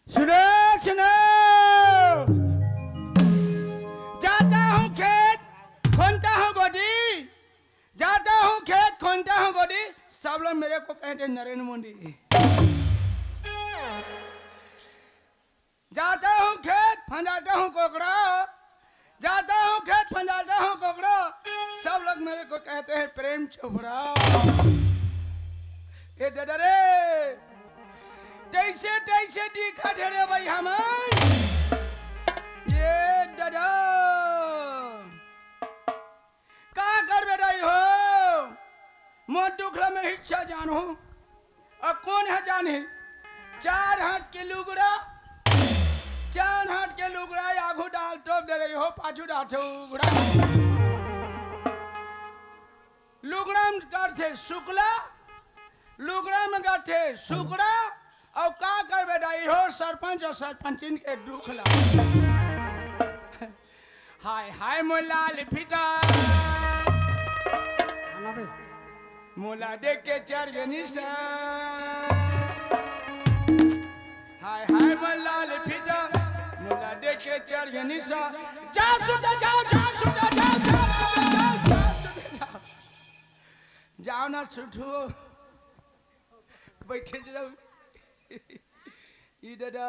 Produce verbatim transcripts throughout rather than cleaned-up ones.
सुनो, सुनो। जाता हूँ खेत, खोनता हूँ गोटी। जाता हूँ खेत, खोनता हूँ गोटी। सब लोग मेरे को कहते हैं नरेंद्र मोदी। जाता हूँ खेत, फंदाता हूँ कोकड़ा। जाता हूँ खेत, फंदाता हूँ कोकड़ा। सब लोग मेरे को कहते हैं प्रेम चोपड़ा। ए दादा रे, तइसे तइसे दिखत हे रे भाई हमन। ए दादा, का करबे दाई हो? मोर दुख ल मैं इच्छा जानहूँ। अउ कोन ह जानही? चार हाथ के लुगड़ा, चार हाथ के लुगड़ा, आघू डाल तो दे रही हो, पाछू डाल तो उगड़ा। लुगड़ा में करथे शुक्ला, लुगड़ा में करथे शुक्ला, अउ का करबे दाई हो, सरपंच अउ सरपंचिन के दुख ला। हाय हाय मोर लाल फीता। आना बे। मोला देख के चढ़ गे निशा। हाय हाय मोर लाल फीता। मोला देख के चढ़ गे निशा। जा सुत जाओ, जा सुत जाओ, जा सुत जाओ, जा सुत जाओ। जाओ ना सुठू। बैठे जाओ। ई दादा,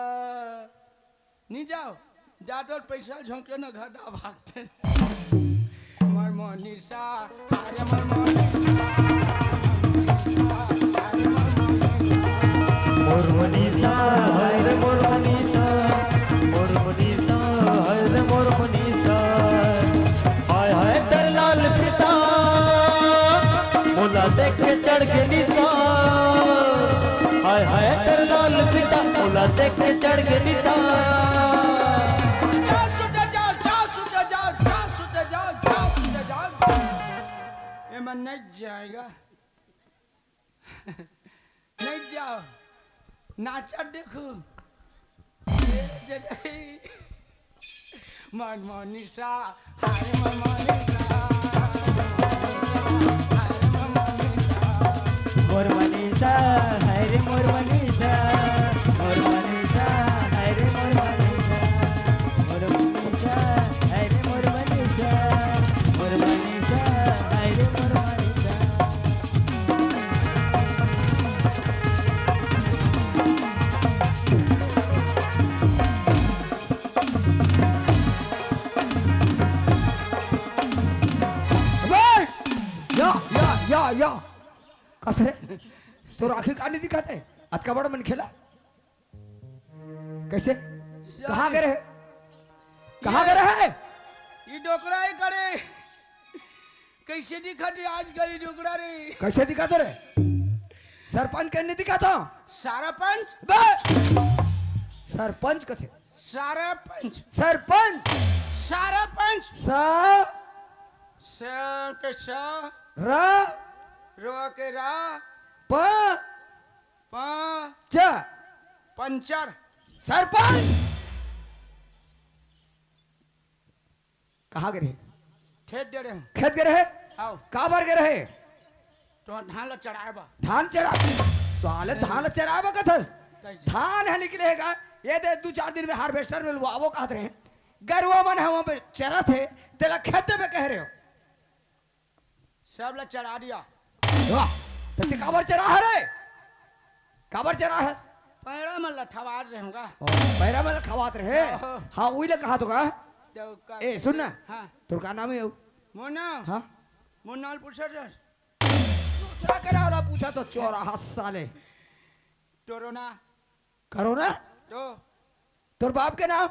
नी जाओ, जा तोर पैसा झोंक के ना घर दा भागते। मर मनीषा, अरे मर मनीषा। मोर मनीषा, हाय रे मोर मनीषा, मोर मनीषा, हाय रे मोर मनीषा। हाय हाय तर लाल पिता, मोला देख के चढ़ के निशा। हाय हाय तर लाल पिता, मोला देख के चढ़ के निशा। जा सुत जाओ, जा सुत जाओ, जा सुत जाओ, जा सुत जाओ। ये मन नहीं जाएगा। नहीं जाओ, नाचा देखो। ए, जय, जय। मन मनीषा, हाय मन मनीषा, हाय मन मनीषा। मोर मनीषा, हाय रे मोर मनीषा, मोर मनीषा, हाय रे मोर मनीषा, मोर मनीषा, हाय रे मोर मनीषा, मोर मनीषा, हाय रे मोर मनीषा। अबे! या, या, या, या। कस रे? तोर आँखी का नहीं दिखत हे? अतका बड़ा मनखे ला? कैसे? कहाँ गे रहे? कहाँ गे रहे? ई डोकरा हे करे। कैसे दिखत हे आजकल ई डोकरा रे? कैसे दिखत हे रे? सरपंच के नहीं दिखत हे? सारा पंच? बे! सरपंच कथे। सारा पंच। सरपंच। सारा पंच। सा। स के स। रा। रो के रा। प। प। च। पंचर। सरपंच। कहाँ गे रहे? खेत गे रहे। खेत गे रहे? आओ। काबर गे रहे? तो धान ला चराए बा। धान चरा? तो आले धान ला चराए बा कथस? कैसे? धान ह निकले हे का? ये दे दू चार दिन में harvester में लुआबो कहत रहे। गरुवा मन ह वहाँ पे चरत हे, तेला खेत में कह रहे हो। सब ला चरा दिया। वाह, तो ते काबर चरा हरे? काबर चरा हस? पैरा मन ला ठवार रहे होगा। ओ, पैरा मन ला खवात रहे? ओहो। हाँ, उही ला कहा तो का? तो का ए, सुन ना। हाँ। तोर का नाम हे? मोर नाम? हाँ। मोर नाम पूछा जस। दूसरा के नाम ला पूछा तो चोर हस साले। टोरोना। करोना? तो? तोर बाप के नाम?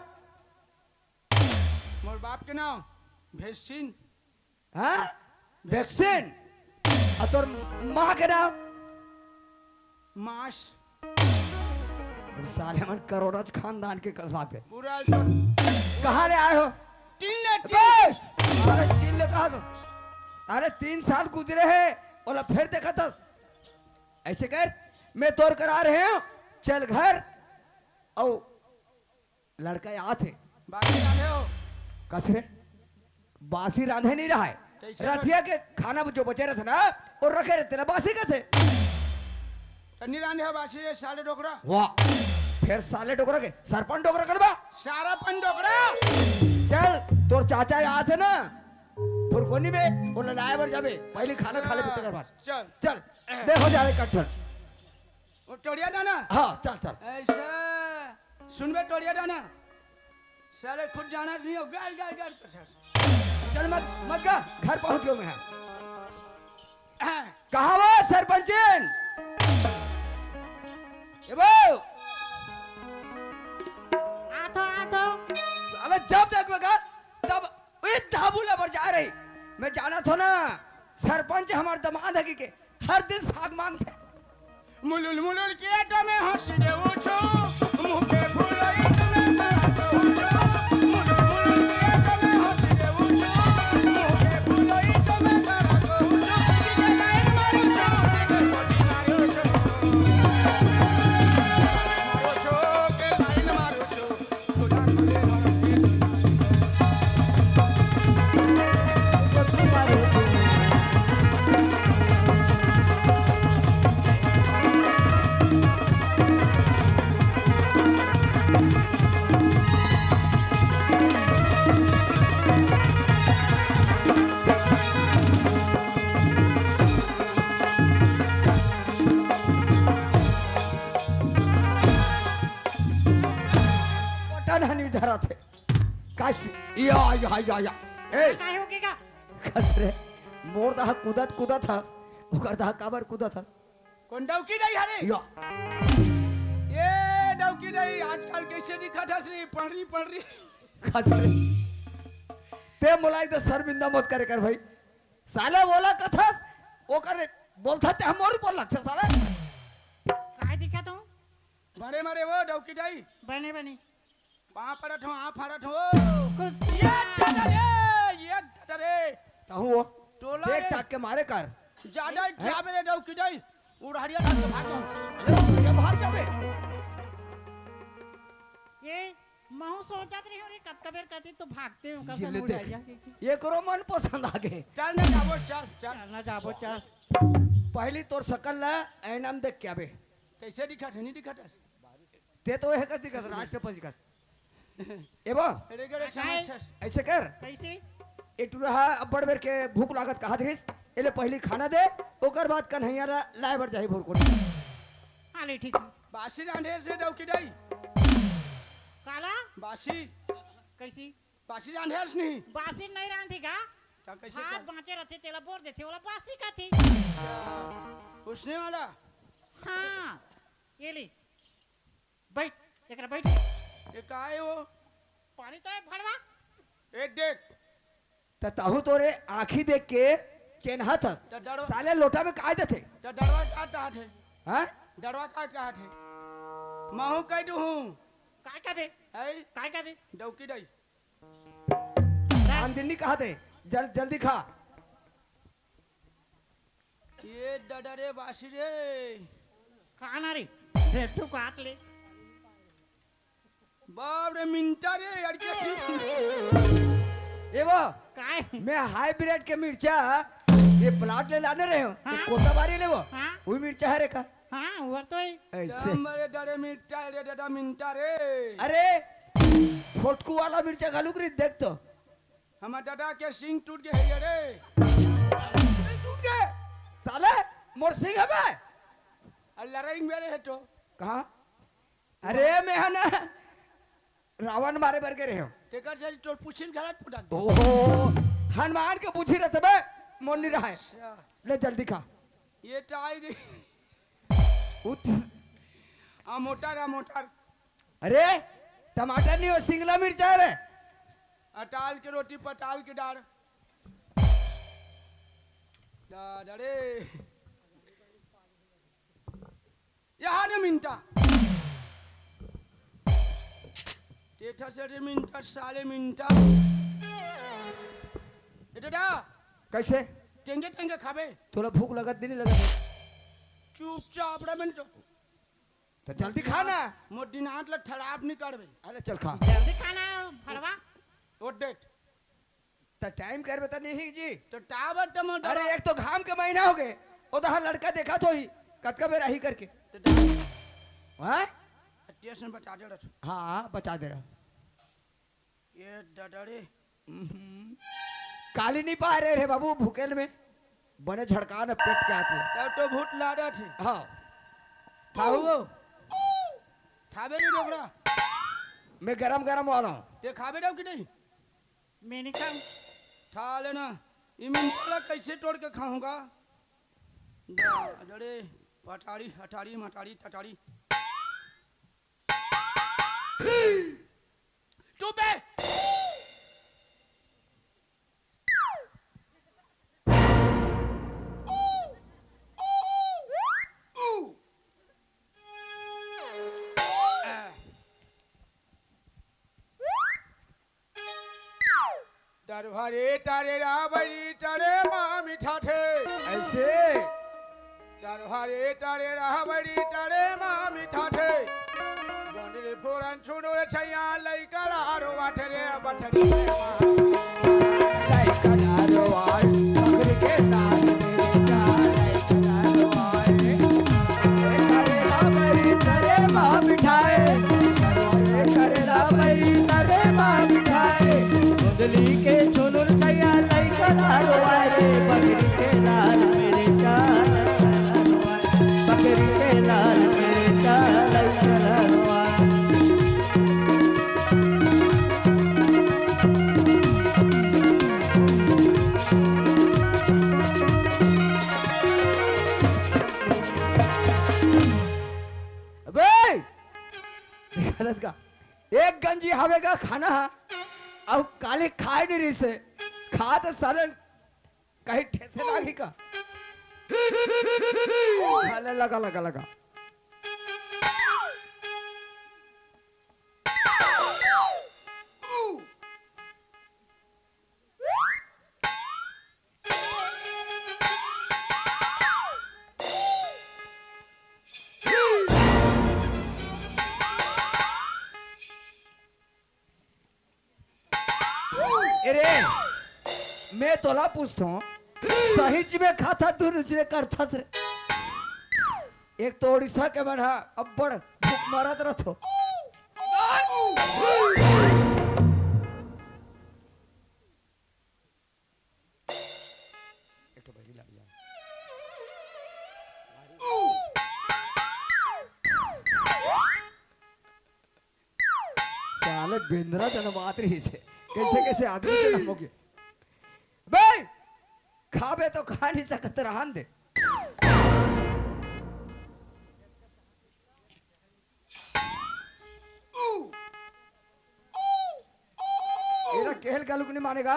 मोर बाप के नाम भेसिन। हाँ? वैक्सीन। अउ तोर माँ के नाम? मास। साले मन करोड़ज खानदान के कसबात हे। पूरा तो कहाँ ले आए हो? तीन ले, तीन। अबे! अरे तीन ले कहा तो? अरे तीन साल गुजरे हे, ओला फिर देखत हस। ऐसे कर, मैं तोर करा रहे हूँ, चल घर। अउ लड़का आत हे। बासी रांधे हो। कस रे? बासी रांधे नहीं रहा हे। कैसे रथिया के खाना जो बचे रथे ना, वो रखे रथे ना, बासी कथे। तो नहीं रांधे हो बासी, ये साले डोकरा। वाह। फेर साले डोकरा के सरपंच डोकरा करबा। सारा पन डोकरा। चल, तोर चाचा आत हे ना, फुरकोनी में, ओला लाए बर जाबे। पहली खाना खा लेबे, तेकर बाद। चल। चल, देखो जा रे कट्ठन। वो टोड़िया दाना। हाँ, चल, चल। ऐसा, सुनबे टोड़िया दाना। साले खुद जाना नहीं हो, गाल, गाल, गाल कर सास। चल मत, मत गा, घर पहुंच गयो मैं। हाँ। कहाँ वो सरपंचिन? ए वो। आथो, आथो। साले जब देख मैं गा, तब ए धाबू ला बर जा रही। मैं जानत हों ना, सरपंच हमार दमाद हे कि के हर दिन साग मांगथे। मुलुल मुलुल किए तो मैं हंसी देवू छू, मुंह पे फुलई तो मैं बड़ा कहू छू। मुलुल मुलुल किए तो मैं हंसी देवू छू, मुंह पे फुलई तो मैं बड़ा कहू छू। किसी के लाइन मारू छू, किसी के छोटी मारू छू। मारू छू, के लाइन मारू छू। पता नहीं डरत हे। काशी, या, या, या, या। ए! काय हो गे गा? कस रे, मोर दहा कूदत, कूदत हस, ओकर दहा काबर कूदत हस? कोन डौकी दाई हरे? या। ए डौकी दाई, आजकल कइसे दिखत हस रे, पंडरी, पंडरी। कस रे, ते मोला एकदम शर्मिंदा मत करे कर भाई। साले ओला कथस, ओकर बोलथा ते हम मोर ऊपर लगथे साले। काय दिखत हूँ? बने मरे वो डौकी दाई। बने, बने। पाँव पड़त हो, हाथ फाड़त हो। कुछ ये दादा रे, ये दादा रे। तहूँ वो टोला देख रे। ताक के मारे कर। ज्यादा ही हैं? खियाबे रे डौकी दाई, उड़हरिया डाल के भाग जाओ। अरे, ये भाग जाबे। ये महूँ सोचत रही हूँ रे, कतका बेर कती तो भागते हो, ये कसम ले देख। उड़हरिया के। ये करो मन पसंद आ गए। चल ना जाबो, चल, चल। चल ना जाबो, चल। पहली तोर सकल ला ऐना म देख के आबे। कैसे दिखत हे, नहीं दिखत हे? ते तो एह कस दिखस, राष्ट्रपति कस। एबो, अरे गरे अच्छा है। समझ छस। ऐसे कर। कैसे? ए टुरा हा अब्बड़ बेर के भूख लागत कहत रहिस, एले पहली खाना दे, ओकर बाद कन्हैया ला लाए बर जाही भोर कोनी। हाँ, ले ठीक है। बासी रांधे से डौकी दाई। काला? बासी। कैसी? बासी रांधे से नहीं। बासी नहीं रांधी का? क्या कैसे भात कर? बाँचे रहते, तेला बोर देते, ओला बासी कहते। उसने वाला? हाँ, ये ले। बैठ, एकरा बैठ। ये का है वो? पानी तो है भड़वा। ए देख। त तहूँ तोरे आँखी देख के चेन्हात हस। त डरवा साले लोटा में काय देथे? त डरवा का चाहत है? हाँ? डरवा का चाहत है? महूँ कह दूँ हूँ। काय कहबे? है? काय कहबे? डौकी दाई। रामदिनी कहा थे, जल-, जल्दी खा। ये दादा रे बासी रे। खाना रे, भेटू काट ले। बाप रे मिंटा रे, यार क्या चीज? ए वो, काय? मैं हाइब्रिड के मिर्चा, ये प्लाट ले लाने रहे हूँ। हाँ? कोताबारी ले वो, हाँ? वो मिर्चा है रे का? हाँ, वो तो है। ऐसे। मरे डरे मिर्चा रे, दादा मिंटा रे। अरे, फोटकू वाला मिर्चा घलुक रही, देख तो। हमर दादा के सिंग टूट गे हे रे। सिंग टूट गे? साले, मोर सिंग हवे? अरे लड़ाई में रे हे तो। कहाँ? अरे, मैं है ना, रावण मारे बर गे रहे हो। तेकर से तोर पुछिल गलत फुटा दे। ओहो, हनुमान के पूछी रहते बे, मोर नहीं रहा है। अच्छा। ले जल्दी खा। ये टाई रे। उत- आ मोटर, आ मोटर। अरे, टमाटर नहीं हो, सिंगला मिर्चा है रे। अटाल के रोटी, पटाल के दाल। दादा रे। यहाँ ने मिंटा। तेठा से रे मिंटा, साले मिंटा। ए दादा। कैसे? टेंगे टेंगे खाबे। तोला भूख लगत नहीं लगत? चुपचाप रह मिंटो। तो जल्दी खा ना। मोर दिनांत ला खराब नहीं करबे। अरे चल खा। जल्दी खाना भड़वा। ओ डेट। त टाइम करबे त नहीं जी। तो टावर टमाटर। अरे एक तो घाम के महीना हो गए। ओ तो हर लड़का देखा तो ही। कतका बेर आही करके। तो हाँ? टेस्ट में बचा दे रहा। हाँ, बचा दे रहा। ये डडरे। हम्म। काली नहीं पा रहे रे बाबू, भूकेल में बने झड़का न पेट के आती है। तब तो भूत लाडत है। हाँ। खाऊ हो? खाबे नहीं डोकरा। मैं गरम गरम वाला हूँ। ते खाबे रहो कि नहीं? मैं नहीं खाऊं। खा लेना। ये मिंटला कैसे तोड़ के खाऊंगा? डडरे, पटाड़ी, हटाड़ी, मटाड़ी, तटाड़ी। चुप बे। टरहरे टरे राबरी टरे मा मिठाथे। ऐसे। टरहरे टरे राबरी टरे मा मिठाथे। गोंदली फोरन छुड़ो रे छैया लइका लारो वाथे रे बछड़ी रे मा। लइका लारो वार पकड़ के नाच रे जा, लइका लारो वार। टरे राबरी टरे मा मिठाए। टरे राबरी टरे मा मिठाए। गोंदली के छुड़ो रे छैया लइका लारो वार रे बकरी के लाल मेरे चाल। बकरी के लाल मेरे चाल लइका लारो वार। अबे! देखा दस का, एक गंजी हवे का खाना हा, अब काली खाए नहीं रही से, खा तो साले कहीं ठेसे लागी का? साले लगा, लगा, लगा। ए रे, मैं तोला पूछथों, सही में खाता तू रुचि करथस रे। एक तो उड़ीसा के मन हा अब्बड़ भूख मरत रथो। एक ठो बहिरी लाग जा। साले बेंदरा जनमात रहिसे। कैसे कैसे आदमी जनम होगे। बे! खाबे तो खा नहीं सकत, रहन दे। एला केहल का लुक नहीं मानेगा।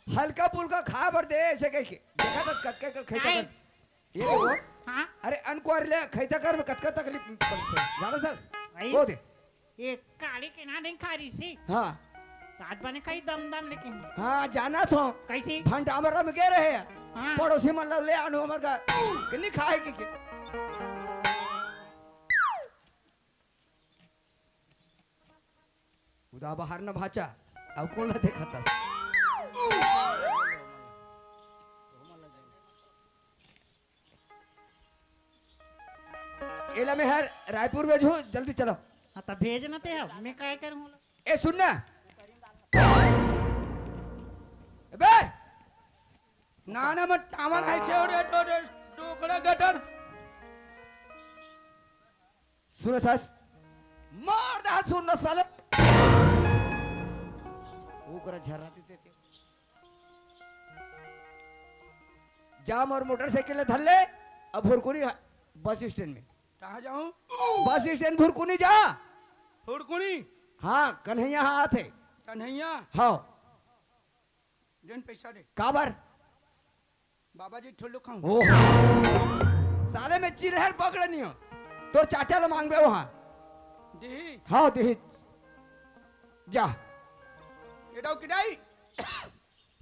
हल्का फुल्का खा बर दे, ऐसे कह के। देखा तो कतका कर खैता काय? कर। ये देखो। हाँ? अरे अनकुआर ले खैता कर में कतका तकलीफ पड़थे। जाना दस? भाई। वो दे। ये काली के ना नहीं खा रही सी। हाँ। रात बने खाई दम दम लेकिन। हाँ, जाना थो। कैसी? भंडामरा में गए रहे। हाँ। पड़ोसी मन ले आनो हमर का। कि नहीं खाए कि, कि? उदा बाहर न भाचा, अब कौन ला देखत हस? एला मैं हर रायपुर भेजहूँ, जल्दी चलो। हाँ, त भेज न ते ह, मैं काय करूँ? ए, सुन ना। अबे! नाना मत टावर है छे, ओरे, तो, तो, टोकरा गटर। सुनत हस? मार दे हाथ, सुन ना साले। ओकरा झर्राती ते, ते। जा मोर मोटरसाइकिल ला धर ले, अब भुरकुनी बस स्टैंड में। कहाँ जाऊँ? बस स्टैंड भुरकुनी जा। भुरकुनी? हाँ, कन्हैया हा आथे। कन्हैया? हाँ। जन पैसा दे। काबर? बाबा जी ठुल्लू खाऊं। ओह। साले मैं चिल्हर पकड़े नहीं हो। तोर चाचा ला मांगबे वहाँ। दिही? हाँ, दिही। जा। ये डाउ किडाई?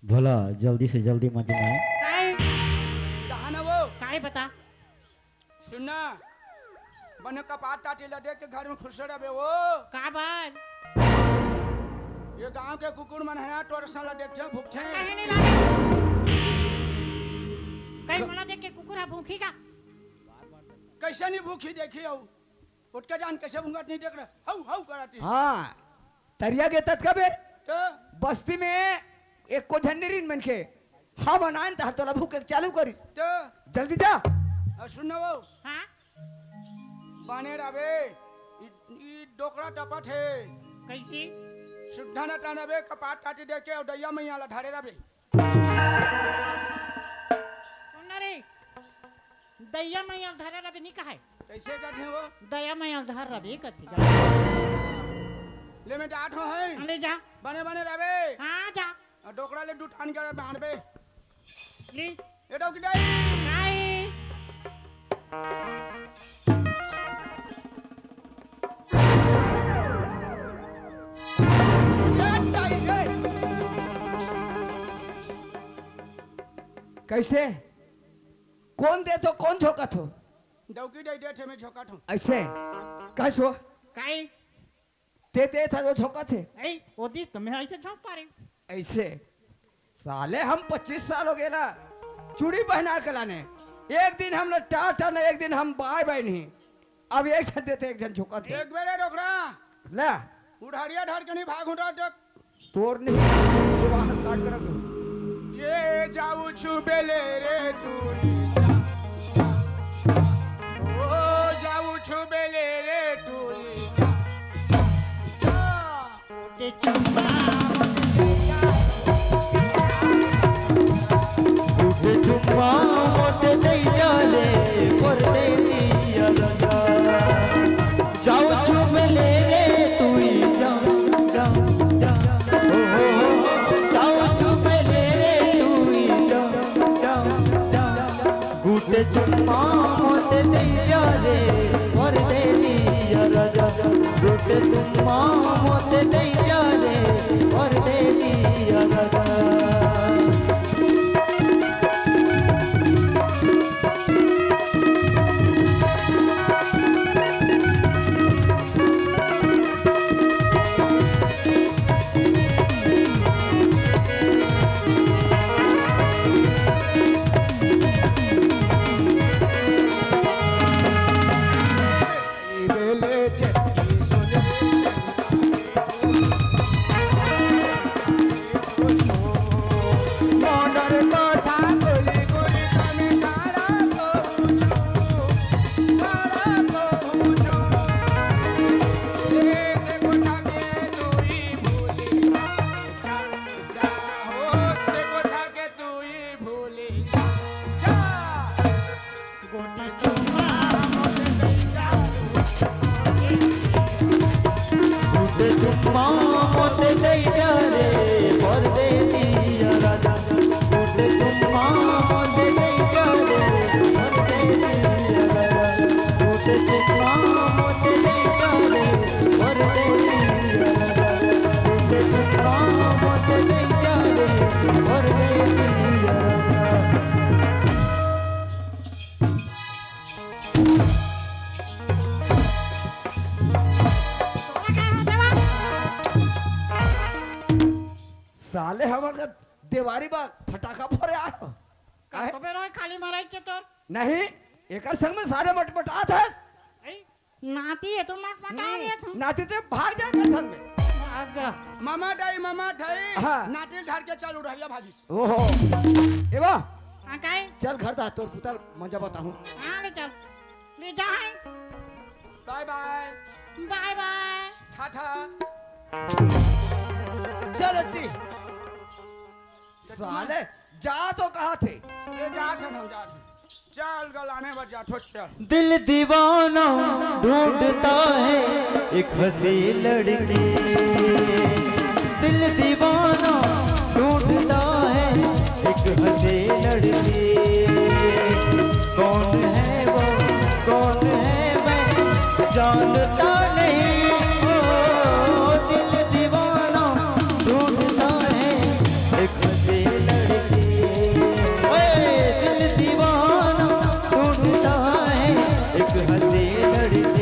भला जल्दी से जल्दी मत जाए। काय? कहाँ ना वो? काय बता? सुनना, बने कपाट टाटी ला देख के घर में खुश रहे वो। का बात? ये गांव के कुकुर मन है ना, तोर सन ला देखथे, भूखथे। कहीं नहीं लागे। कहीं मोला देख के कुकुर हा भूखी का? कैसे नहीं भूखी देखी हो? पोटका जान कइसे भूंगत नहीं देख रहा, हऊ हऊ करत रहिस। हाँ, तरिया गे ततका बेर तो बस्ती में एको झन नइ रिहिन मनखे। हम अनान तहर तोला भूखे के चालू करिस। तो जल्दी जा। अउ सुन ना वो। हाँ? बने रबे, ई, ई डोकरा टपत हे। कइसे? सुद्धा न टानबे, कपाट टाटी देके अउ दइया मइया ला धरे रबे। सुन ना रे, दइया मइया धरे रबे नी कहय। कइसे कथे वो? दइया मइया धर रबे कथे का। ले मैं जात हों हैं। ले जा। बने बने रबे। हाँ जा। अउ डोकरा ले दुठान के बांधबे। ले। ए डौकी दाई। काई? कइसे? कोन देथे, कोन झोंकत हो? डौकी दाई देथे, मैं झोंकत हों। अइसे? कइसे हो? काई? ते देथे वो झोंकत हे। ए, वो दिस तो मैं अइसे झोंक पारे। अइसे? साले हम पच्चीस साल होगे ना, चूड़ी पहना के लाने। एक दिन हम ना टाटा ना, एक दिन हम बाय बाय नहीं। अब एक झन देथे, एक झन झोंकत हे। एक बेरे डोकरा। ले। उढ़ारिया धर के नहीं भाग उठा तो। तोर नहीं, ये बाहर काट कर रख दो। ये जाऊ छुबेले रे तू। ओ जाऊ छुबेले रे तू। उठे चुम्मा मोटे दई जाले, परदेसिया राजा। जाऊ चुम्मा ले ले तू ही जा, जा, जा। ओ हो, हो। जाऊ चुम्मा ले ले तू ही जा, जा, जा। गुटे चुम्मा मोटे दई जाले, परदेसिया राजा। गुटे चुम्मा मोटे दई जाले, परदेसिया राजा। साले हमर का देवारी बा फटाका फोरे आ। काहे? कबे रोय खाली मराई के तोर? नहीं, एकर संग में सारे मटमटात हस। ए, नाती हे तो मटमटा हम्म, देत हूँ। नाती ते भाग जा एकर संग में। भाग जा। मामा दाई, मामा दाई, हाँ। नाती धर के चल उढ़ारिया भागिस। ओहो। ए बा। हाँ, काई? चल घर दा, तोर पुतर मजा बताहूँ। हाँ, ले चल। ले जा है। बाय बाय। बाय बाय। टाटा। चल अत्ती। साले, जा तो कहा थे। ये जा थे, हम जा थे। चल गलाने बज जा, ठो चल। दिल दीवाना ढूंढता है एक हंसी लड़की। दिल दीवाना ढूंढता है एक हंसी लड़की। कौन है वो, कौन है मैं, जानता नहीं। ओ दिल दीवाना ढूंढता है एक हंसी लड़की। ओए, दिल दीवाना ढूंढता है एक हंसी लड़की।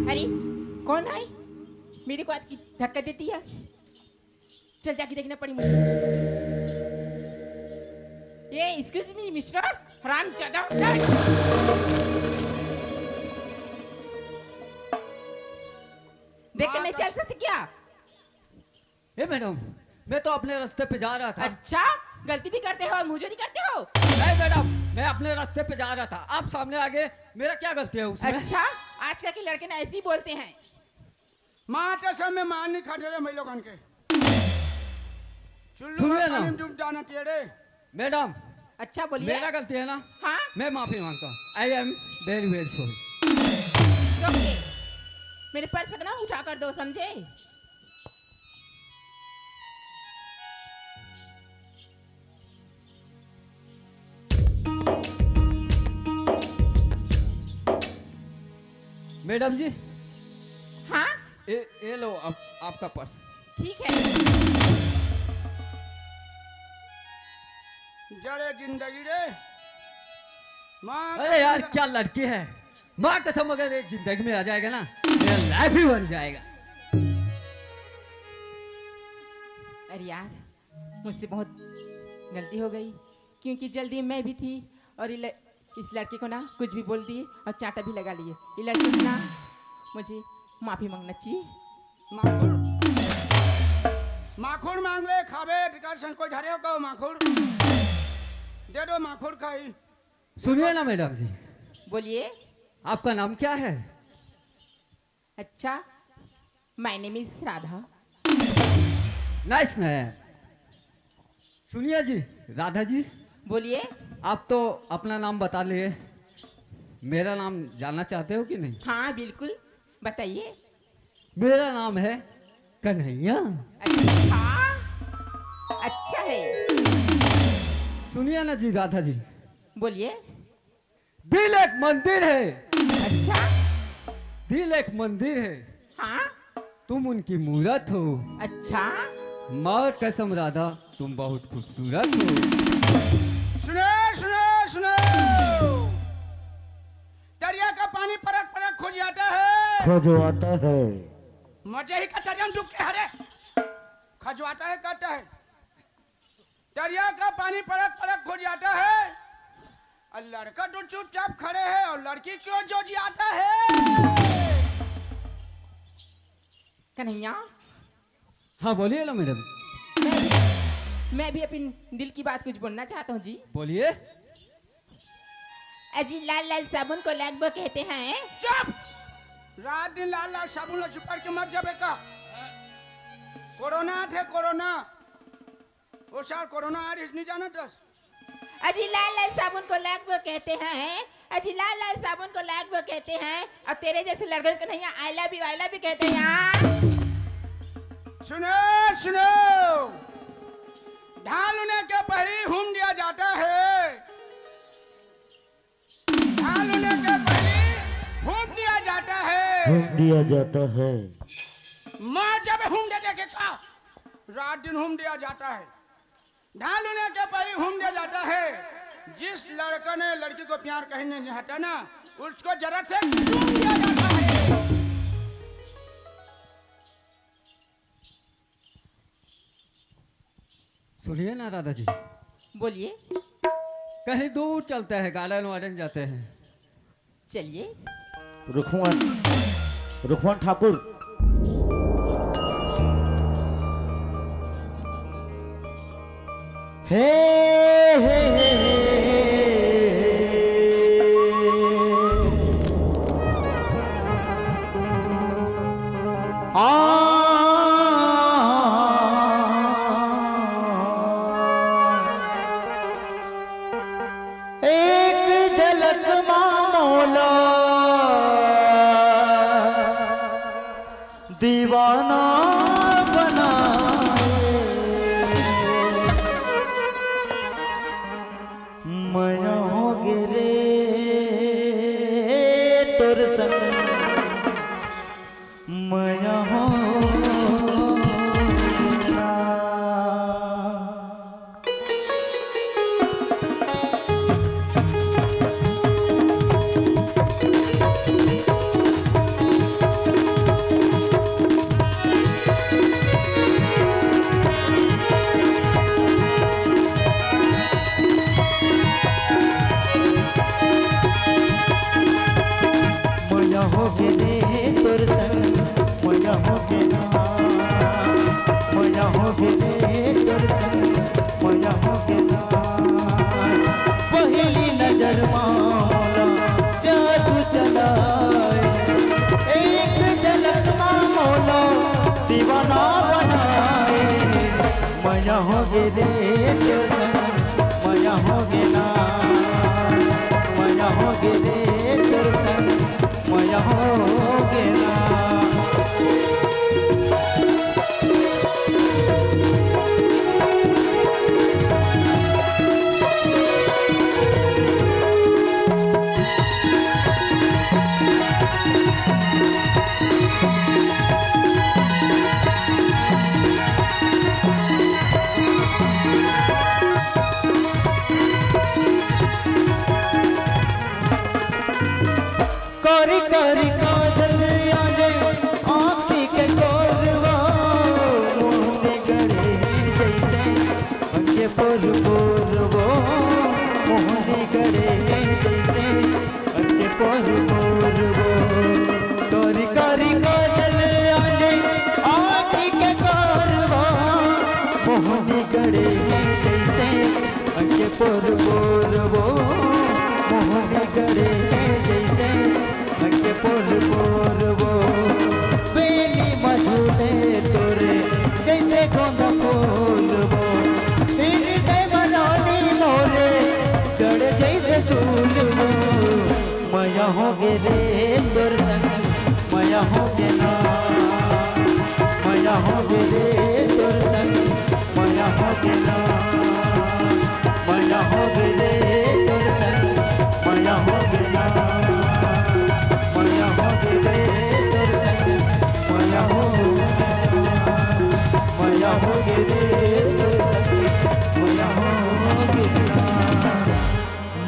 अरे, कौन है? मेरे को आके धक्का देती है। चल, जाके देखना पड़ी मुझे। ये, excuse me, mister, हरामजादा। देख के नहीं चल सकती क्या? ए मैडम, मैं तो अपने रास्ते पे जा रहा था। अच्छा, गलती भी करते हो और मुझे नहीं करते हो? नहीं मैडम, मैं अपने रास्ते पे जा रहा था, आप सामने आ गए, मेरा क्या गलती है उसमें? अच्छा, आजकल के लड़के ना ऐसे ही बोलते हैं। माँ कसम, मैं मार नहीं खाते रे भाई लोगन के। चुल्लू सुनिए ना। पानी में डूब जाना चाहिए रे। मैडम, अच्छा, बोलिए। मेरा गलती है ना? हाँ? मैं माफी मांगता हूँ। I am very very sorry। ओके, मेरे पर्स को ना उठा कर दो, समझे? मैडम जी। हाँ? ए, ए लो आप, आपका पर्स। ठीक है। जड़े जिंदगी रे। माँ अरे यार, क्या लड़की है, माँ कसम, अगर ये जिंदगी में आ जाएगा ना, मेरा लाइफ ही बन जाएगा। अरे यार, मुझसे बहुत गलती हो गई, क्योंकि जल्दी में मैं भी थी और ये ल-, इस लड़के को ना कुछ भी बोल दिए और चांटा भी लगा लिए। ये लड़के को ना मुझे माफी मांगना चाहिए। माखुर, माखुर मांग ले, खाबे, टिकर सन कोई धरे हो कहो माखुर। दे दो माखुर खाई। सुनिए ना मैडम जी। बोलिए। आपका नाम क्या है? अच्छा, my name is Radha. Nice ma'am. सुनिए जी, राधा जी। बोलिए। आप तो अपना नाम बता लिए, मेरा नाम जानना चाहते हो कि नहीं? हाँ, बिल्कुल, बताइए। मेरा नाम है कन्हैया। अच्छा, अच्छा है। सुनिए ना जी राधा जी। बोलिए। दिल एक मंदिर है। अच्छा। दिल एक मंदिर है। हाँ। तुम उनकी मूरत हो। अच्छा। माँ कसम राधा, तुम बहुत खूबसूरत हो। सुनो, सुनो, सुनो। दरिया का पानी परक परक खुजवाता है। खुजवाता है। मजे ही का दरिया में डूब के हरे। खजवाता है, कहता है। दरिया का पानी परक परक खुजवाता है। और लड़का तो चुपचाप खड़े है और लड़की क्यों जोजियाता है? कन्हैया। हाँ, बोलिए ना मैडम। मैं भी, मैं भी अपने दिल की बात कुछ बोलना चाहता हूँ जी। बोलिए। अजी, लाल लाल साबुन को लैकबो कहते हैं। चुप! रात दिन लाल लाल साबुन ला चुपड़ के मर जाबे का। कोरोना थे, कोरोना। ओ सार, कोरोना आ रही, नहीं जाना दस। अजी, लाल लाल साबुन को लैकबो कहते हैं। अजी, लाल लाल साबुन को लैकबो कहते हैं। और तेरे जैसे लड़कन को नहीं, I love you, I love you कहते हैं। सुनो, सुनो, धान लूने के पहले हूम दिया जाता है। धान लूने के पहले हूम दिया जाता है। हूम दिया जाता है। माँ जब हूम दे देखे का, रात दिन हूम दिया जाता है। धान लूने के पहले हूम दिया जाता है। जिस लड़का ने लड़की को प्यार कहने नहीं आता ना, उसको जरा से चूम दिया जाता है। सुनिए ना राधा जी। बोलिए। कहीं दूर चलते हैं, गार्डन वार्डन जाते हैं। चलिए। रुखवन, रुखवन ठाकुर। हे, हे, हे, हे, हे। आ, एक झलक मा मोला दीवाना बना। मया हो गे रे तोर संग, मया हो गे ना। रे तोर संग मया होगे ना, मया होगे रे तोर संग मया होगे ना। कारी कारी काजल आगे आँखी के कोरवा, मोहनी गड़े जैसे अंगे पोर पोरवो, मोहनी गड़े जैसे अंगे पोर पोरवो। कारी कारी काजल आगे आँखी के कोरवा, मोहनी गड़े जैसे अंगे पोर पोरवो, मोहनी गड़े जैसे अंगे पोर पोरवो। बेनी म झूले तोरे जैसे गोंदा फूलवो, हृदय म रानी मोरे गड़े जैसे सूलवो। मया होगे रे तोर संग, मया होगे ना, मया होगे रे तोर संग, मया होगे ना, मया होगे रे तोर संग, मया होगे ना, मया होगे रे तोर संग, मया होगे ना, मया होगे रे तोर संग, मया होगे ना।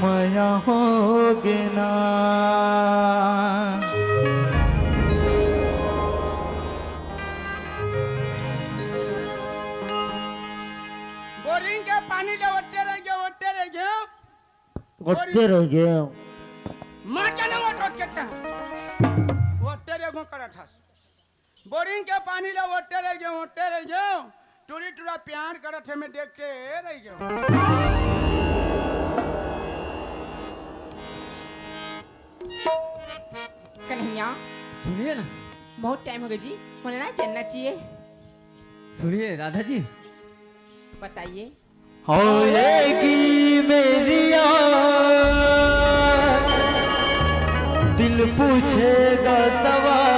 मया होगे ना। बोरिंग के पानी ले ओट्टे रह गए, ओट्टे रह गए। ओट्टे रह गए। माचा ना ओट ओट के थे। ओट्टे रह गए करत हस। बोरिंग के पानी ला ओट्टे रह गए, ओट्टे रह गए। टूरी टूरा प्यार करत हे, मैं देखते रह गए। कन्हैया, सुनिए ना। बहुत टाइम हो गया जी, उन्हें ना चलना चाहिए। सुनिए राधा जी। बताइए। आएगी मेरी याद, दिल पूछेगा सवाल।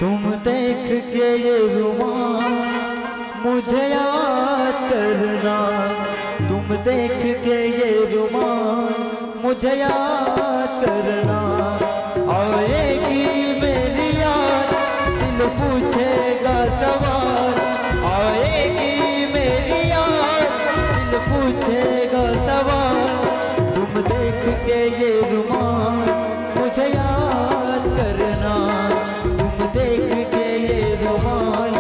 तुम देख के ये रुमाल मुझे याद करना, तुम देख के ये रुमाल मुझे याद करना। आएगी मेरी याद, दिल पूछेगा सवाल। आएगी मेरी याद, दिल पूछेगा सवाल। तुम देख के ये रुमाल मुझे याद करना, तुम देख के ये रुमाल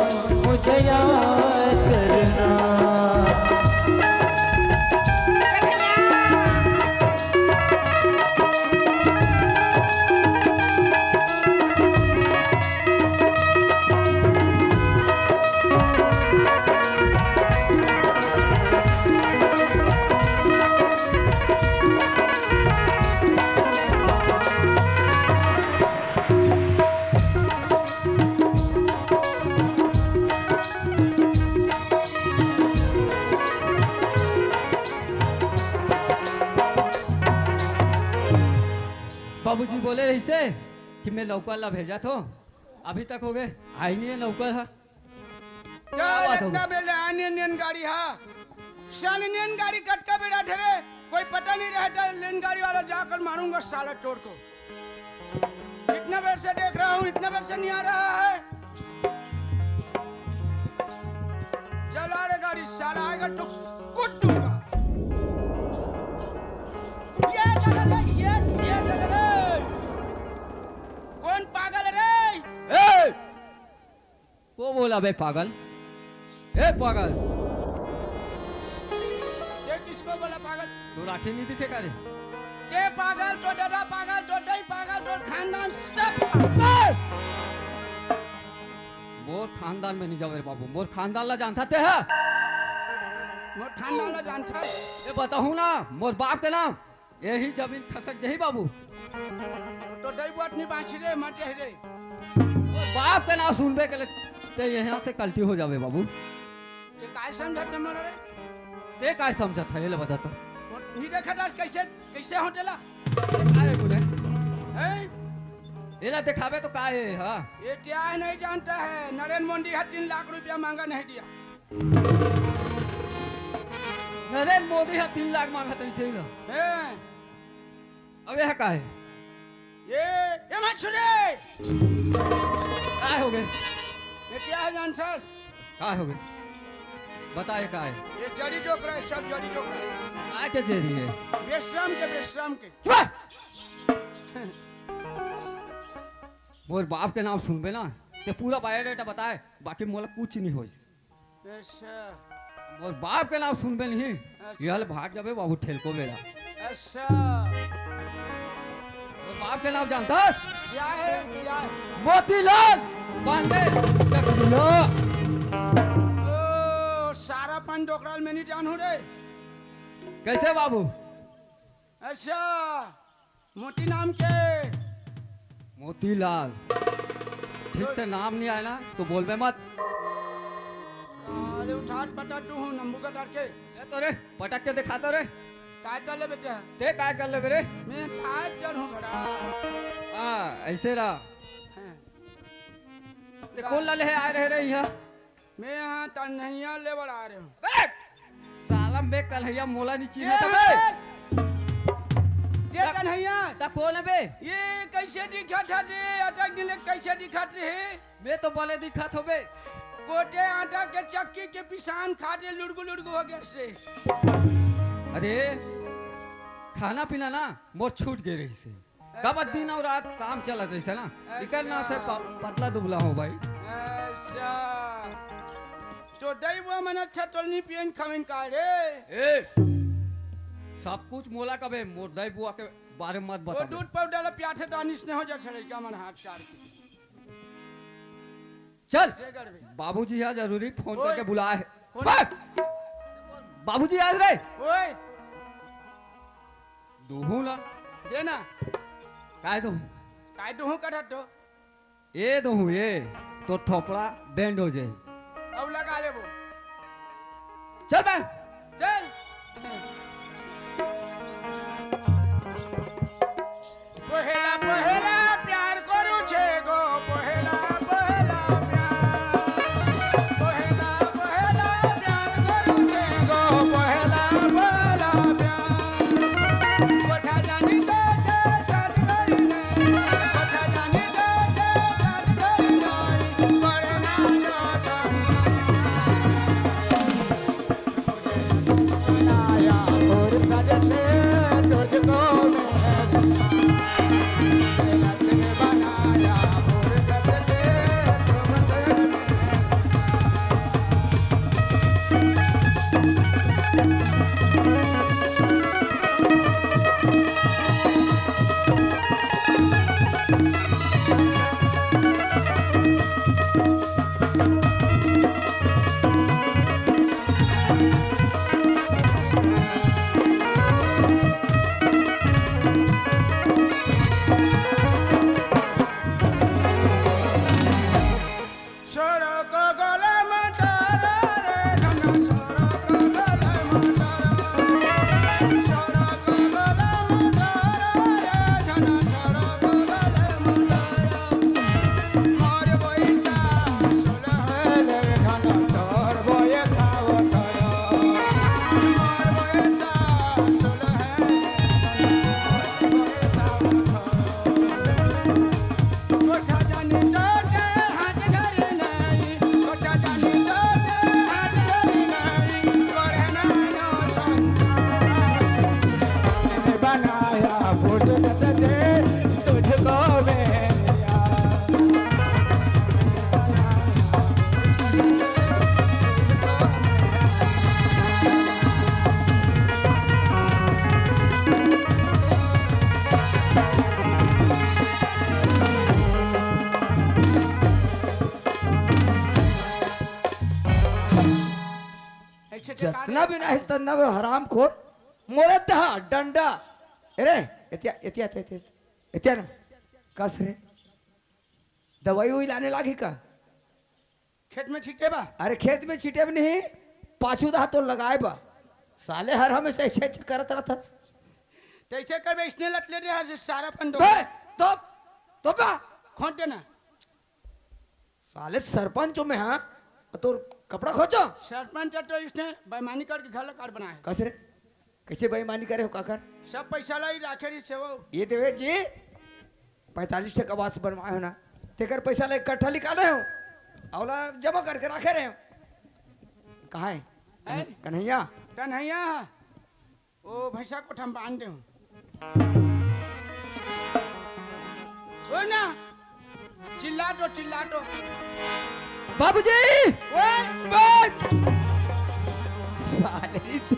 मुझे याद करना। बाबूजी बोले रहिसे कि मैं नौकर ला भेजत हो, अभी तक हो गए, आई नहीं है नौकर हा। क्या बात हो गई? इतना बेल रहा है, नियन, नियन गाड़ी हा। साले नियन गाड़ी कटका बेड़ा ठेरे, कोई पता नहीं रहता, नियन गाड़ी वाला जाकर मारूंगा साला चोर को। इतना बेर से देख रहा हूँ, इतना बेर से नहीं आ रहा है। चला रे गाड़ी, साला आएगा तो कुट दूंगा। ये जगह ले, ये, ये जगह ले। कौन पागल है रे? ए! को बोला बे पागल? ए पागल! ये किसको बोला पागल? तोर आँखी नहीं दिखे का रे? ते पागल, तोर दादा पागल, तोर दाई पागल, तोर खानदान सब पागल। मोर खानदान में नहीं जावे रे बाबू, मोर खानदान ला जानथा ते हा? मोर खानदान ला जानथा? ये बताहूँ ना, मोर बाप के नाम यही जमीन खसक जही बाबू। तो दई बुआत नहीं बाँची रे, मर जाही रे। बाप के नाम सुनबे के ले ते यहाँ से गलती हो जावे बाबू। ते काय समझत हे मोला रे? ते काय समझत हे, ये ले बता तो। नहीं देखत हस कैसे, कैसे होटेला? काय गुने? हैं? एला दिखावे तो का हे, हाँ? ये क्या है नहीं जानता है, नरेंद्र मोदी है तीन लाख रुपया मांगा नहीं दिया। नरेंद्र मोदी ह तीन लाख मांगत रहिस हे ना। हैं? अब यह का हे? ये, ये मत छुरे। काय होगे? ये क्या है जानथस? काय होगे? बता ये का हे? ये जड़ी जोकरा है, सब जड़ी जोकरा है। काय के जड़ी हे? बेशरम के, बेशरम के। चुप! मोर बाप के नाम सुनबे ना, ते पूरा बायोडाटा बताए, बाकी मोला कुछ नहीं होइस। अच्छा। मोर बाप के नाम सुनबे नहीं, अच्छा। ये हाल भाग जाबे बाबू, ठेलको बेरा। अच्छा। मोर बाप के नाम जानथस? क्या है, क्या है? मोतीलाल पांडे चकरिया। ओ, सारा पान डोकराल मैं नहीं जानहूँ रे। कैसे बाबू? अच्छा, मोती नाम के। मोतीलाल। ठीक से नाम नहीं आए ना, तो बोलबे मत। अरे उठाट पटक दूँ हूँ, नंबू का डर के। ये तो रे, पटक के दिखा तो रे। काय कर ले बेटा? ते काय कर ले रे? मैं काय डर हूँ घड़ा। हाँ, ऐसे रहा। हाँ। ते कौन लाले है आए रहे रे यहाँ? मैं यहाँ तन्हैया ले बर आ रहे हूँ। बे! साला मैं कन्हैया मोला नहीं चिन्हत हे बे। हस? ते तन्हैया? त कौन हे बे? ये कैसे दिखत हे रे? अटक दिले कैसे दिखत हे? मैं तो बने दिखत हों बे। गोटे आटा के चक्की के पिसान खा के लुड़गु लुड़गु हो गया से। अरे, खाना पीना ना मोर छूट गए रहिस हे। काबर अच्छा। दिन अउ रात काम चलत रहिस हे ना, अच्छा। इकर नाम से प-, पतला दुबला हों भाई। अच्छा, तो दई बुआ मन अच्छा तोलनी पियन खाविन का रे? ए, सब कुछ मोला कबे, मोर दई बुआ के बारे में मत वो बताबे। दूध पाउडर ला पियाथे तो अनिस ने हो जा छड़े क्या मन हाथ चार के। चल, से करबे। बाबूजी हा जरूरी फोन ओए। करके बुलाए हे। कौन? बस! बाबूजी आज रे। ओए। दूहूं ना। दे ना। काय दूहूं? काय दूहूं कथस तो? ए दूहूं, ए। तो थोपड़ा बैंड हो जाए। अउ लगा लेबो। चल बे। चल। पहेला पहेला प्यार करू छे गो, पहेला पहेला प्यार। पहेला पहेला प्यार करू छे गो, पहेला पहेला प्यार। कोठा जानी तो ते साथ करी नहीं, कोठा जानी तो ते साथ करी नहीं, करना यो संग। जतना भी नाहिस तना भी हरामखोर, मोरे तहा डंडा। अरे, एतिया, एतिया, एतिया, एतिया, एतिया ना। कस रे। दवाई उई लाने लागी का? खेत में छिटे बा? अरे, खेत में छिटे भी नहीं, पाछू दा तो लगाए बा। साले हर हमेशा ऐसे ऐसे करत रहत हस। तैसे करबे, इसने लट ले रहे हस सारा फंडो। बे, तो, तो बा। खोंट देना। साले सरपंच हूँ मैं, हाँ? तोर कपड़ा खोचों? सरपंच तो इसने बेईमानी करके घर ला कार्ड बनाया है। कैसे रे? कैसे बेईमानी करे हो काकर? सब पैसा ला ही राखे रही से वो। ये देवे जी, पैंतालीस ठे आवास बनवाए हो ना, तेकर पैसा ला इकट्ठा निकाले हो, अउला जमा करके राखे रहे हो। कहाँ है? हैं? कन्हैया? कन्हैया? ओ भैंसा कोठा में बांध दे हूँ। ओ ना, चिल्ला दो, चिल्ला दो। बाबूजी! ओए! बस! साले तो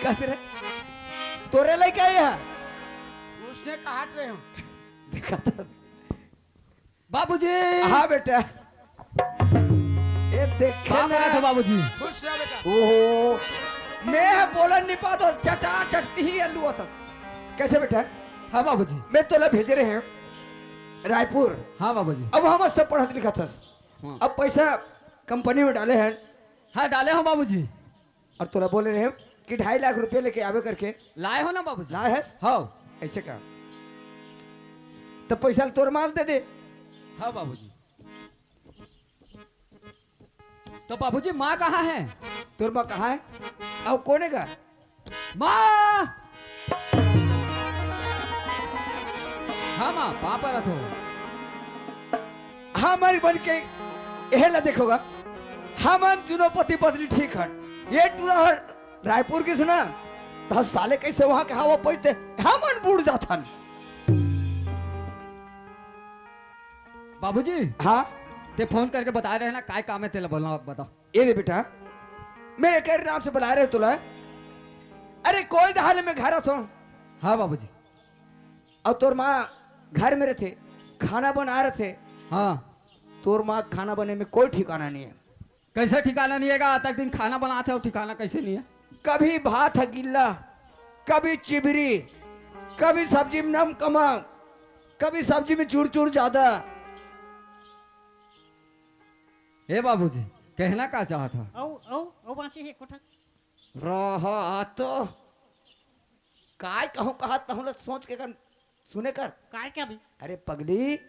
कस रे, तोरे लइका ये है? उसने कहा रहे हूँ। देखा तो। बाबूजी! हाँ बेटा। ये देखे ना। बाबूजी। खुश रह बेटा। ओहो, मैं बोलन नहीं पात हूँ, चटा चटती ही आलू होता। कैसे बेटा? हाँ बाबूजी। मैं तोला भेजे रहे हैं रायपुर। हाँ बाबूजी। अब हम सब पढ़त लिखत हस। हाँ। अब पैसा कंपनी में डाले हैं। हाँ, डाले हो बाबूजी। और तोला बोले रहे हैं कि ढाई लाख रुपया लेके आवे करके। लाए हो ना बाबूजी? लाए हस? हाँ। ऐसे का? तो पैसा तोर माल दे दे। हाँ बाबूजी। तो बाबूजी, माँ कहाँ है? तोर माँ कहाँ है? अब कोने का? माँ! हाँ माँ, पाँव परत हो। हमर मन के एहे ला देखोगा, हमन दुनों पति पत्नी ठीक हन। ये टूरा हर रायपुर के सुना, तो साले कैसे वहाँ के हवा पहुँचते, हमन बूड़ जाथन। बाबूजी, हाँ? ते फोन करके बता रहे ना, काय काम है तेला बोलना, बता। ए रे बेटा, मैं एक नाम से बुला रहे तुला। अरे कोई दहाले में घर आथो। हाँ बाबूजी। और तोर माँ घर में रहते, खाना बना रहे थे। हाँ। तोर माँ खाना बने में कोई ठिकाना नहीं है। कैसे ठिकाना नहीं है? आज तक दिन खाना बनाते हो, ठिकाना कैसे नहीं है? कभी भात है गिल्ला, कभी चिबरी, कभी सब्जी में नम कमा, कभी सब्जी में चूर चूर ज्यादा। हे बाबूजी, कहना का चाहत हा? अउ, अउ, अउ बाँचे हे कोठा। रहा तो। काय कहूँ, कहा तहूँ ला सोच के कर, सुने कर। काय के अभी? अरे पगली,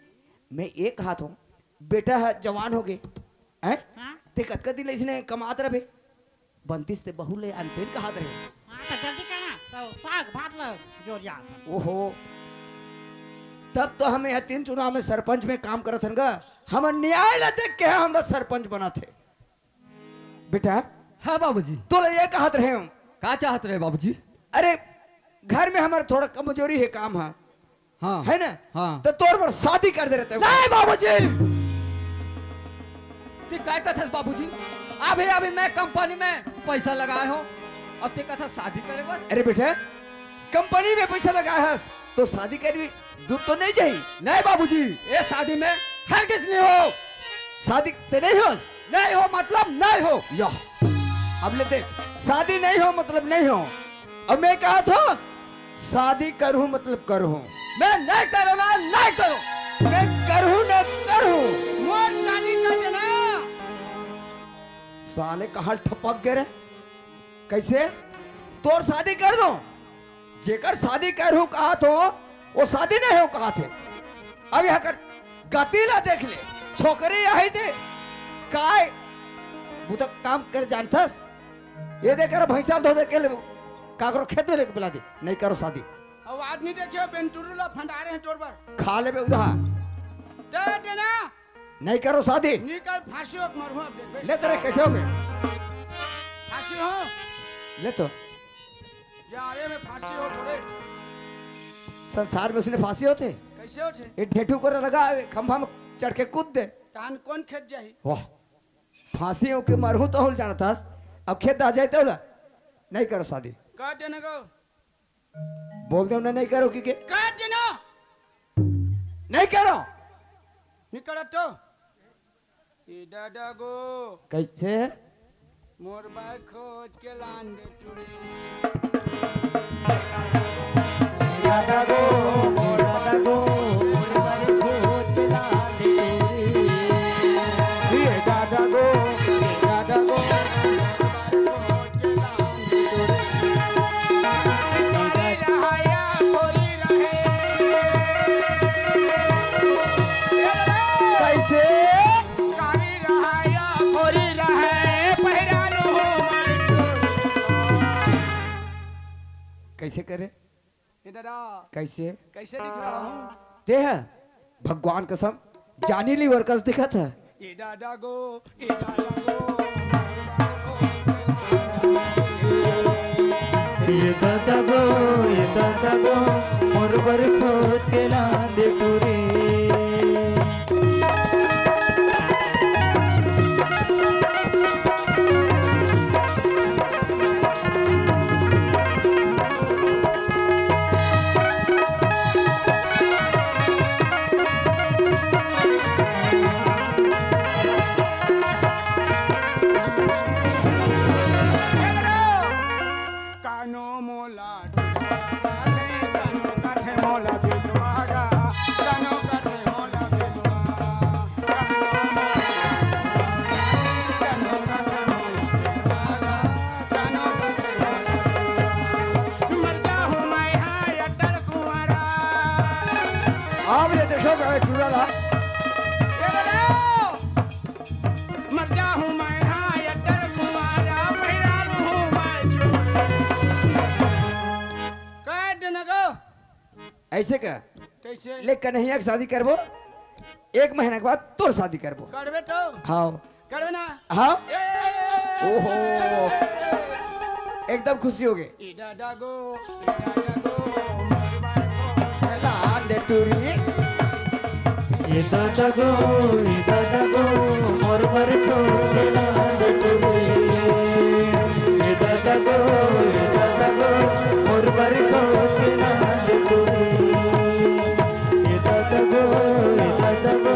मैं ये कहत हूँ, बेटा ह जवान हो गे, हैं? हाँ? ते कतका दिन ले इसने कमात रहे? बनतीस ते बहू ले आनतेन कहत रहे। हाँ, तो जल्दी करना, तो साग भात ला जोरिया। ओहो, तब तो हम यहाँ तीन चुनाव में सरपंच में काम करत हन गा, हमर न्याय ला देख के हमरा सरपंच बना थे। बेटा, हाँ बाबूजी। तोला ये कहत रहे हम। का चाहत रहे बाबूजी? अरे, घर में हमर थोड़ा कमजोरी है काम हा। हाँ। है ना? हाँ। तो तोर बर शादी कर दे रहते हैं। नहीं बाबूजी। ते काय कथस बाबूजी? अभी, अभी मैं कंपनी में पैसा लगाए हो, अब ते कथस शादी करे बर? अरे बेटा, कंपनी में पैसा लगाए हस, तो शादी करबे दूर तो नहीं जाही। नहीं बाबूजी, ये शादी में हरगिज नहीं हो। शादी ते नहीं होस? नहीं हो मतलब नहीं हो। या, अब ले देख, शादी नहीं हो मतलब नहीं हो। अब मैं कहा था, शादी करूँ मतलब करूँ। मैं नहीं करूँ ना, नहीं करूँ। मैं करूँ ना करूँ। मोर शादी कर देना। साले कहाँ ठपक गए रे? कैसे? तोर शादी कर दो। जेकर शादी कर हूँ कहा थो, वो शादी नहीं हो कहा थे। अब यहाँ कर गति ला देख ले, छोकरी यही थे, काय बुता काम कर जानथस? ये देख कर भैंसा धो दे के ले, काकरो खेत में लेके बुला दे, नहीं करो शादी। आवाज नहीं देखियो, बेंटुरू ला फंडारे हैं तोर बर। खा लेबे उधार। दे देना। नहीं करो शादी। नहीं कर, फांसी हो, मरहूं अब देख। ले तेरे कैसे हो गए? फांसी हो। ले तो। जा रे, मैं फांसी हो थोड़े। संसार में उसने फांसी होते? कैसे होते? ये ढेठू कर लगा, खंभा में चढ़ के कूद दे। तान कौन खेत जाही? वाह, फांसी हो के मरहूं तो हुल जानता। अब खेत आ जाए तो ला। नहीं करो शादी। काट देने को। बोल दे उन्हें नहीं करो कि के? काट देना। नहीं करो। नहीं करो तो। ए दादा गो। कैसे? मोर बार खोज के लान दे टुरी। दादा गो, मोर दादा गो, मोर बार खोज के लान दे टुरी। ए दादा गो। कइसे करे? ए दादा, कइसे? कइसे दिख रहा हूँ? तें ह भगवान कसम जानी लीवर कस दिखत ह। ए दादा गो, ए दादा गो, ए दादा गो, ए दादा गो, मोर बर खोज के लान दे टूरी। कानो मोला डुबा दे, कानो काठे मोला बिलवा गा, कानो काठे मोला बिलवा, कानो मोला डुबा दे, कानो काठे मोला बिलवा गा, कानो काठे मोला बिलवा। मर जाहूं मैं हाय अटल कुंवारा। आप ये देखो, गाय टूरा ला। ये बताओ। मर जाहूं मैं हाय अटल कुंवारा, पहिरा लूं मैं चूड़ी। कह दे न गो। अइसे का? कइसे? ले कन्हैया के शादी करबो, एक महीना के बाद तोर शादी करबो। करबे तो? हाँ। करबे ना? हाँ। ए, ओहो। एकदम खुशी हो गे। ए दादा गो, ए दादा गो, लान दे टूरी। ए दादा गो, ए दादा गो, मोर बर खोज के लान दे टूरी। ए दादा गो, ए दादा गो, मोर बर खोज के लान दे टूरी। ए दादा गो, ए दादा गो,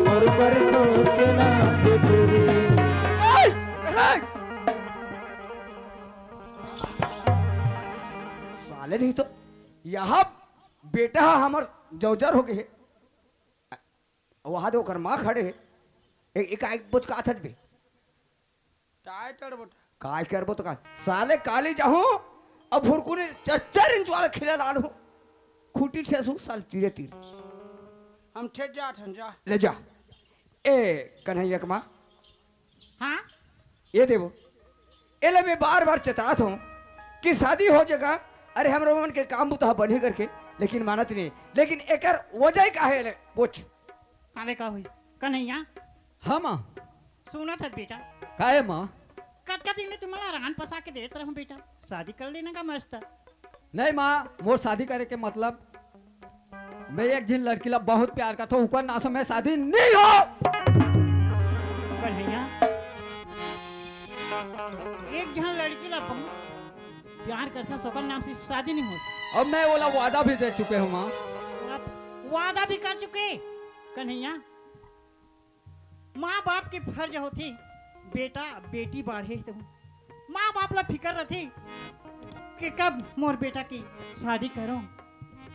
मोर बर खोज के लान दे टूरी। ओए! अरे! साले नहीं तो, यहाँ बेटा ह हमर जौजर हो गे हे, वहाँ दे ओकर माँ खड़े हे, ए-, एकाएक बोचकात हस बे। काय करबो त? काय करबो त का? साले काली जाहूँ, अब फुरकुनी चच्चर इंच वाला खिला डालहूँ, खूंटी ठेसहूँ साले तीरे तीर। हम ठेस जात हन जा। ले जा। ए कन्हैया के माँ, हाँ? ये देवो, एला मैं बार-बार चेतात हूँ कि शादी हो जगा, अरे हमरो मन के काम बुता ह बनही करके, लेकिन मानत नहीं। लेकिन एकर वजह का हे ले, पूछ। अरे का होइस? कन्हैया? हाँ माँ। सुनत हस बेटा? का हे माँ? कतका दिन ले तुमन ला रान पसा के देत रहूं बेटा, शादी कर लेना का मस्त। नहीं माँ, मोर शादी करे के मतलब, मैं एक झिन लड़की ला बहुत प्यार करथों, ओकर नाम से मैं शादी नहीं हो। कन्हैया, एक झन लड़की ला बहुत प्यार करथस, ओकर नाम से शादी नहीं होत। अब मैं ओला वादा भी दे चुके हूँ माँ। अब वादा भी कर चुके कन्हैया। माँ बाप के फर्ज होथे बेटा बेटी बाढ़े तो माँ बाप ला फिकर रथे कि कब मोर बेटा के शादी करूं,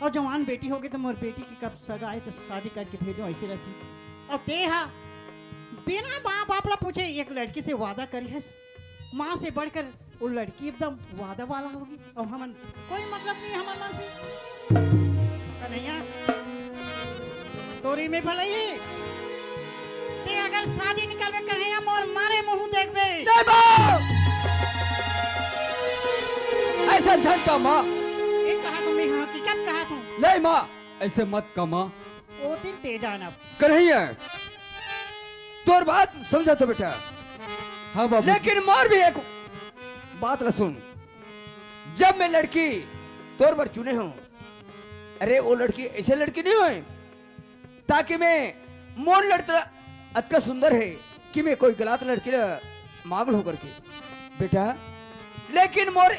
और जवान बेटी होगे तो मोर बेटी के कब सगाई तो शादी करके भेजो, ऐसे रथे। और तें हा बिना माँ बाप ला पूछे एक लड़की से वादा करे हस, माँ से बढ़कर वो लड़की एकदम वादा वाला होगी। अउ हमन कोई मतलब नहीं हमर मन से। कन्हैया, तोरी में भलई, तें अगर शादी नहीं करबे कन्हैया, मोर मारे मुंह देखबे। नहीं माँ, ऐसा झन का माँ। ये कहा तुम, मैं हकीकत कहा तुम। नहीं माँ, ऐसे मत का माँ। ओ दिन तेजा ना। कन्हैया, तोर बात समझा तो बेटा। हाँ बाबू। लेकिन मोर भी एक बात ला सुन, जब मैं लड़की तोर बर चुने हूँ, अरे वो लड़की ऐसे लड़की नहीं होय, ताकि मैं मोर लड़का अतका सुंदर है कि मैं कोई गलत लड़की ला मांग लूं करके बेटा। लेकिन मोर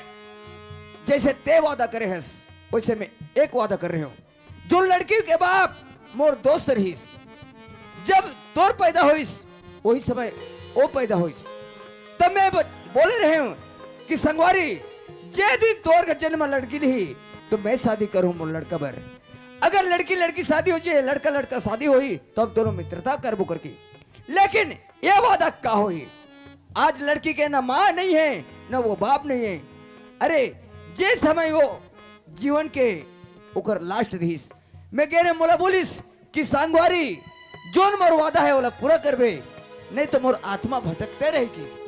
जैसे ते वादा करे हस, वैसे मैं एक वादा कर रहे हूँ। जो लड़की के बाप मोर दोस्त रहिस, जब तोर पैदा होइस, वही समय वो पैदा होइस। तब मैं ब-, बोले रहे हूँ कि संगवारी, जे दिन तोर के जन्म लड़की लिही, तो मैं शादी करूँ मोर लड़का बर। अगर लड़की लड़की शादी हो जाए, लड़का लड़का शादी होही, तो हम दोनों मित्रता करबो करके। लेकिन ये वादा का होही? आज लड़की के ना माँ नहीं है, ना वो बाप नहीं है। अरे, जे समय वो जीवन के ओकर last रहिस, मैं गे रेहेंव, मोला बोलिस कि संगवारी, जोन मोर वादा है, ओला पूरा करबे, नहीं तो मोर आत्मा भटकते रही किस।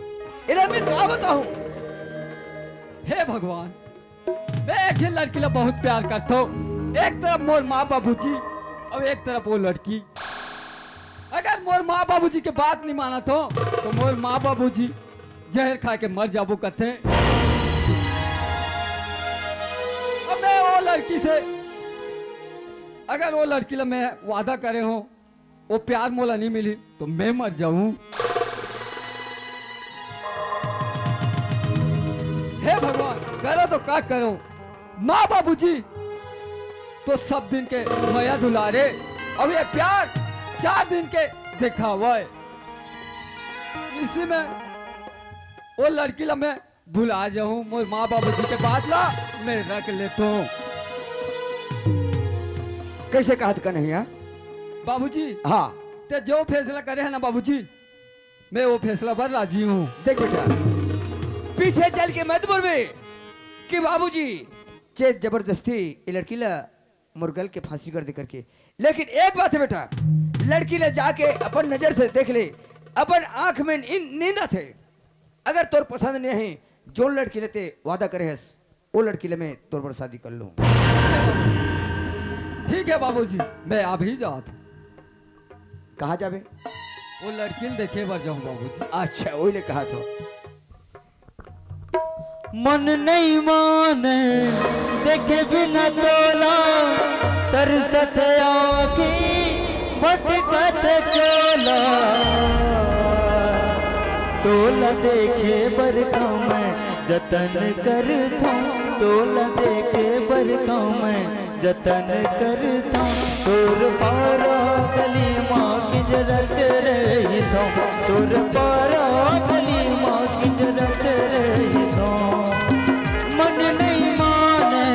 एला मैं का बताऊं? हे भगवान, मैं एक झन लड़की ला बहुत प्यार करथों। एक तरफ मोर माँ बाबूजी अउ एक तरफ वो लड़की। अगर मोर माँ बाबूजी के बात नहीं मानत हो तो मोर माँ बाबूजी जहर खा के मर जाबो कथे। अब मैं वो लड़की से, अगर वो लड़की ला मैं वादा करे हो, वो प्यार मोला नहीं मिली तो मैं मर जाऊं। हे भगवान, करो तो का करो, माँ बाबूजी तो सब दिन के मया दुलारे, अब ये प्यार चार दिन के दिखावा है। इसी में वो लड़की ला मैं भुला जाऊं, मोर माँ बाबूजी के बात ला मैं रख लेता हूँ। कैसे कहत कन्हैया? बाबूजी, हाँ। ते जो फैसला करे है ना बाबूजी, मैं वो फैसला पर राजी हूँ। देख बेटा, पीछे चल के मत बोलबे कि बाबूजी चेत जबरदस्ती ये लड़की ला मोर गल के फांसी कर दे करके। लेकिन एक बात है बेटा, लड़की ला जाके अपन नजर से देख ले, अपन आंख में इन-, नींद आथे। अगर तोर पसंद नहीं है, जोन लड़की ले ते वादा करे हस, वो लड़की ले मैं तोर बर शादी कर लूं। ठीक है बाबूजी, मैं अभी जात। कहाँ जाबे? वो लड़की ल देखे बर जाऊं बाबूजी। अच्छा, वही ले कहा तो। मन नहीं माने देखे बिना तोला, तरसत आँखी भटकत चोला। तोला देखे बर कहूँ मैं जतन करथों, तोला देखे बर कहूँ मैं जतन करथों। तोर पारा गली माँ किंजरत रहिथों, तोर पारा गली माँ किंजरत रहिथों। मन नहीं माने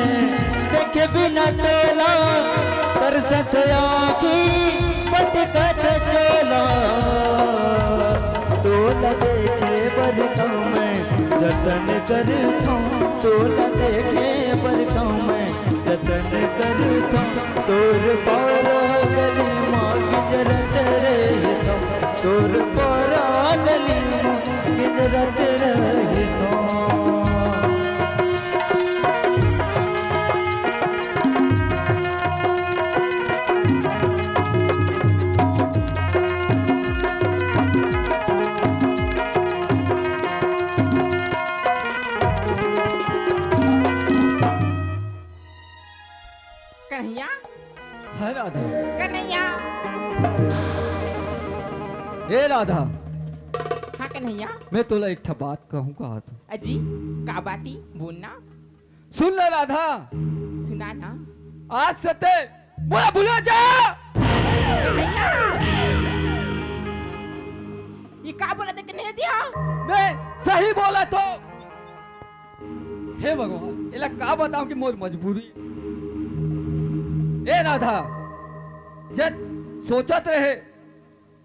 देखे बिना तोला, तरसत आँखी भटकत चोला। तोला देखे बर कहूँ मैं जतन करथों, तोला देखे बर कहूँ मैं जतन करथों। तोर पारा गली माँ किंजरत रहिथों, तोर पारा गली माँ किंजरत रहिथों। कन्हैया। हाँ राधा। कन्हैया। ए राधा। हाँ कन्हैया। मैं तोला एक ठा बात कहूँ कहा था। अजी, का बाती? बोलना। सुन ना राधा। सुना ना। आज से ते मोला भुला जा। कन्हैया। ये का बोला ते कन्हैया दिया? मैं सही बोला तो। हे भगवान, एला का बताऊं कि मोर मजबूरी। ए राधा, जब सोचत रहे,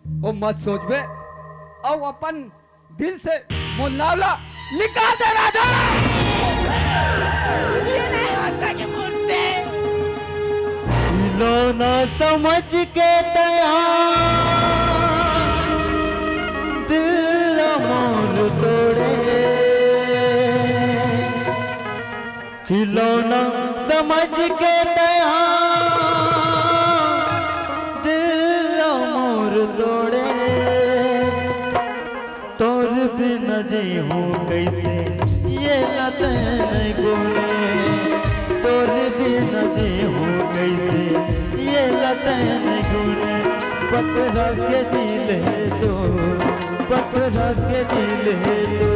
वो मत सोचबे, अउ अपन दिल से मोर नाव ला निकाल दे राधा। ये नहीं हो सके मुझसे। खिलौना समझ के तैयार दिल मोर तोड़े, खिलौना समझ के तैयार दिल मोर तोड़े। तोर बिना जीहूँ कैसे ये लतन गुने, तोर बिना जीहूँ कैसे ये लतन गुने। पत्थर के दिल है तो, पत्थर के दिल है तो,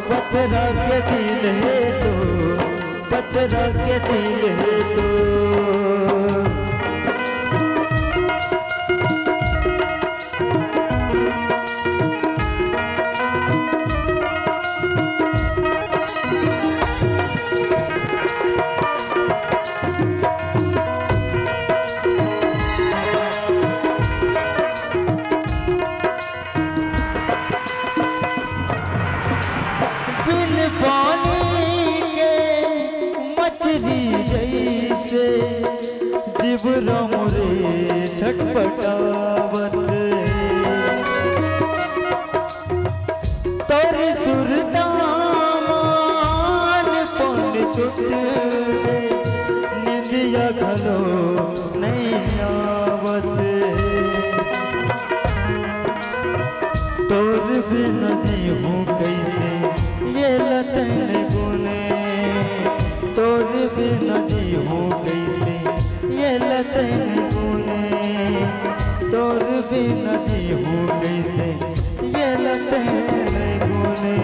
पत्थर के दिल है तो, पत्थर के दिल है तो। बिन पानी के मछली जैसे जीव रे मोरे छटपटावत। तोर सुरता मान पन चुट घलो नइ आवत। तोर बिन जीहूँ कइसे ये लतन गुने, तोर बिन जीहूँ कइसे ये लतन गुने, तोर बिन जीहूँ कइसे ये लतन गुने।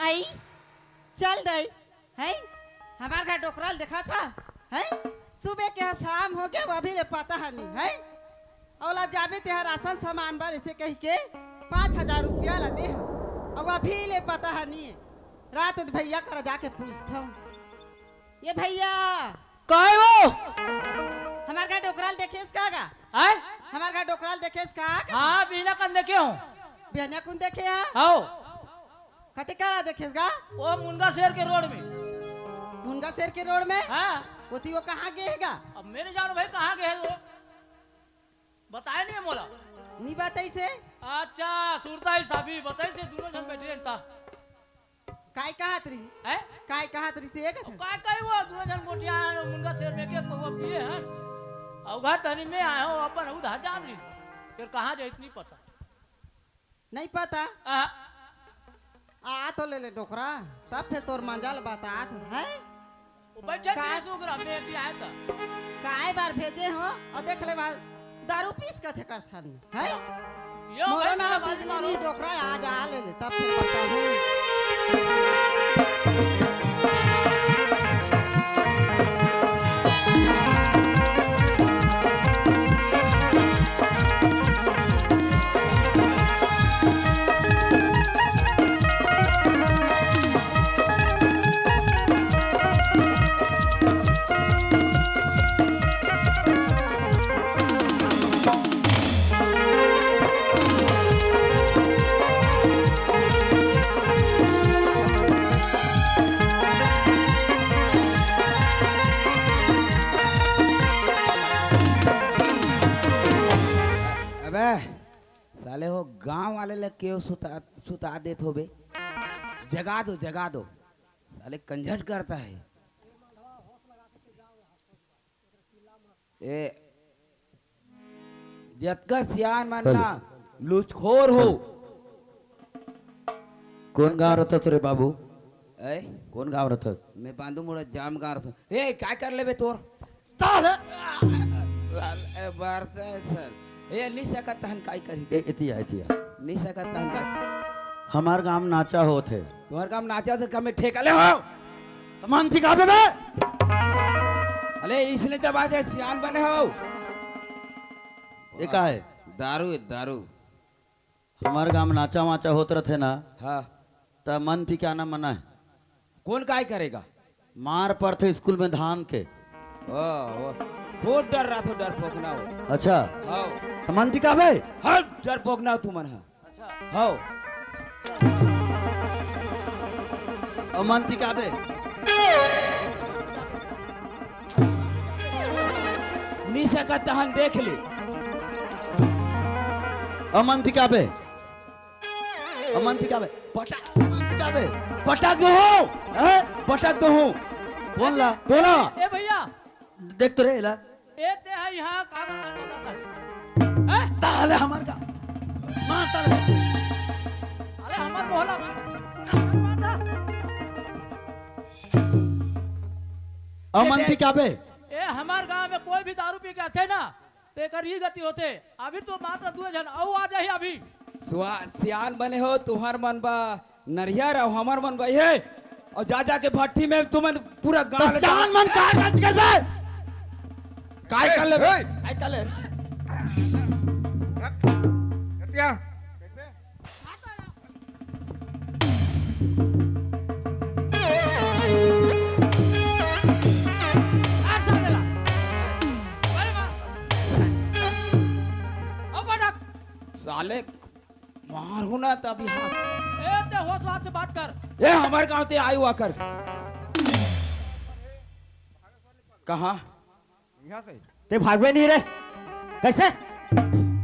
आई, चल दई, हैं? हमार घर डोकरा ल देखत हा, हैं? सुबह के हा शाम हो गया, वो अभी ले पता हा नहीं, हैं? ओला जाबे तेहा राशन सामान बर ऐसे कहि के पाँच हजार रुपया ला दे हा, अउ अभी ले पता हा नहीं। रात भैया करा जाके पूछत हूँ, ये भैया, काय वो? हमार घर डोकरा ल देखेस का गा? हैं? हमार घर डोकरा ल देखेस का गा? हाँ, बिहनिया कन देखे हूँ। बिहनिया कुन देखे हा? हव। कते करा देखेस गा? वो मुनगा शेर के रोड में। मुनगा शेर के रोड में? हाँ। ओती वो कहाँ गे हे गा? अब मैं नइ जानों भाई कहाँ गे हे वो। बताय नहीं हे मोला। नहीं बताइस हे? अच्छा, सुरता ही साबी बताइस हे, दूनों झन बैठे रहन ता। काय कहत रही? हैं? काय कहत रही से एक अब काय कही वो, दूनों झन गोठिया मुनगा शेर में के कौवा पिए हन। अउ घर तनी में आए हो, अपन उधार जान रही। फिर कहाँ जाइस नहीं पता। नहीं पता? आ। आ तो ले ले डोकरा, तब फिर तोर मंजा ल बतात हूँ, हैं? वो बैठे का-, दिए सुगरा, मैं भी आए तो। काय बार भेजे हो, अउ देख ले बार दारू पीस कथे करथन, हैं? यो मोरो भाई, ना तेरा बात बिजली मारो। नहीं डोकरा, आ जा, ले ले, तब फिर बताहूँ। अबे साले हो, गांव वाले ल केव सुता, सुता देत होबे। जगा दो, जगा दो। साले कंझट करता है। ए, जतका सियान मन ना, लुचखोर हो। कोन गांव रथस रे बाबू? ए? कोन गांव रथस? मैं बांदू मुड़ा जाम गांव रथस। ए, काय कर लेबे तोर? साले! ए, बरसा है सर। ए, नी सकत तहन काय करही? ए, एतिया, एतिया। नी सकत तहन काय? हमार गांव नाचा होत हे। तुम्हार गांव नाचा होत हे, कमे ठेका ले हो? तमान दिखाबे बे। अले, इसने तो बात है, सियान बने हो। ये का है? दारू है, दारू। हमार गांव में नाचा वाचा होत रथे ना, हाँ। त मन पी के आना मना है। कोन काय करेगा? मार पड़थे स्कूल में धान के। ओ, ओ। बहुत डर रहा था, डर पोकना हो। अच्छा। हाँ। त मन पी के आबे? हाँ, डर पोकना हो तुमन हा। हाँ। अउ मन पी के आबे? नी सकत तहन देख ले। अउ मन पी के आबे? अउ मन पी के आबे? पटक, मन पी के आबे? पटक दो हो। हैं? पटक दो हो। बोल ला। बोला। ए भैया। देख तो रे, एला। ए, ते ह इहाँ का करत हे? हैं? ताले हमार का। मार ताले। अरे, हमार मोहला मार। अउ मन पी के आबे? ए, हमार गांव में कोई भी दारू पी के आथे ना, तेकर ई गति होथे। अभी तो मात्र दू झन अउ आ जाही अभी। सुआ-, सियान बने हो, तुहर मन बा नरियर अउ हमर मन बइहे, अउ जा जा के भट्ठी में तुमन पूरा गाँव त ले सियान मन काय गलती करबे? काय ए, कर लेबे? ए। काय कर ले? हट। हटिया। कैसे? अले मारू ना तभी हाथ। ए, ते होश वास से बात कर। ए, हमर गांव ते आयु आकर। कहाँ? यहाँ से। ते भागबे नहीं रे। कैसे?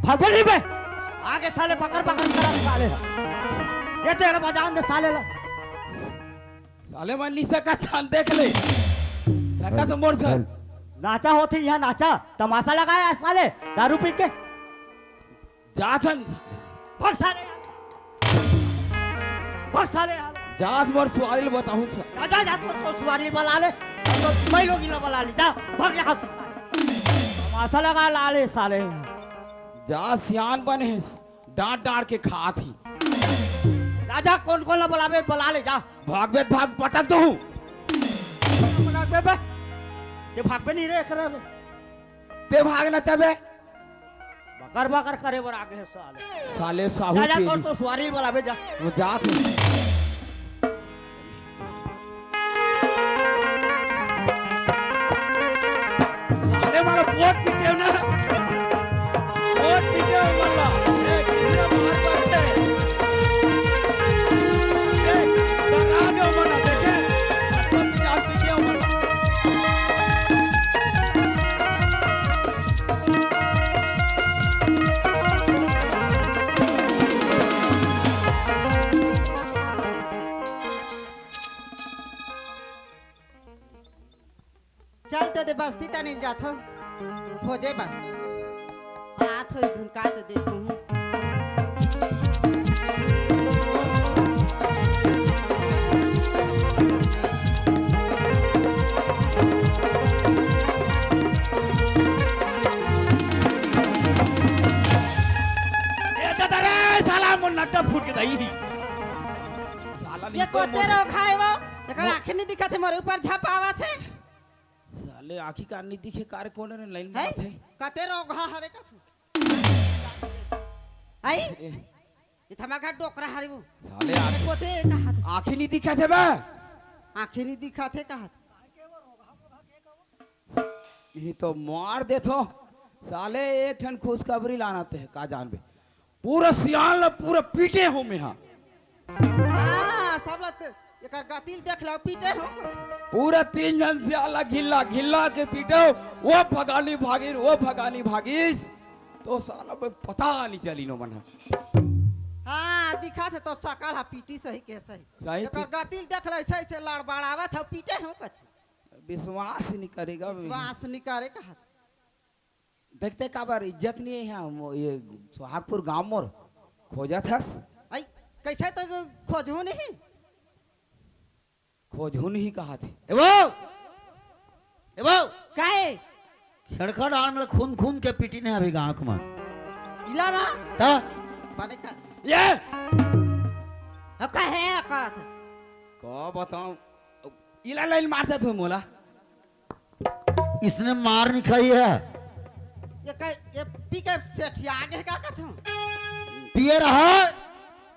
भागबे नहीं बे। आगे साले बकर बकर करत साले ह। ये तेरा बजान दे साले ला। साले मन नहीं सकत हन, देख ले। सकत मोर सर। नाचा होथे यहाँ, नाचा। तमाशा लगाया है साले। दारू पी के। जाथन। भाग साले। भाग साले। जात मोर सुवारी ल बताहूं सर। जा, जा, जा, तो, तो सुवारी बला ले। तो मैं लोग इला बला ले। जा, भाग यहाँ से साले। तमाशा लगा ला ले साले। जा सियान बने, डांट डांट के खात ही। राजा कौन कौन ला बलावे, बला ले जा। भागबे त भाग, पटक दो हूँ। भागबे बे। ते भागबे नहीं रे, एकरा ले। ते भाग न तबे। बकर बकर करे बर आगे हे साले। साले साहू जा, जा, के तोर तो सुवारी बलाबे जा। वो जात हूँ। साले मारा बहुत पीटे हो ना। बहुत पीटे हो वाला। ए, कितने मार पड़ते हैं। ए, डरा दो मना, देखे? हाथ पर पीटे हो मना। चल तो दे बस्ती तनी जाथो खोजे बर। आत होई धुनका तो देखूं। ए दादा रे, साला मोर नट्टा फूट के दाई ही। साला ये नहीं तो कोते मोर रो खाए वो, एकर आँखें नहीं दिखत हे, मोर ऊपर झपावत हे। साले आँखी का नहीं दिखे, कार कौन रे लाइन हैं? मारत हे? कते रो घा हरे कथू। आई? ए। ये थमा का डोकरा हरे वो। साले ये आँखी, कोते कहा थे? आँखी नहीं दिखत हे बे। आँखी नहीं दिखत हे कहा थे? ये तो मार देथो। साले एक ठन खुशखबरी लाना ते का जानबे। पूरा सियान ला पूरा पीटे हो में हा। हाँ, सब ला ते-, एकर गतिल देख लो, पीटे हो। पूरा तीन झन सियान ला घिल्ला, घिल्ला के पीटे हो। वो भगानी भागिन, वो भगानी भागिस। तो साला बे पता नहीं चली नो मन हा। हाँ, दिखा थे तो सकल हा पीटी सही के सही। सही एकर थी। गतिल देख लो, ऐसे, ऐसे लड़बड़ावत हो, पीटे हो कछु। विश्वास नहीं करेगा। विश्वास नहीं करे कहा। देखते काबर इज्जत नहीं है यहाँ, मो-, ये सोहागपुर गांव मोर खोजत हस। आई, कैसे तो खोजहूं नहीं? खोजहूं नहीं कहा थे। ए वो! ए वो! काहे? खेड़खा डाल में खून खून के पीटी नहीं अभी गांव में। इला ना? ता? बने कर। ये! अब का है करत? का बताऊं? इला लाइन मारते थे मोला। इसने मार नहीं खाई है। ये का, ये पी के सेठिया आगे का कथम? पिए रहा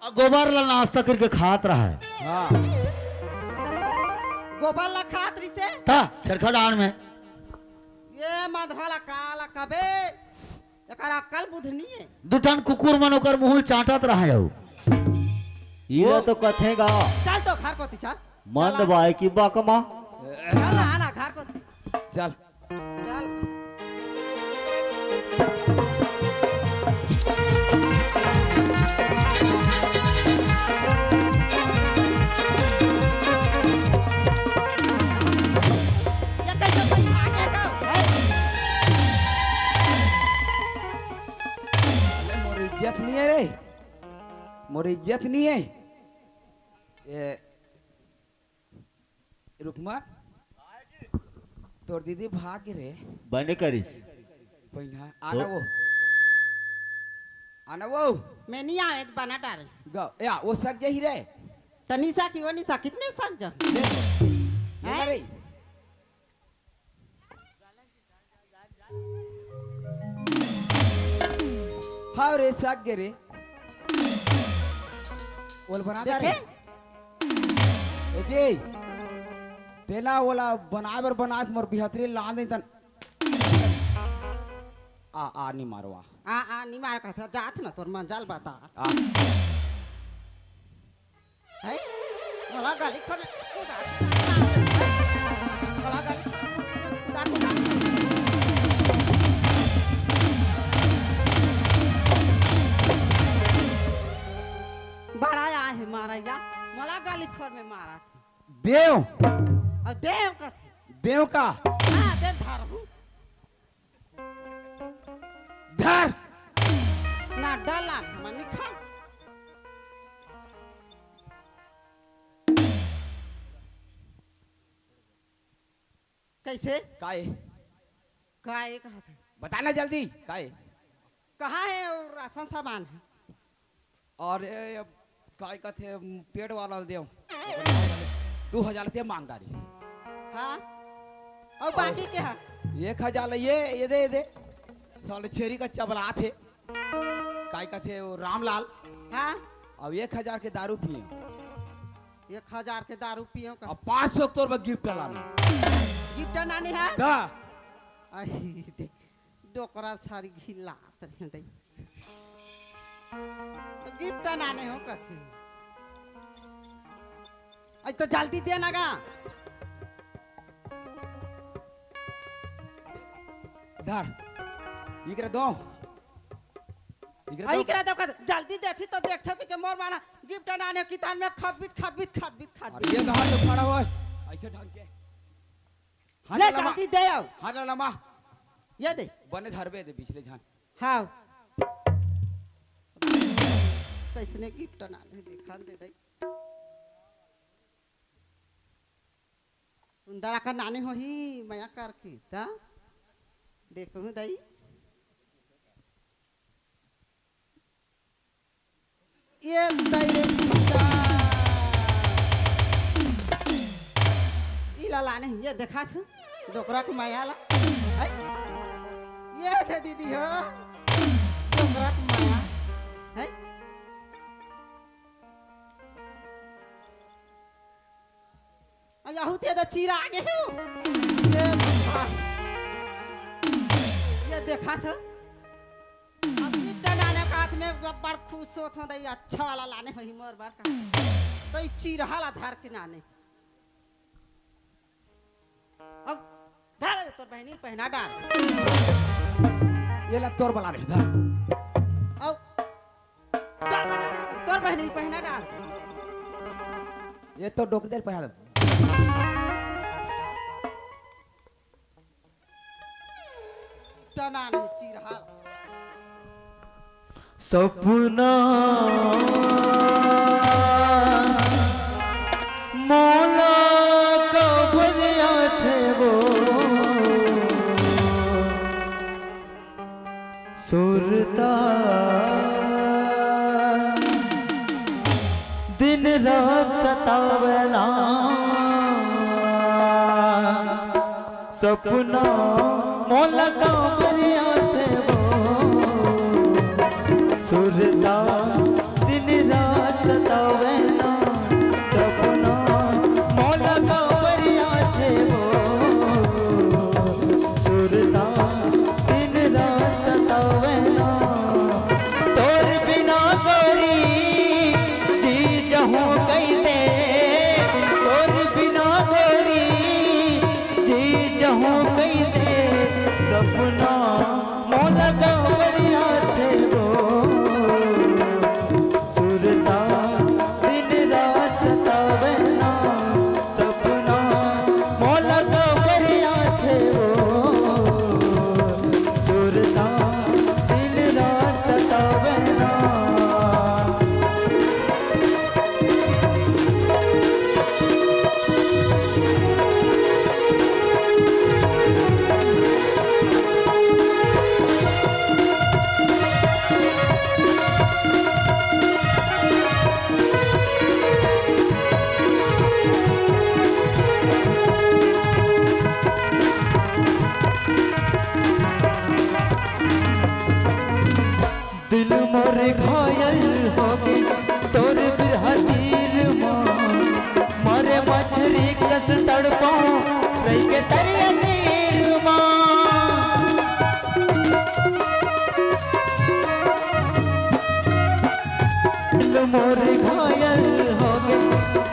और गोबर ला नाश्ता करके खात रहा है। हाँ। गोबर ला खात रही से? था, खेरखा डांड में। ये मधवा ला काला कबे एकर अक्कल बुद्धि नहीं है। दू ठन कुकुर मन ओकर मुंह चाटत रहे हो। ये वो तो कथे गा। चल तो घर कोती चल। मंद चल। बाय की बकमा। चल ना, ना, घर कोती। चल। चल। ये कैसे कोई आगे का? मोर इज्जत नहीं है रे, मोर इज्जत नहीं है। ए, रुकमा, तोर दीदी भाग रे। बने करिस। पहिना, आना वो। आना वो। मैं नहीं आवे तो बना डारे। गो, या, वो सक जही रे। तनी सा की वो नहीं सा, कितने सक जा? देख। ये हैं? रे। हाव रे, सक गे रे। ओल बना दा रे। देखे? ए जी, तेला ओला बनाए बर बनाए मोर बिहतरी लान दे तन। आ, आ, नहीं मारवा। आ, आ, निमार कथे, जात न तोर मंजल बता। आ। है? मोला गाली खोर में, तू जा। मोला गाली खोर में, कूदा, कूदा। बड़ा आहे मारा या, मोला गाली खोर में मारा। देव। अउ देव कथे। देव का? हाँ, दे धरहूँ। धर। ना डला, ना मनी खा। कैसे? काय? काय कहा था? बताना जल्दी, काय? कहाँ है वो राशन सामान है? अरे, अब काय कथे, पेट वाला ल देव। दू हजार ते मांग डारिस। हाँ? अउ बाकी के हा? एक हजार ल ये, ये दे, ये दे। साले छेरी का चबलात हे। काय कथे, वो रामलाल। हाँ? अब एक हजार के दारू पिए। एक हजार के दारू पियो का? अब पाँच सौ तोर बर गिफ्ट लाना। गिफ्ट लाने है? दा। आई देख, डोकरा सारी घिलात रहे दई। गिफ्ट लाने हो कथे। अई तो जल्दी दे ना गा। धर। इकरे दो। इकरे अई दो। इकरे दो का जल्दी देथी तो देखथो कि के मोर माना गिफ्ट लाने कितान में खदबित, खदबित, खदबित, अरे खदबित। ये कहाँ से खड़ा हुआ है? ऐसे ढंग के। हाँ ले ना लमा। जल्दी दे आओ। हाँ ना लमा। ये दे। बने धरबे दे पिछले झान। हाँ। कैसने गिफ्ट लाने देखा दे दई। सुंदरा का लाने होही मया करके, ता? देखहूँ दई। ये दई रे सीता। ई ला लाने, ये देखा था, डोकरा के माया ला। है? ये दे दीदी हो, डोकरा के माया। है? अ, यहू ते तो चीरा आगे हो। ये देखा। ये देखा था। अब गिफ्ट लाने का हाथ में बड़ खुश होत हो, दई अच्छा वाला लाने होही मोर बर का। तो ई चीरहा ला धर के लाने। अब धर तोर बहिनी पहना डार। ये ला तोर बला रे, धर। अब तोर, तोर बहिनी पहना डार। ये तो डोक दे पहना डार। टना नहीं चीरहा। सपना मोला कब आथे वो सुरता दिन रात सतावना। सपना मोला काबर आथे वो सुरता दिन रात सतावे ना। सपना मोला काबर आथे वो सुरता दिन रात सतावे ना। तोर बिना गोरी जी जहूँ कैसे, तोर बिना गोरी जी जहूँ कैसे। सपना मोर घायल होगे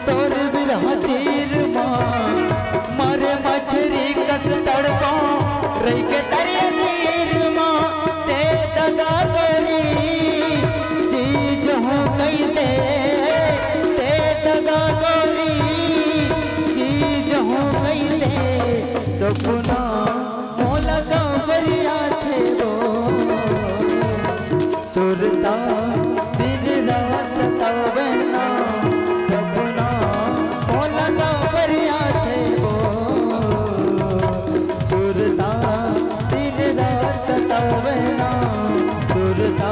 तोर बिरह तीर मा, मरे मछरी कस तड़पा रहिके तरिया तीर मा। ते दगा गोरी जी जहूँ कइसे, ते दगा गोरी जी जहूँ कइसे, सपना मोला काबर आथे वो। सुरता दिन रात सतावना, सपना मोला काबर आथे वो। सुरता दिन रात सतावना, सुरता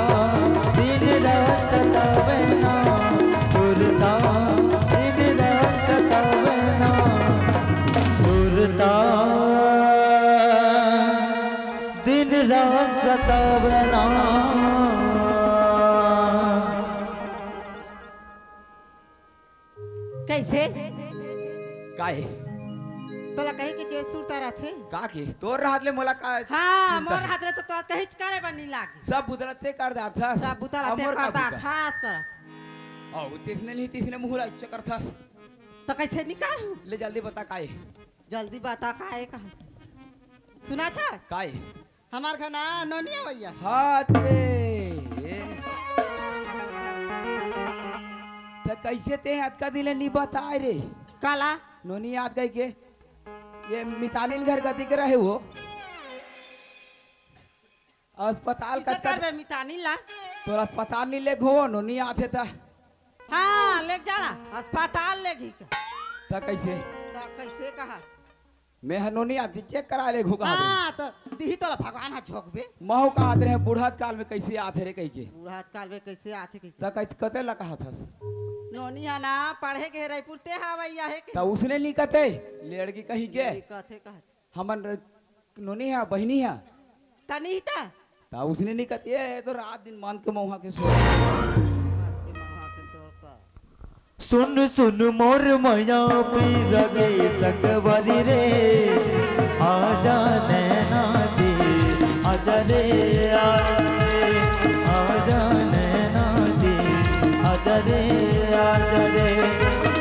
दिन रात सतावना, सुरता दिन रात सतावना, सुरता दिन रात सतावना। कइसे? काहे? तोला कहे कि जे सुरता रथे। का के? तोर रहत ले मोला का हाँ, चिंता मोर हे? हाथ ले तो तोला कहिच करे बर नी लागे। सब बुता ला ते कर डारथस। सब बुता ला अब ते मोर का कर बुता? डारथस करत। अउ तिसने नहीं, तिसने मुँह ला उच्च करथस। त कइसे निकालहूँ? ले जल्दी बता काहे? जल्दी बता काहे कहा? सुनाथा? काहे? हमर घर ना नोनी अवइया। हाथ रे। त कइसे ते अतका दिन ले नी बताय रे? काला? नोनी आत कहिके। ये मितानिन घर कति के रहे वो? अस्पताल कइसे कतका करबे मितानिन ला? तोला अस्पताल नी लेगहूँ, नोनी आथे त। हाँ, लेग जाना। अस्पताल लेगही का। त कइसे? त कइसे कहा? मैं ह नोनी आती चेक करा लेगहूँ कहा हाँ, त दिही तोला भगवान ह झोंकबे। महू कहत रहे, बूढ़त काल में कइसे आथे रे कहिके। बूढ़त काल में कइसे आथे कहिके। त कइ-, कते ला कहत हस? नोनी ह ना, पढ़े गे हे रइपुर ते ह अवइया हे के। त उसने नी कते, लेड़गी कहिके। नी कथे कहत। हमन र-, नोनी ह, बहिनी ह। त नी त। त उसने नी कते, ये तो रात दिन मन के मउहा के सोर। मन के मउहा के सोर का। सुन सुन मोर मया पीरा गे संगवारी रे, आजा नैना दे, आजा रे, आजा रे, आजा नैना दे, आजा रे, आजा रे।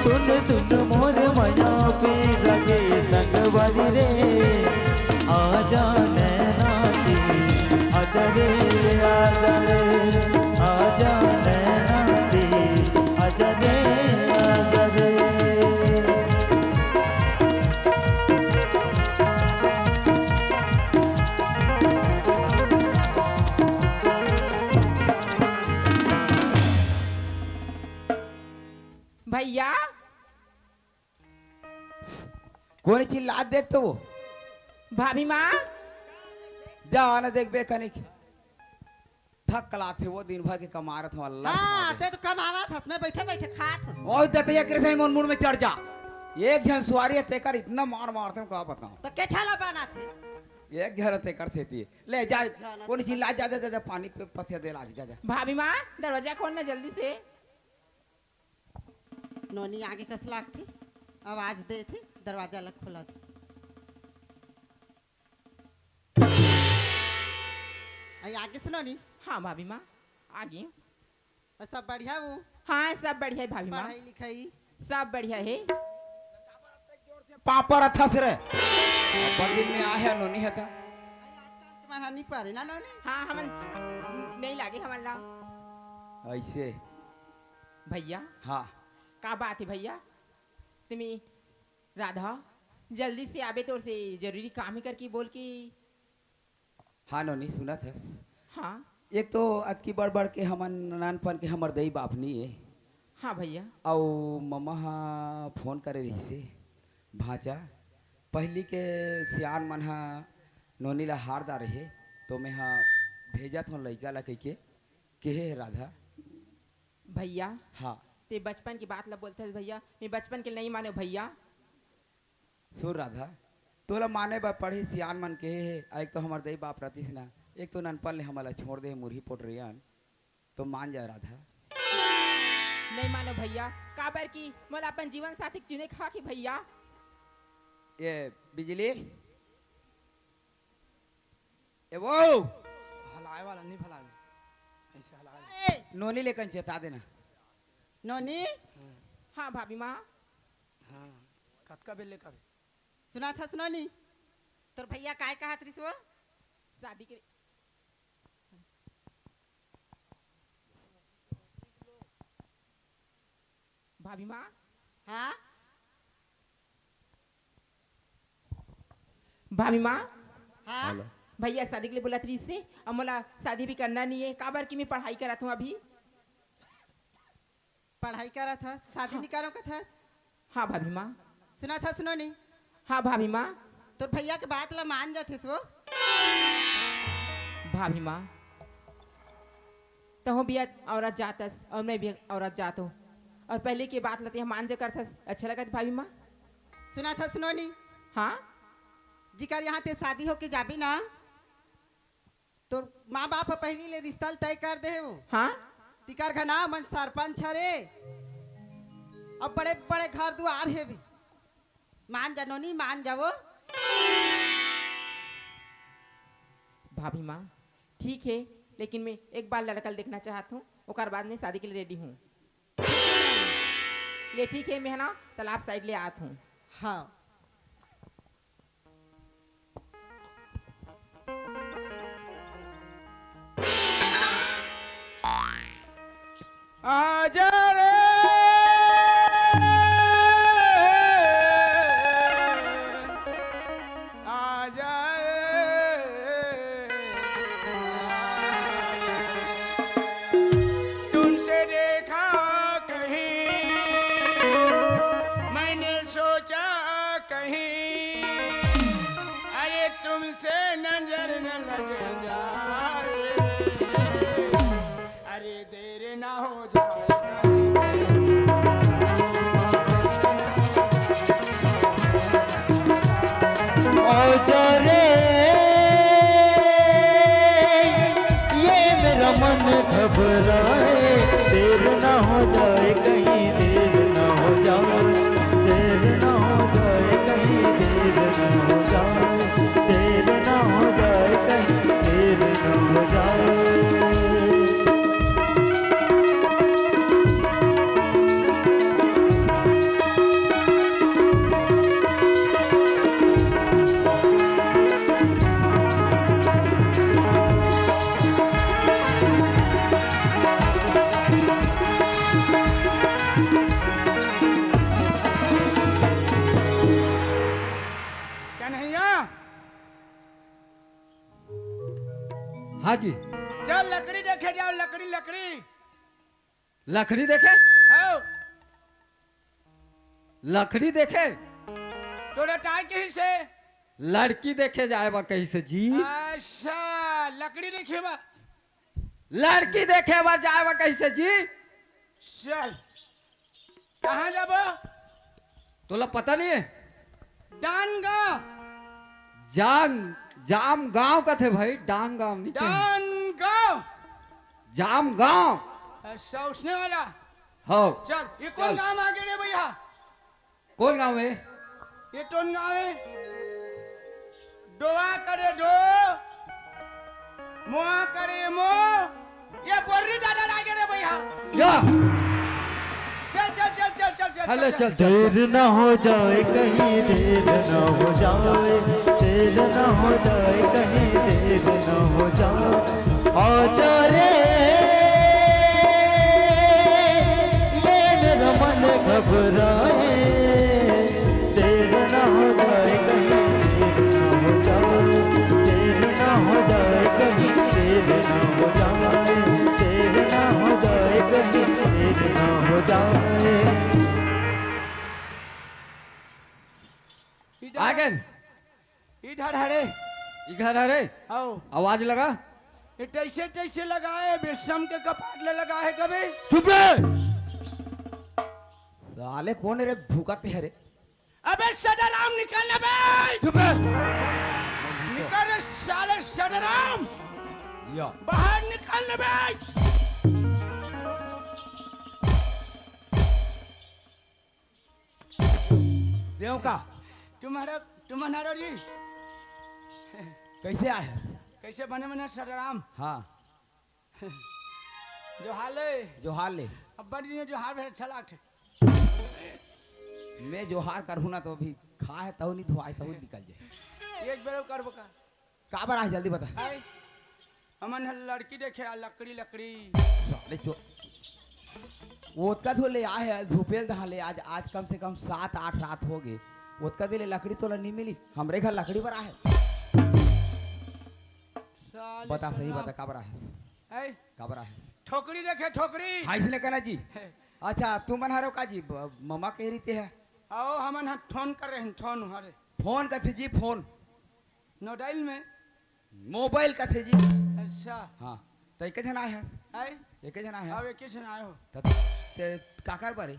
सुन सुन मोर मया पीरा गे संगवारी रे, आजा नैना दे, आजा रे, आजा रे, आजा नैना दे, आजा रे, आजा रे। भइया। कोन चिल्लात देख तो वो? भाभी माँ। जा न देखबे कनिक। थक कलात हे वो दिन भर के कमारत हो अल्लाह हाँ, ते तो कमावत हस, मैं बइठे बइठे खात हूँ। ओ दतैया कृष्ण मोर मुड़ में चढ़ जा। एक झन सुवारी हे तेकर इतना मार मारथे का बताओं। त के छाला बनाथे? एक झन तेकर सेती। ले जा, एक झन कोन तेकर चिल्लात जा, जा, जा, जा, पानी पे पसिया दे लाग जा, जा। भाभी माँ, दरवाजा खोल ना जल्दी से। नोनी आगे कस लागथे, आवाज देथे, दरवाजा ला खोलत। अई आगे से नोनी। हाँ भाभी माँ, आगे। अउ सब बढ़िया वो? हाँ, सब बढ़िया हे भाभी माँ। पढ़ाई लिखाई? सब बढ़िया हे। पापड़ अथस रे। बगल में आहे नोनी हे त। अई आजकल के मन ह नी पढ़े ना नोनी? हाँ, हमन नहीं लागे हमन ला। अइसे। भइया। हाँ। का बात हे भइया? तुमी राधा, जल्दी से आबे, तोर से जरूरी काम हे करके बोल के। हाँ नोनी, सुनत हस? हाँ। एक तो अतकी बड़-बड़ के हमन नानपन के हमर दई बाप नी हे। हाँ भइया। अउ ममा ह फोन करे रहिसे, भांचा, पहिली के सियान मन ह नोनी ला हार डारे हे, तो मैं ह भेजत हों लइका ला कहिके, केहे हे राधा। भइया, हाँ। ते बचपन के बात ला बोलथस भइया, मैं बचपन के नहीं मानों भइया। सुन राधा, तोला माने बर पड़ही, सियान मन केहे हे, एक तो हमर दई बाप रतिस ना, एक तो ननपन ले हमला छोड़ दे हे मुरही पोटरियन, तो मान जा राधा। नहीं मानों भइया, काबर कि मोला अपन जीवन साथी के चुने के हक हे भइया। ए बिजली, ए वो हलाए वाला नहीं भलावे, अइसे हलाए। ए! नोनी लेकन चेता देना। नोनी। हाँ भाभी माँ। हाँ, कतका बेर ले कबे? सुनत हस नोनी, तोर भैया काय कहत रिस वो? शादी के भाभी माँ। हाँ? भाभी माँ। हाँ? हेलो। भैया शादी के लिए बोलत रिस हे, अउ मोला शादी भी करना नहीं है, काबर कि मैं पढ़ाई करत हूँ अभी। पढ़ाई करत हस, शादी हाँ। नहीं करो कथस? हाँ भाभी माँ। सुनत हस नोनी? हाँ भाभी माँ। तोर भैया के बात ला मान जाथस वो? भाभी माँ, तहूँ भी औरत जात हस अउ मैं भी औरत जात हूँ, अउ पहले के बात ला तें मान जा करथस, अच्छा लगत भाभी माँ? सुनत हस नोनी? हाँ। जिकर यहाँ तें शादी होके जाबे ना, तोर माँ बाप ह पहिली ले रिश्ता ल तय कर दे हे वो। हाँ? तिकर घर ना मन सरपंच हरे। अब बड़े-बड़े घर दुआर हे भी। मान जा नोनी, मान जा वो। भाभी माँ, ठीक है, लेकिन मैं एक बार लड़का ल देखना चाहत हूँ, ओकर बाद मैं शादी के लिए ready हूँ। ले ठीक है, मैं है ना तालाब side ले आत हूँ। हाँ। आजा रे, आजा रे। तुमसे देखा कहीं, मैंने सोचा कहीं, अरे तुमसे नजर न लग जाए, अरे देर ना हो जाए। आजा रे, ये मेरा मन घबराए, देर ना हो जाए कहीं, देर ना हो जाए, देर ना हो जाए कहीं, देर ना हो जाए, देर ना हो जाए कहीं, देर ना हो जाए। कन्हैया। हाँ जी। चल लकड़ी देखे जाओ, लकड़ी, लकड़ी। लकड़ी देखे? हाँ। लकड़ी देखे? तोरा ताय कहिस हे? लड़की देखे जाए बा कहिस हे जी। अच्छा, लकड़ी देखे बा। लड़की देखे बर जाए बर कहिस हे जी। चल, कहाँ जाबो? तोला पता नहीं है? डांग गाँव। जाम, जाम गाँव कथे भाई, डांग गाँव नहीं कहे। डांग गाँव। जाम गाँव। अच्छा, उसने वाला। हाँ। चल, ये कौन चल। गाँव आ गे रे भैया? कोन गाँव हे? ये टोन गाँव हे। डोवा करे डो, मोआ करे मो, ये बोर्री दादा लागे रे भैया। या। चल, चल, चल, चल, चल, चल, हले चल, चल, चल। देर ना हो जाए कहीं, देर ना हो जाए, देर ना हो जाए कहीं, देर ना हो जाए। आजा रे, ये मेरा मन घबराए, देर ना हो जाए कहीं, देर ना हो जाए, देर ना हो जाए कहीं, देर ना हो जाए, देर ना हो जाए कहीं, देर ना हो जाए। आ गे। ई घर हरे। ई घर हरे? आओ। आवाज लगा। ये तैसे तैसे लगाए, बेशरम के कपाट ले लगाए कभी। चुप रे। साले कौन रे भूकत हरे? अबे सदाराम निकल ना बे। चुप रे। निकल रे साले सदाराम। या। बाहर निकल ना बे। देव का? तुम्हारा, तुम्हारा जी। कैसे आए? कैसे बने बने सदाराम? हाँ। जोहार ले। जोहार ले। अब्बा जी ने जोहार भेर अच्छा लागथे। मैं जोहार करहूँ ना तो अभी खा है तहु नहीं धोआए तहु निकल जाए। एक बेर करबो का? काबर आए जल्दी बता। आए। हमन ह लड़की देखे आ लकड़ी लकड़ी। साले चो-, वो ओतका धो ले आए है भूपेल दहा ले आज, आज कम से कम सात आठ रात हो गए। ओतका दिन ले लकड़ी तोला नहीं मिली, हमरे घर लकड़ी बर आए। साले बता सही सलाम। बता काबर आए? आए। काबर आए? ठोकरी देखे ठोकरी। हाँ इसने कहना जी। हे। अच्छा तुमन हरो का जी ब-, ममा कह रही ते है। आओ हमन ह ठोन कर रहे हैं, ठोन हरे। फोन कथे जी फोन। नोडाइल में। मोबाइल कथे जी। अच्छा। हाँ। त एके झन आए हस? आए? एके झन आए हस? अब एके झन आए हो। त ते काकर बरे?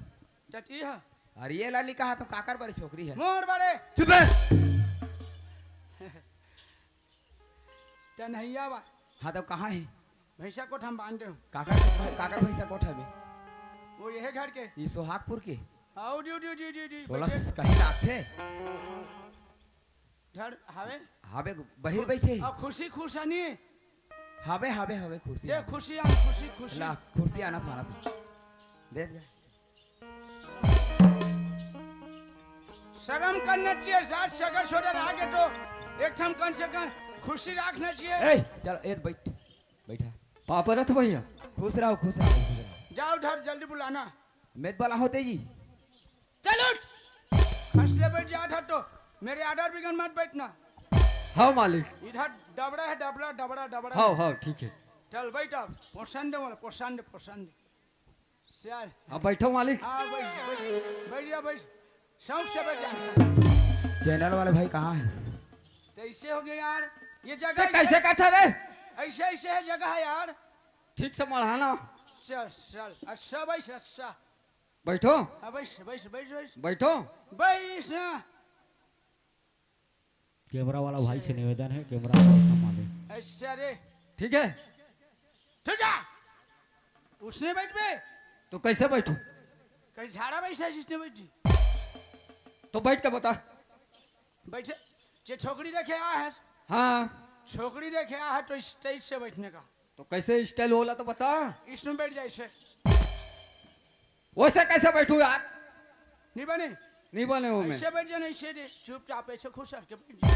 टटी ह। अरे ये ला नी कहा तो काकर बरे छोकरी है? मोर बरे। चुप है। तनहैया बा। हाँ त कहाँ है? भैंसा कोठा में बांध दे हूँ। काकर, काकर भैंसा कोठा में? वो यही घर के। ये सोहागपुर के? हाँ, उडी, उडी, उडी, उडी, उडी, बोला बैठे। कहीं लागथे? घर हावे? हावे, बहिर बैठे ही। आ, खुशी खुश आनी। हावे, हावे, हावे, खुशी दे, आना। खुशी आन, खुशी, खुशी। ला, खुशी आना थाना से। दे, दे। शर्म करना चाहिए, साथ सगा सोदर आगे तो एक ठम कम से कम खुशी रखना चाहिए। ए, चल, ए, बैठ, बैठा। पापरत भैया। खुश रहो, खुश रहो, खुश रहो। जाओ उधर, जल्दी बुलाना। मैं तो बोला होते जी। चल उठ। हंस ले बैठ जा, उधर तो मेरे आदर बिगन मत बैठना। हाँ मालिक। इधर डबरा है, डबरा, डबरा, डबरा। हाँ, हाँ, ठीक है। चल बैठ अब, पोसंड वाला, पोसंड, पोसंड। सियाल। हाँ, बैठो मालिक। हाँ, बैठ, बैठ, बैठ जा, बैठ। शौक से बैठ जा। चैनल वाले भाई कहाँ हैं? तो ऐसे हो गया यार, ये जगह ते ऐसे, कैसे करता रे? ऐसे, ऐसे है जगह है यार। ठीक से मढ़ाना। चल, चल, अच्छा भाई, अच्छा। बैठो। हाँ, बैठ, बैठ, बैठ, बैठ। बैठो। बैठ ना। कैमरा वाला भाई से निवेदन है, कैमरा वाला संभाले। अच्छा रे। ठीक है। ठीक है। उसने बैठ बे। तो कैसे बैठूं? कहीं झाड़ा बैठा है जिसने बैठी। तो बैठ के बता। बैठे, जे छोकरी देखे आ है। हाँ। छोकरी देखे आ है तो स्टेज से बैठने का। तो कैसे स्टाइल होला तो बता। इसमें बैठ जा, ऐसे। वैसे कैसे बैठूं यार? नहीं बने। नहीं बने हो मैं। ऐसे बैठ जा, नहीं, ऐसे दे, चुपचाप ऐसे खुश करके बैठ जा।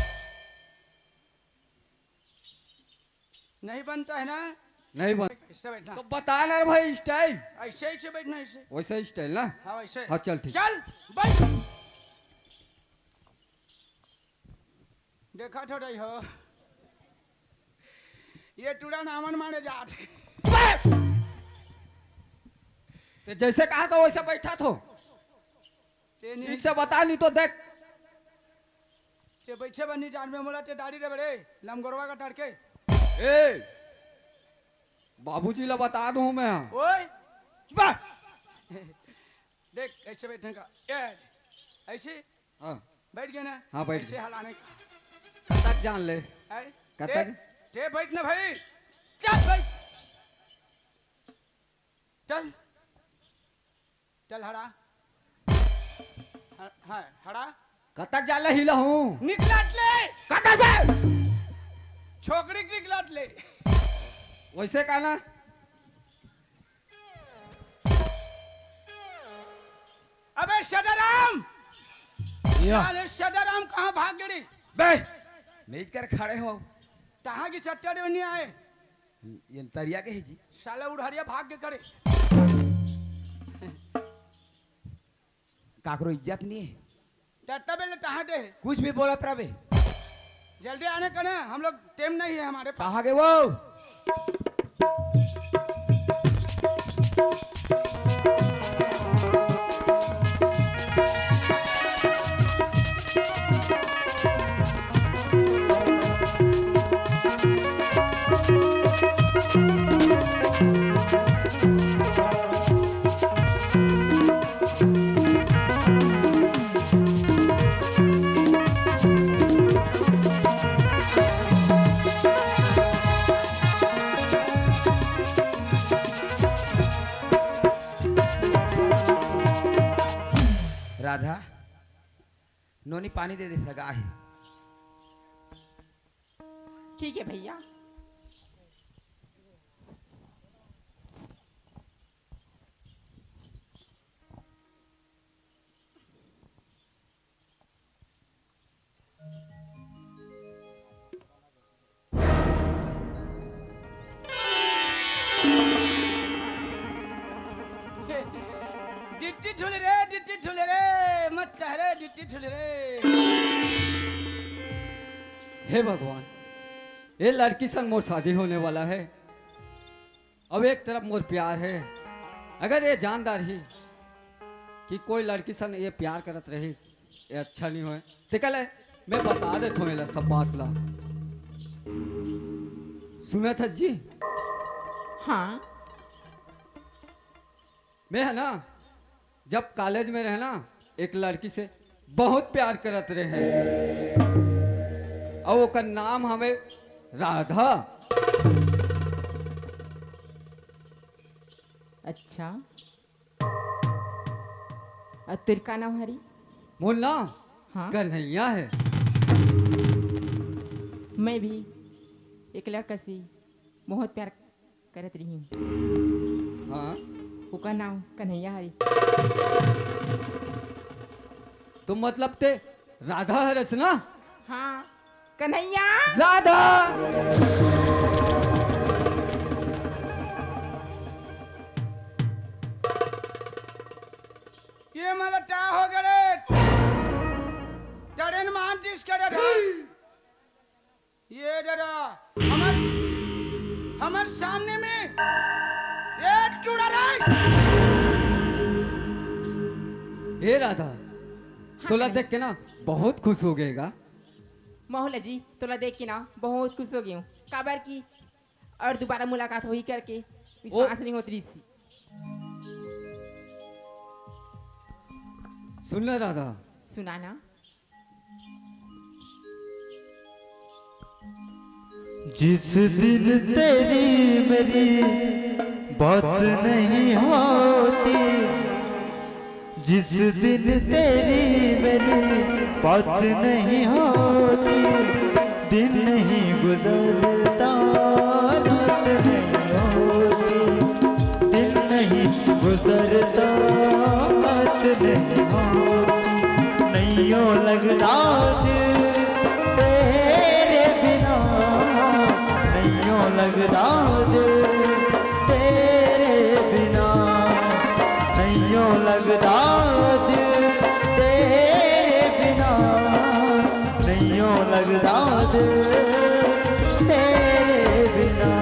नहीं बनता है ना? नहीं बन। इससे बैठना। तो बता ना रे भाई स्टाइल। ऐसे, ऐसे बैठना, ऐसे। वैसे स्टाइल ना? हाँ, वैसे। हाँ, चल ठीक। चल, बैठ। देखा तो रही हो, ये टूरा नामन मारे जात। ते जैसे कहा था वैसे बैठा थो। ते नहीं। ठीक से बता, नहीं तो देख। ते बैठे बनी जान में मोला ते दाढ़ी रे बड़े लमगोरवा का टड़के। ए, बाबूजी ला बता दूं मैं। ओए, चुप। देख, ऐसे बैठने का। ये, ऐसे हाँ। बैठ गया ना? हाँ, बैठ ऐसे गया। हलाने का। कतक जान ले। है? कतक? ते, ते बैठ ना भाई। चल भाई। चल। चल हड़ा। ह-, हाँ, हड़ा। कतक जान ले हिला हूँ। निकलत ले। कतक बे? छोकरी के निकलत ले। वैसे का ना? अबे सदाराम! या। साले सदाराम कहाँ भाग गए? बे, मेज कर खड़े हो। कहाँ की सट्टा रे नहीं आए? ये तरिया के है जी। साला उड़हरिया भाग के करे। काकरो इज्जत नहीं है। टट्टा बेले टहाटे है। कुछ भी बोलत रहे। जल्दी आने का ना, हम लोग टाइम नहीं है हमारे पास। कहाँ गए वो? राधा, नोनी पानी दे दे सगा है। ठीक है भैया। डिट्टी ठुल रे, डिट्टी ठुल रे, मत कह रे, डिट्टी ठुल रे। हे भगवान, ये लड़की संग मोर शादी होने वाला है। अब एक तरफ मोर प्यार है, अगर ये जानदार ही कि कोई लड़की संग ये प्यार करत रहिस, ये अच्छा नहीं होय। ते कले, मैं बता देत हूँ एला सब बात ला। सुनत हस जी? हाँ। मैं है ना, जब कॉलेज में रहे ना, एक लड़की से बहुत प्यार करत रहे, और ओकर नाम हवे राधा। अच्छा, और तेर का नाम हरी? मोर नाम हाँ? कन्हैया है। मैं भी एक लड़का से बहुत प्यार करत रही हूँ। हाँ? ओकर नाम कन्हैया हरे। तो मतलब ते राधा हरस ना? हाँ, कन्हैया। राधा। ये मला टा हो गए रे। टड़ेन मान डिस करे रे। ये दादा, हमर, हमर सामने में ये टूड़ा रे। ए राधा, हाँ, तोला कन्हैया। देख के ना बहुत खुश हो गएगा। मोहला जी, तोला देख के ना बहुत खुश हो गई हूँ। काबर की और दोबारा मुलाकात होही करके विश्वास नहीं होत रहिस। सुन ना राधा। सुना ना। जिस दिन तेरी मेरी बात नहीं होती, जिस दिन तेरी मेरी बात नहीं होती, दिन नहीं गुजरता, रात नहीं होती, दिन नहीं गुजरता, बात नहीं होती, नैयो लगदा दिल तेरे बिना, नैयो लगदा दिल तेरे बिना, नैयो लगदा दिल तेरे बिना, नैयो लगदा दिल तेरे बिना।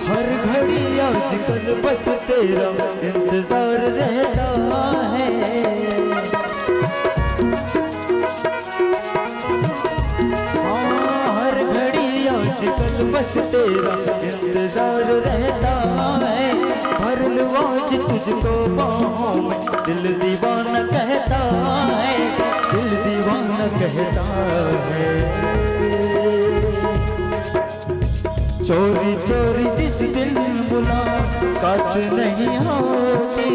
हर घड़ी आजकल बस तेरा इंतजार रहता है। हाँ, हर घड़ी आजकल बस तेरा इंतजार रहता है। भर लूं आज तुझको बाहों में, दिल दीवाना कहता है, दिल दीवाना कहता है। चोरी चोरी जिस दिन मुलाकात नहीं होती,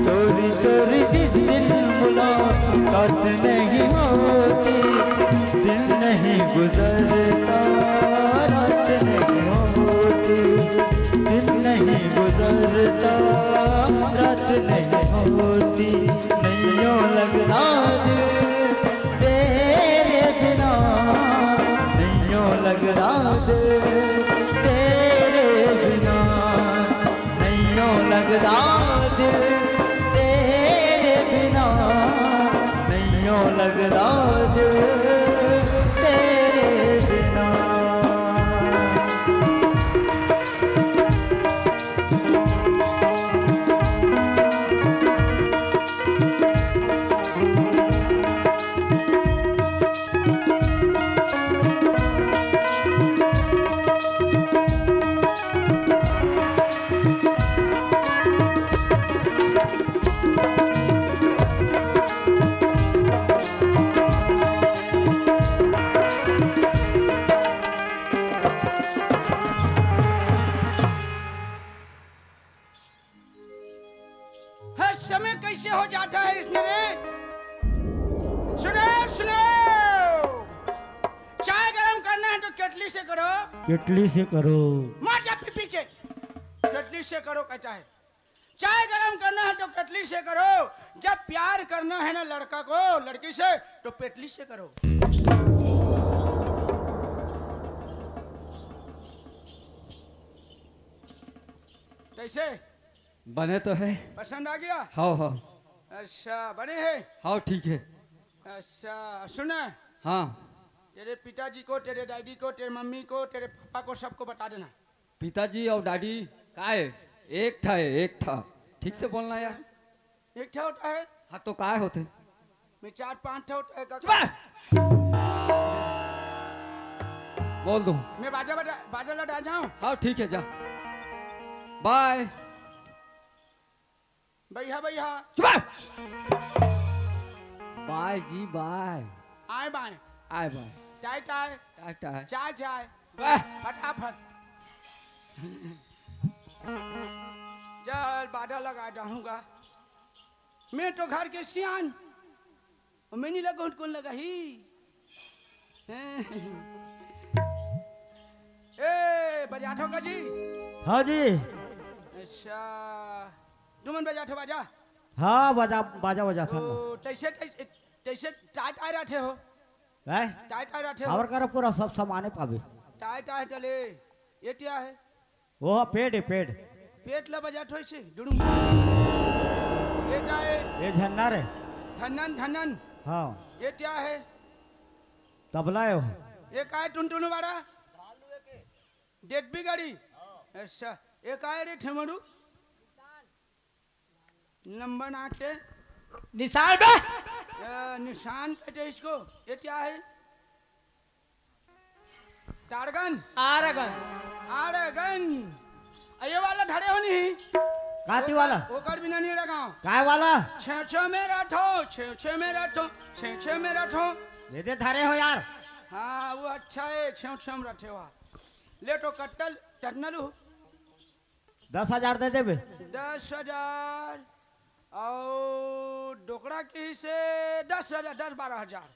चोरी चोरी जिस दिन मुलाकात नहीं होती, दिन नहीं गुजरता, रात नहीं होती, दिन नहीं गुजरता, रात नहीं होती, नैयो लगदा दिल तेरे बिना, नैयो लगदा दिल तेरे बिना, नैयो लगदा दिल तेरे बिना, नैयो लगदा दिल तेरे बिना। केटली से करो। मर जा पी पी के। केटली से करो कहता है। चाय गरम करना है तो केटली से करो। जब प्यार करना है ना लड़का को लड़की से, तो पेटली से करो। कैसे? बने तो है। पसंद आ गया? हाव, हाव। अच्छा, बने है? हाव, ठीक है। अच्छा, सुना। हाँ। तेरे पिताजी को, तेरे डैडी को, तेरे मम्मी को, तेरे पापा को, सबको बता देना। पिताजी और डैडी का है? एक ठा है, एक ठा। ठीक से बोलना यार। एक ठा होता है? हाँ, तो काय होते? मैं चार पांच ठा होता है का? चुप रह! बोल दो। मैं बाजा बजा, बाजा लड़ा जाऊं? हाँ, ठीक है, जा। बाय। भैया, भैया। चुप रह! बाय जी, बाय। आए बाय। आए बाय। टाय, टाय। टाय, टाय। चाय, चाय। वाह। फटाफट। चल, बाजा लगा डालूंगा। मैं तो घर के सियान। अउ मैं नी लगाहूं त कोन लगाही? ए, बजाथव का जी? हाँ जी। अच्छा, तुमन बजाथव बाजा? हाँ, बाजा, बाजा बजाथन। तो तैसे, तैसे, तैसे टाय टाय रथे हो? हैं? टाय टाय रथे हो? हमर करा पूरा सब सामाने पाबे। टाय टाय टले, ये क्या है? वो पेट है, पेट। पेट ला बजात होइसे, डुडुम। ये का है? ये झन्ना रे। धन्नन, धन्नन। हाँ। ये क्या है? तबला है वो। ये का है टुनटुन वाला? डेडबी गाड़ी। अच्छा, ये का है रे ठेमड़ू? नंबर आठ के निशान बे। अ, निशान कहते हैं इसको। ये क्या है? टारगन। आरगन। आरगन। अ, ये वाला धरे हो नहीं? काती वाला? ओकर बिना नहीं रखा। काय वाला? छे छे में रथो, छे छे में रथो, छे छे में रथो। ये दे धरे हो यार। हाँ, वो अच्छा है, छे छे में रथे हुआ। ले तो कट्टल, चटनलू। दस हजार दे देबे। दस हजार अउ डोकरा के हिस्से दस हजार, दस बारह हजार,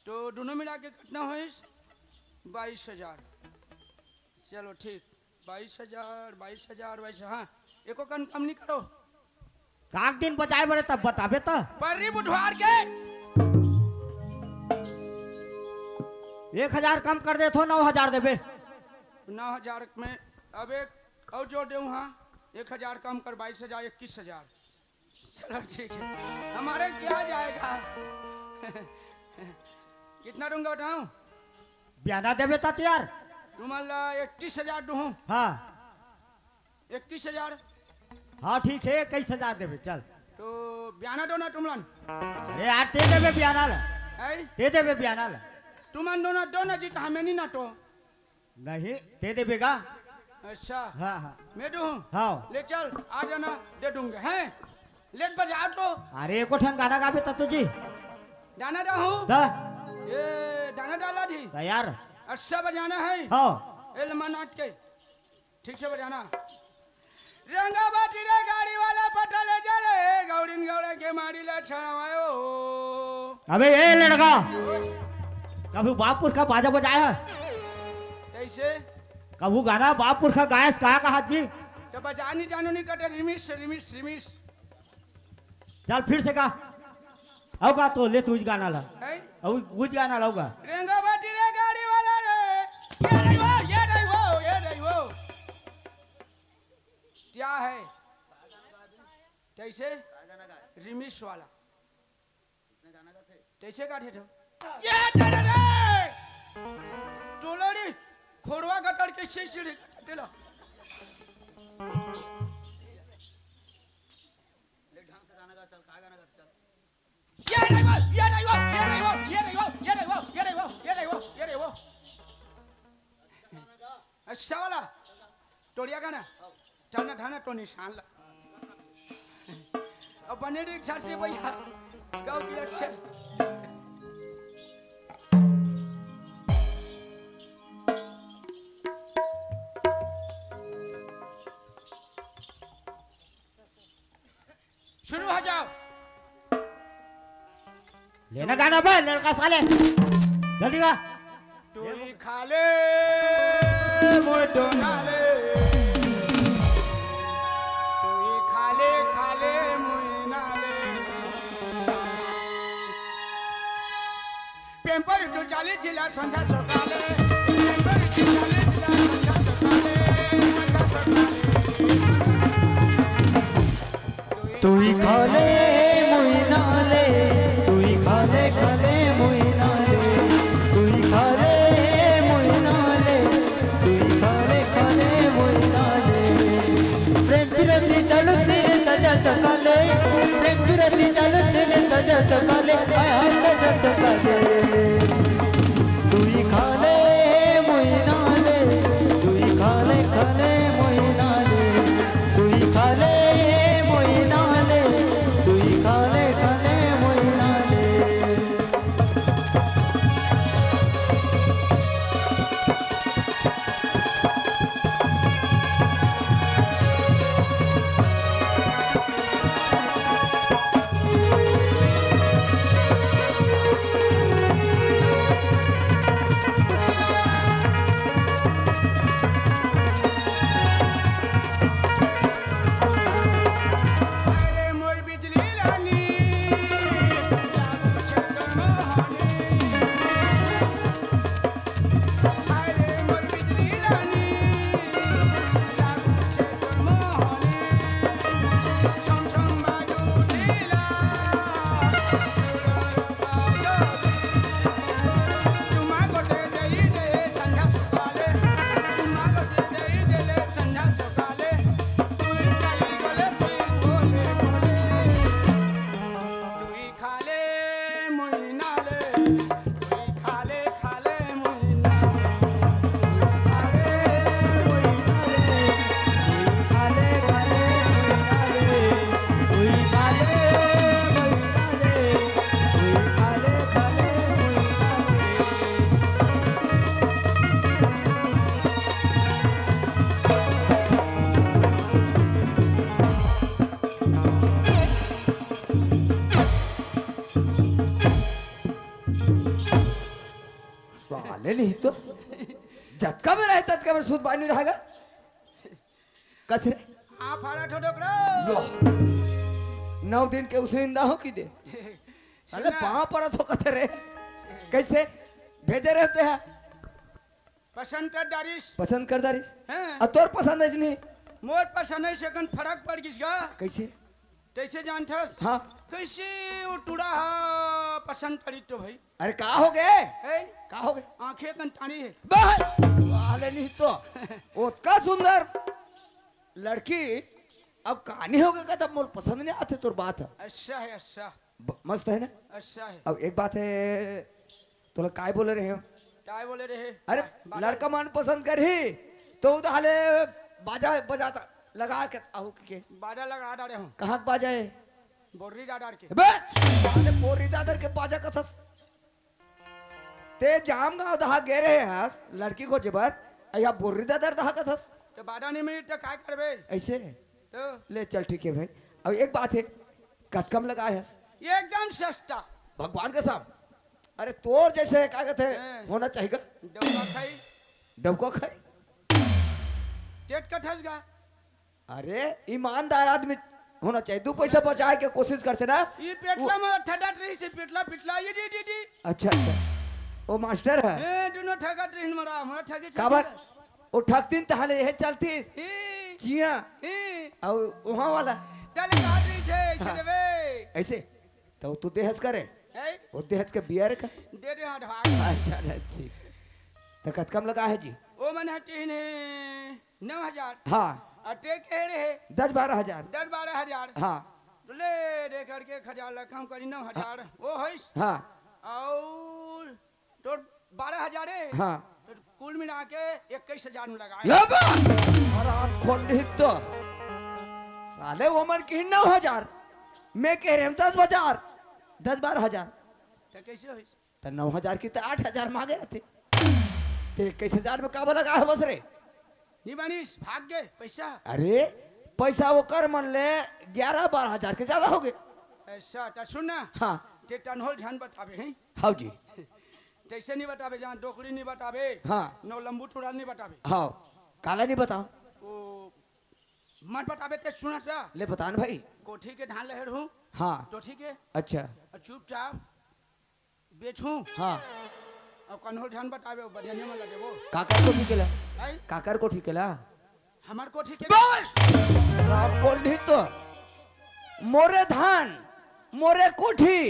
तो दोनों मिला के कितना होइस? बाईस हजार। चलो ठीक, बाईस हजार, बाईस हजार, बाईस, हाँ, एको कन कम नहीं करो। काक दिन बजाए बड़े तब बताबे त। पर्री बुधवार के। एक हजार कम कर देथो, नौ हजार देबे। नौ हजार में अब एक अउ जोड़ देहूं, हाँ, एक हजार कम कर, बाईस हजार, इक्कीस हजार। चलो ठीक है, हमारे क्या जाएगा? कितना दूंगा बताऊं? बयाना देबे ता तैयार। तुम्हारा इकतीस हजार दूं। हाँ। इकतीस हजार। हाँ, ठीक है, इक्कीस हजार देबे, चल। तो बयाना दो ना तुमलन। अरे यार, ते देबे बयाना ला। हैं? ते देबे बयाना ला। तुमन दो ना, दो ना जी, तो हमें नहीं ना तो। नहीं, ते देबे गा। अच्छा। हाँ, हाँ। मैं दूं? हाँ। ले चल, आ जाना, दे दूंगा, हैं? ले बजा तो। अरे, एको ठन गाना गाबे त तुझी। गाना दा हूँ? दा। ये गाना डाला दी। दा यार। अच्छा बजाना है। हाँ। ए लम्बा नाट के। ठीक से बजाना। रंगा बाटी रे गाड़ी वाला पटा ले जा रे, गौड़िन गौड़ा के मारी ला छड़वायो। अबे ए लड़का, कभी बाप पुरखा बाजा बजाया है? कैसे? कभू गाना बाप पुरखा गायस का कहा जी? तो बजा नहीं जानू नहीं कटे रिमिस, रिमिस, रिमिस। चल फिर से गा। अउ गा तो ले तू उज गाना ला। हैं? अउ उज गाना ला अउ गा। रेंगा बाटी रे गाड़ी वाला रे। ये नहीं वो, ये नहीं वो, ये नहीं वो। क्या है? कैसे? रिमिस वाला। कैसे काटे थे? ये तेरे रे! टोलड़ी, खोड़वा गटर के से चिड़ी काटे ला। ले ढंग से गाना गा, चल, का गाना गा, चल। ये नहीं वो, ये नहीं वो, ये नहीं वो। अच्छा वाला। टोड़िया गाना। ठाना, ठाना, टोनी, शान ला। अब बने रे, एक साथ से भैया। गाँव की लक्षण। शुरू हो जाओ। लेना गाना बे, लड़का साले। जल्दी गा। टोरी खा ले। मोर डोना ले, तुई खा ले, खा ले, मुई ना ले। पेपर तो चाले जिला संझा सकाले, पेपर तो चाले जिला संझा सकाले, संझा सकाले। तुई खा ले मुई ना ले, तुई खा ले, खा ले मुई ना ले, तुई खा ले मुई ना ले, तुई खा ले, खा ले मुई ना ले। प्रेम पिरती चालू तेरे सजा सकाले, प्रेम पिरती चालू तेरे सजा सकाले, हाय हाय सजा सकाले। तुई खा ले मुई ना ले, तुई खा ले, खा ले मुई ना ले, तुई खा ले मुई ना ले, तुई खा ले, खा ले मुई ना ले। साले नहीं तो जतका बेर आए, ततका बेर सुध बानी रहेगा। कस रे? हाँ, फाड़ा ठोडोकड़ा। लो। नौ दिन के उसे इंदा हो की दे। साले सुना। पाँव परत हो कथे रे। कैसे? भेजे रहते हैं। पसंद कर डारिस। पसंद कर डारिस? हाँ। आ तोर पसंद है नहीं? मोर पसंद है, सेकंड फरक पड़ गिस गा। कैसे? कैसे जानथस? हाँ। कैसे वो टूड़ा हा पसंद पड़ी तो भाई? अरे का हो गए? ए? का हो गए? आंखें कन टानी है। बस, वाले नहीं तो। ओतका सुंदर लड़की अब कानी हो गए का, तब मोल पसंद नहीं आते तोर बात है। अच्छा है, अच्छा। ब-, मस्त है ना? अच्छा है। अब एक बात है, तोला काय बोले रहे हो? काय बोले रहे? अरे, बाजा लड़का मन पसंद करही, तो उधाले बाजा बजाता लगा के आहू के। बाजा लगा डारे हो। कहाँ के बाजा है? बोर्री डाडार के। बे, अरे बोर्री दादर के बाजा कथस। ते जाम गाँव दहा गे रहे हस, लड़की खोजे बर, अया बोर्री दादर दहा कथस। तो बाजा नहीं मिली तो काय करबे? ऐसे? तो? ले चल ठीक है भाई। अब एक बात है, कतकम लगाए हस? ये एकदम सस्ता। भगवान कसम। अरे तोर जैसे का कहते हैं, हैं। होना चाहिए। डबका खाई। डबका खाई। टेट कठस गा। अरे ईमानदार आदमी होना चाहिए। दू पैसा बचाए के कोशिश करते ना। ये पेटला वो में ठडत रही से पेटला पिटला ये डी डी डी। अच्छा, अच्छा। वो मास्टर है। ए, दोनों ठगत रही हमारा, हमारा ठगे काबर? वो ठगतीन तहले यह चलतीस। ए। जिया। ए। और वहाँ वाला। चले काट रही से, ऐसे हाँ। देवे। ऐसे? तो तू देहस करे? हैं? वो देहस के बियर का? दे दे हाथ भाग। अच्छा, अच्छा, ठीक। तो कतकम लगा है जी? ओ मन हटे ने नौ हजार। हाँ। अटे के रे है? दस बारह हजार। दस बारह हजार। हाँ। तो ले दे करके एक हजार ला कम करी नौ हजार। हाँ। वो होइस? हाँ। और तो बारह हजार है? हाँ। तो कुल मिला के इक्कीस हजार में लगाए। ये बात! और आप खोल रही तो। साले वो मन की नौ हजार। मैं कह रहे हूँ दस हजार। दस बारह हजार। तो कैसे होइस? तो नौ हजार की तो आठ हजार मांगे रहते। ते इक्कीस हजार में काबर लगा है बस रे? नहीं मानिस, भाग गए पैसा। अरे, पैसा वो कर मन ले ग्यारह बारह हजार के ज्यादा हो गए। ऐसा, तो सुन ना। हाँ। ते टनहोल झन बतावे हैं। हाँ जी। तइसे नहीं बताबे, जहाँ डोकरी नहीं बताबे, हाँ। नौ लंबू टूरा नहीं बताबे। हाँ, काला नहीं बताओ। ओ, मत बताबे ते सुना सा। ले बता न भाई। कोठी के धान लहे रहूं। हाँ। तो ठीक है। अच्छा। और चुपचाप बेचूं। हाँ। और कन्हो झन बताबे, वो बनियाने में लगे वो। काकर कोठी केला? आई? काकर कोठी केला? हमर कोठी के बस! राम बोल नहीं तो। मोरे धान, मोरे कोठी,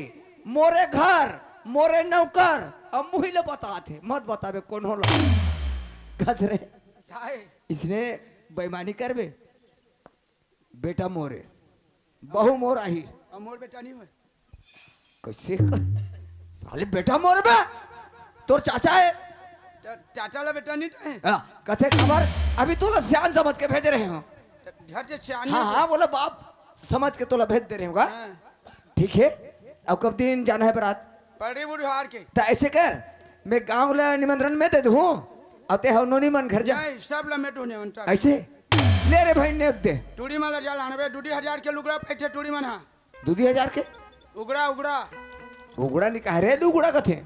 मोरे घर, मोरे नौकर, अब मुही ले बतात हे, मत बताबे कौन होला। खस रे। काहे? इसने बेईमानी करबे। बेटा मोरे, बहू मोर आही। अब मोर बेटा नहीं होय। कैसे कर? साले बेटा मोर बे, तोर चाचा है। चा-, चाचा ला बेटा नहीं तो है। हाँ, कथे खबर, अभी तोला सियान समझ के भेज रहे हो। घर से सियान हाँ, नहीं हाँ, बोला बाप समझ के तोला भेज दे रहे होगा। हाँ। ठीक है, अब कब दिन जाना है बारात? पड़ी बुढ़ार के। तो ऐसे कर, मैं गांव ला निमंत्रण में दे दूँ, अब ते हो नोनी मन घर जा। नहीं, सब ला मैं दूँ निमंत्रण। ऐसे? ले रे भाई, नेत दे। टूड़ी मन ला जा लानबे, दू दू हजार के लुगड़ा पैठे टूड़ी मन हा। दू दू हजार के? उगड़ा, उगड़ा। उगड़ा नहीं कह रे, उगड़ा कथे।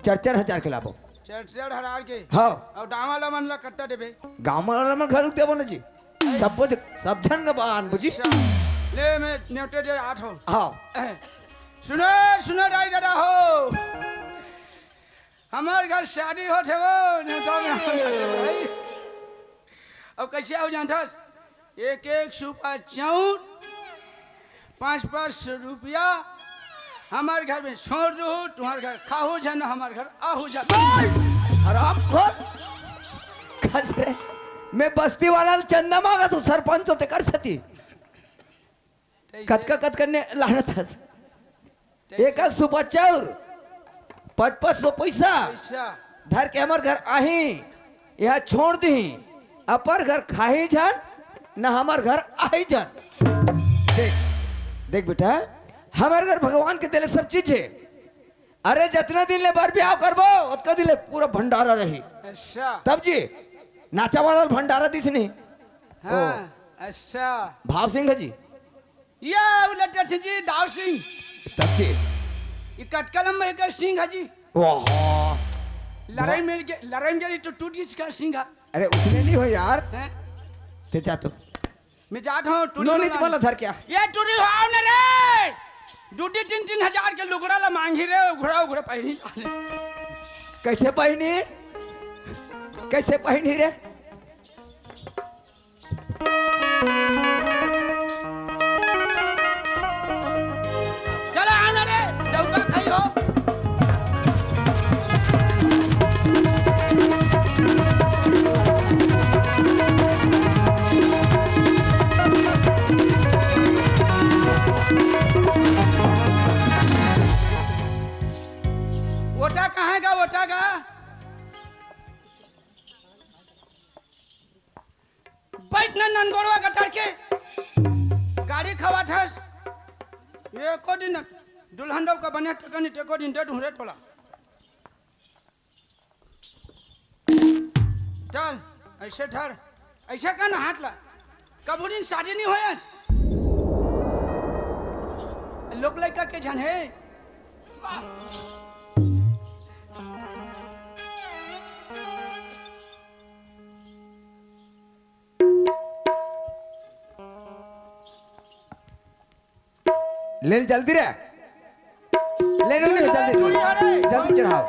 चार चार हजार के लाबो। चार चार हजार के? हाँ। और डावा ला मन ला कट्टा देबे। गाँव वाला मन घर देबो ना जी। सब बुझ, सब झन के बान बुझी। अच्छा। ले मैं नेवते दे आठ हो। हाँ। सुनो, सुनो दाई दादा हो। हमार घर शादी होत हे वो, नेवता में हम जाते भाई। अब कैसे हो जानथस? एक एक सुपा चाउर, पाँच पाँच सौ रुपया, हमार घर में छोड़ दो, तुम्हार घर खाहू जाना, हमार घर आहू जाना। हराम खोर। खस रे, मैं बस्ती वाला ले चंदा मांगा तो सरपंच होते कर सती। कैसे? कतका कतका ने लानत हस? कैसे? एक एक सुपा चाउर, पच पच सौ पैसा पैसा। धर के हमर घर आही, यहाँ छोड़ दी, अपर घर खाही झन, न हमर घर आही झन। देख, देख बेटा, हमर घर भगवान के देले सब चीज है। अरे, जतना दिन ले बर ब्याह करबो, ओतका दिन ले पूरा भंडारा रही। अच्छा। तब जी, नाचा वाला भंडारा दिस नहीं। हाँ, ओ। अच्छा। भाव सिंह जी। या उलटर सिंह जी, दाव सिंह। तब जी। ये कटकलम में एक सिंह है जी। वाह। लड़ाई वाह। में गे-, लड़ाई में गेली तो टूट गई इसका सिंह। अरे, उसमें नहीं हो यार। हैं? ते जा तो। मैं जात हूँ, टूरी नोनी वाला। जी बोला धर क्या? ये टूरी हो, आओ ना रे। दू दी तीन तीन हजार के लुगड़ा ला मांगी रे, उघड़ा उघड़ा पहनी डाले। कैसे पहनी? कैसे पहनी रे? चलो, आओ ना रे, डौका खाई हो। ओटा कहाँ गा, ओटा गा? बैठ ना ननगोड़वा गटर के, गाड़ी खवाथस। एको दिन दुल्हन दऊ का बने टकनी टेको दिन दे ढूंढे टोला। चल, ऐसे ठहर, ऐसे कर ना हाथ ला। कभू दिन शादी नहीं होय। लोग लइका के झन हे। ले ले जल्दी रे। ले लो, ले लो, जल्दी, जल्दी चढ़ाओ।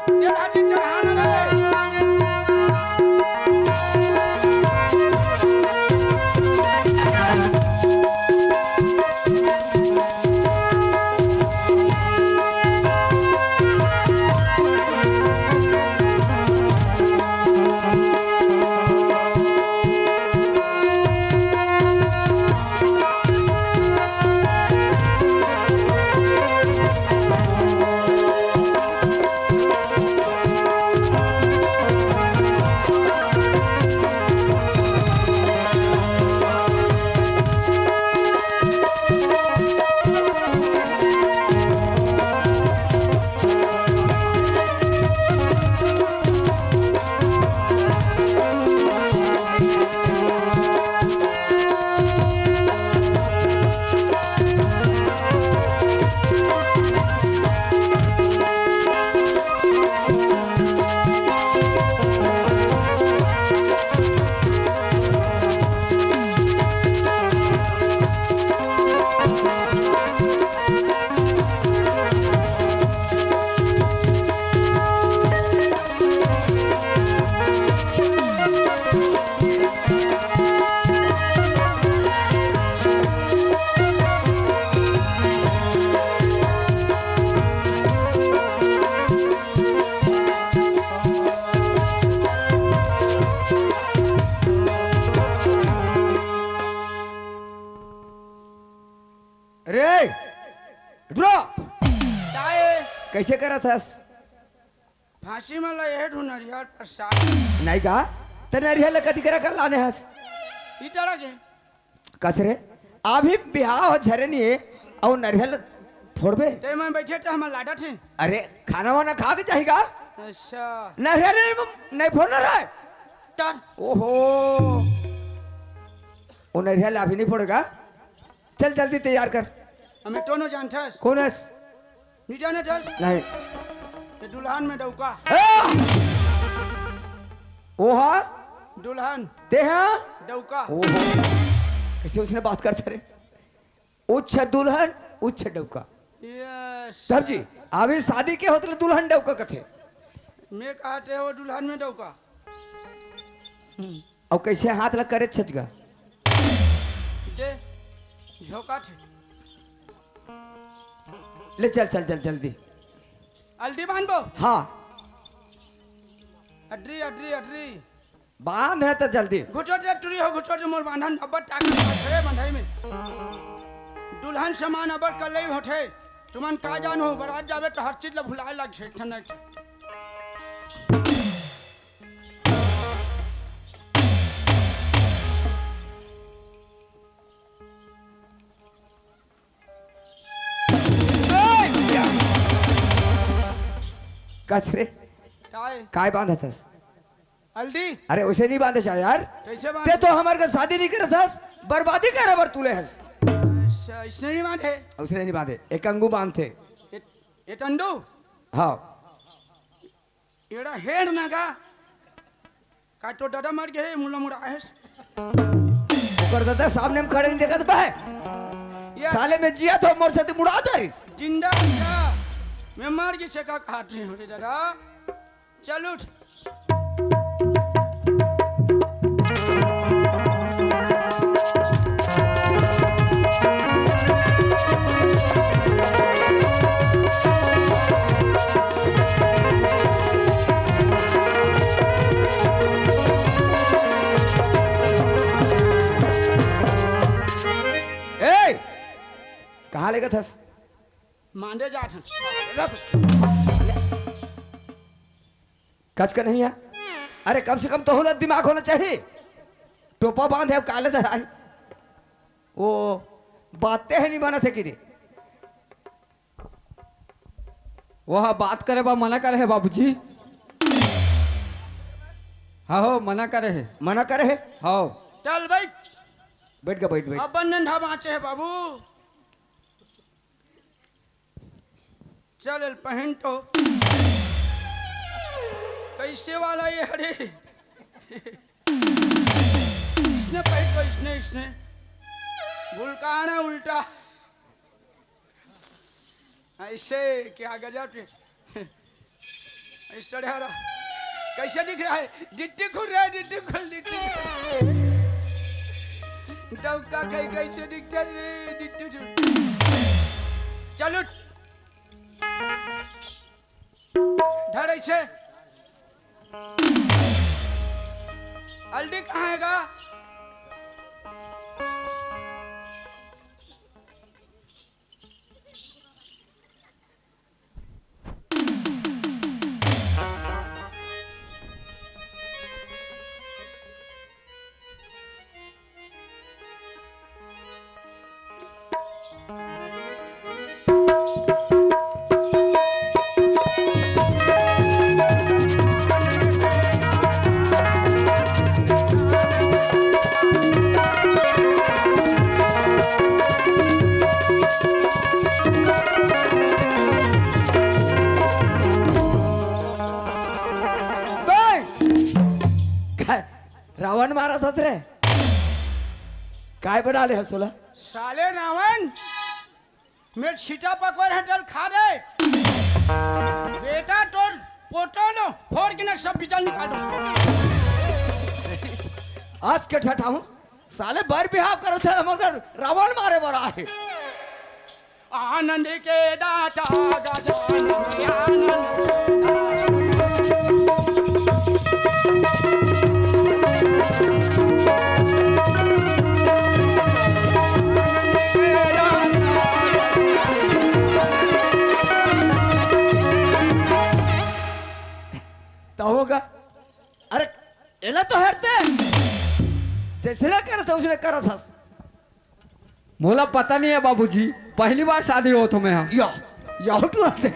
कइसे करत हस? फांसी म लगे हे ठू नरियर प्रसाद। नहीं गा, त नरियर ल कति करा कर लाने हस? ई तरह के। कस रे, अभी बिहाव ह झरे नहीं हे, अउ नरियर ल फोड़बे? ते मैं बैठे त हमर लाडा थे। अरे, खाना वाना खा के जाही गा? अच्छा। नरियर ल नहीं फोड़ना रहे। तर। ओहो। ओ नरियर ल अभी नहीं फोड़ेगा। चल जल्दी तैयार कर। हमें तो नो जानथस। कौन हस? नहीं जानथस? नहीं। ये दुल्हन में डौका। ए! ओहा? दुल्हन। ते हा? डौका। ओहो। कैसे उसने बात करता रे? उच्च दुल्हन, उच्च डौका। यस। तब जी, अभी शादी के होत ले दुल्हन डौका कथे। मैं कहते हो दुल्हन में डौका। अउ कइसे हाथ ला करे छचगा? दे, झोंका थे। ले चल, चल, चल, जल्दी। अल्टी बांधबो? हाँ। अड्री, अड्री, अड्री। बांध हे त जल्दी। घुटो रे टुरी हो, घुटो रे मोर बांधन, अब्बड़ ताकत हे बंधई में। दुल्हन समान अब्बड़ कलई होथे। तुमन का जानो, बरात जाबे त हर चीज ल भुलाए लगथे, एक ठन एक ठन। कस रे? काय? काय बांधत हस? अल्टी। अरे, उसे नहीं बांधे जा यार। कैसे बांधे? ते तो हमर के शादी नहीं करत हस, बर्बादी करे बर तुले हस। अच्छा, इसने नहीं बांधे? उसने नहीं बांधे, एक अंगू बांधथे। ए, ए टंडू? हाँ। एड़ा हेड़ ना का? का तो दादा मर गए, मुला मुड़ा है। ओकर दादा सामने में खड़े नहीं देखत बा। ये साले में जिया तो मोर से मुड़ा दारिस। जिंदा जिया। मैं मर के से का खात रही हूँ रे दादा। चल उठ। ए, कहाँ लेगत हस? मांडे जात हन। कच का नहीं है? अरे, कम से कम तोहू ला दिमाग होना चाहिए। टोपा बांधे, अब काले धराए। वो बातें है नहीं मानत हे कि दे। वो हा बात करे बा मना करे हे बाबूजी। हाँ हो, मना करे हे। मना करे हे? हाँ। चल बैठ। बैठ गा, बैठ, बैठ। अब बंधन ढा बाँचे हे बाबू। चल, एल पहन तो। कैसे वाला ये हरे? इसने पहन तो, इसने, इसने। गुलकाना उल्टा। ऐसे क्या गजब है। ऐसे डरा। कैसे दिख रहा है? डिट्टी खुल रहा है, डिट्टी खुल, डिट्टी खुल। डौका कहीं कैसे दिखता है रे, डिट्टी खुल। चल उठ। धड़ ऐसे। अल्टी कहाँ है गा? रावण मारत हस रे, काय बना ले हस ओला? साले रावण, मैं छिटा पकड़ हटल खा दे। बेटा तोर पोटो नो फोड़ के ना सब बिचल निकाल दो। आज के ठठाहूँ, साले बर बिहाव करत हे, मगर रावण मारे बर आहे। आनंद के दाता गजानन आनंद के दाता। करते, जैसे ना करते, उसने करा था। मोला पता नहीं है बाबूजी, पहली बार शादी होत हे मैं हा। या, या टूरा थे।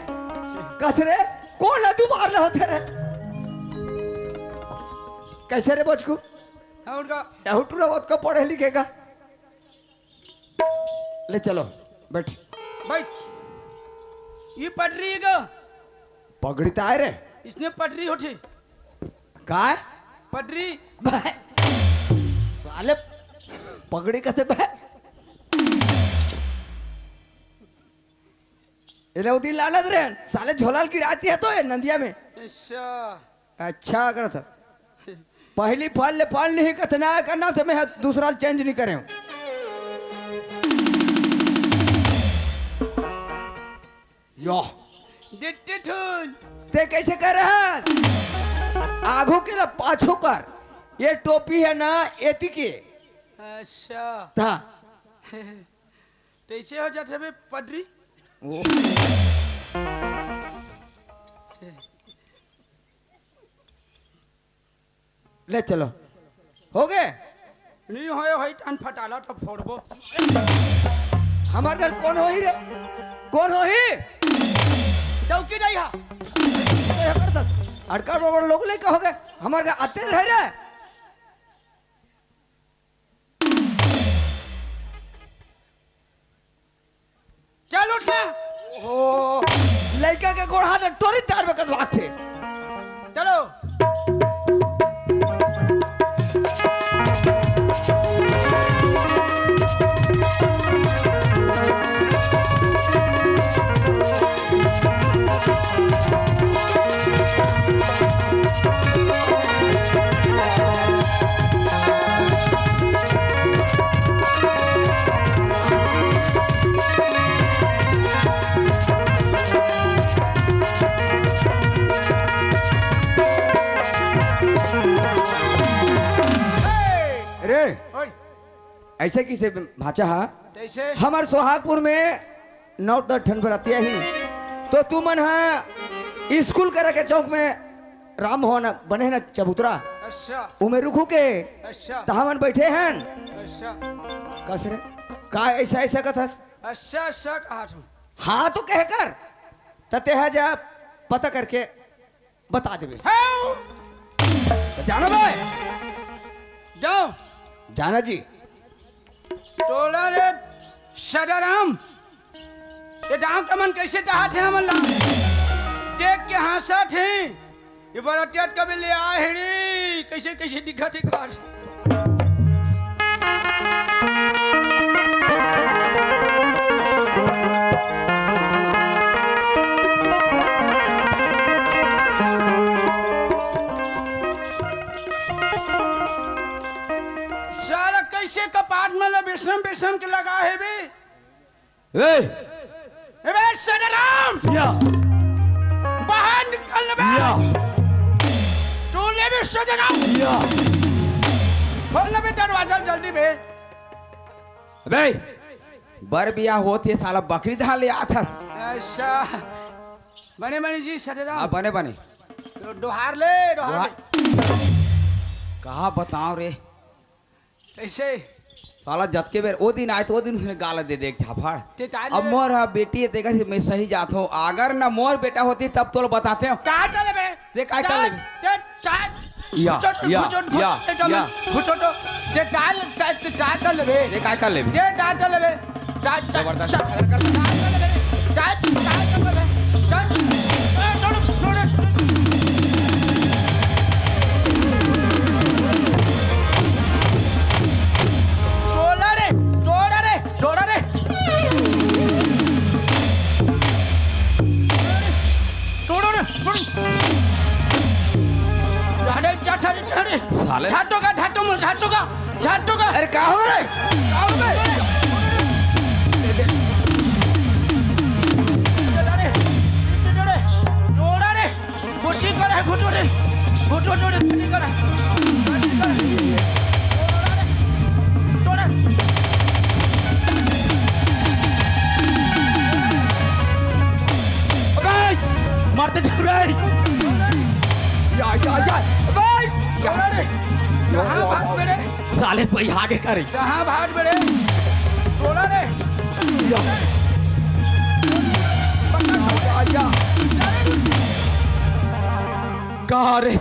कस रे, कोन ला दुबार ले होथे रे? कैसे रे बचकू? हाँ, उनका या टूरा होत का पढ़े लिखे का? ले चलो, बैठ। बैठ। ये पटरी का? पगड़ी तो आए रे। इसने पटरी होठी। काय? पटरी। बे। साले पगड़ी कथे बे? एले उदी लालत रे, साले झोला ल गिराती है तो ये नंदिया में। अच्छा। अच्छा करत हस। पहली फल ले फल नहीं कतना करना तो मैं दूसरा चेंज नहीं करे हूँ। यो। डिट्टी ठुन। ते कैसे कर रहस? आगू के ला पाछू कर। ये टोपी है ना, एती के। अच्छा। ता। तैसे हो जाते बे पटरी। ओ। ले चलो। हो गए? नहीं होए, होई टान फटाला तो फोड़बो। हमार घर कोन होही रे? कोन होही? डौकी नहीं हा। अड़का बड़ लोग लेके हो गए। हमार घर आते रह रे। चल उठ ना। ओ, लइका के गोड़ हाथ टोरी तार में कसवात थे। चलो। रे, ओए। ऐसे किसे भांचा हा? कैसे? हमर सोहागपुर में नौ दस ठन बरतिया ही, तो तुमन हा स्कूल करे के चौक में राम भवन बने हे ना चबूतरा, अच्छा। उमे रुकहू के, अच्छा। त हमन बैठे हन। अच्छा। कस रे? का ऐसा ऐसा कथस? अच्छा, अच्छा कहा तुम। हाँ तो कह कर, त तेहा जा पता करके बता देबे। हाँ। त जाना बे? जाओ। जाना जी। टोला रे सदाराम, ये डांव के मन कैसे टहात हे हमन ला? देख के हाँसत हे। ये बरतिया कभी ले आ हे रे, कैसे कैसे दिखत हे घर। साला कैसे कपाट में ल बेसम बेसम के लगा हे बे? ए! ए बे सदाराम! या! बाहर निकल बे! या! तू ले बे सदाराम! या! खोल ले बे दरवाजा जल्दी बे! अबे! बर बियाह होत हे साला बकरी धार ले आत हस। अच्छा। बने बने जी सदाराम। हाँ, बने बने। तो डोहार ले, डोहार ले। कहा बताओ रे। कैसे? साला जतके बेर ओ दिन आए तो ओ दिन उसने गाल दे दे एक झापड़। ते तार अब ले। मोर हा बेटी हे, तेकर से मैं सही जात हूँ। अगर ना मोर बेटा होती तब तोला बताते हो। तार चले बे। ते काय कर लेबे? ते तार। या, घुचो, या, घुचो, घुचो, या, ते चलो, या। घुचो तो। ते तार, तार, ते तार कर लेबे। ते काय कर लेबे? ते तार कर लेबे। तार, तार, जबरदस्त तार, खबर कर। तार कर लेबे। तार, तार कर लेबे। तार। ए, छोड़ो, छोड़ो। टोला रे, टोला रे। छोड़ा रे। छोड़ो रे, छोड़ो। अरे, जा, जा, जा, जा, जा रे। साले। ढाटो का, ढाटो मत, ढाटो का, ढाटो का। अरे, का हो रे? का हो रे? जा रे। छोड़ा रे। कोची करे, घुटो रे, घुटो रे, कोची करे, कोची करे। तोड़े। अबे, मारते जा रे। या, या, या। अबे, तोड़े रे। कहाँ भाग बे रे? साले पई आगे करे। कहाँ भाग बे रे? टोला रे। का रे?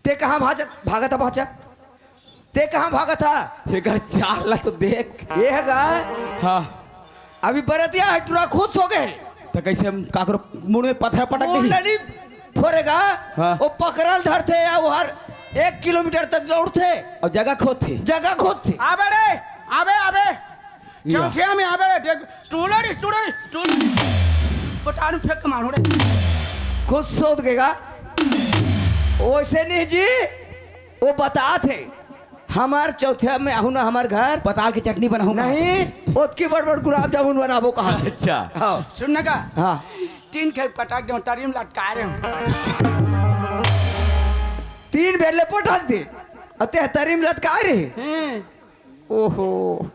ते कहाँ भाजत, भागत ह भाचा? ते कहाँ भागत ह? एकर चाल ला तो देख। ये है का? हाँ। अभी बरतिया है, टुरा खुश हो गए। तो कैसे हम काकरो मुड़ में पत्थर पटक दे? मुंडली फोरेगा, हाँ। वो पकड़ल धरथे या वो हर एक किलोमीटर तक दौड़थे। और जगह खोदथे। जगह खोदथे। आबे रे, आबे, आबे। या। चौथिया में आबे रे, देख, टूलड़ी, टूलड़ी, टूलड़ी। पटानु फेंक के मारो रे। खुद सोच गेगा। वैसे नहीं जी, वो बतात हे। हमार चौथिया में आहू ना हमार घर। पताल के चटनी बनाहू का? नहीं, ओतकी बड़ बड़ गुलाब जामुन बनाबो कहा। अच्छा। हाँ। सुन ना का? हाँ। तीन खेप पटक दे, तरी में लटका रहे हूँ। तीन बेर ले पटक दे। अते तरी में लटका रहे। हम्म। ओहो।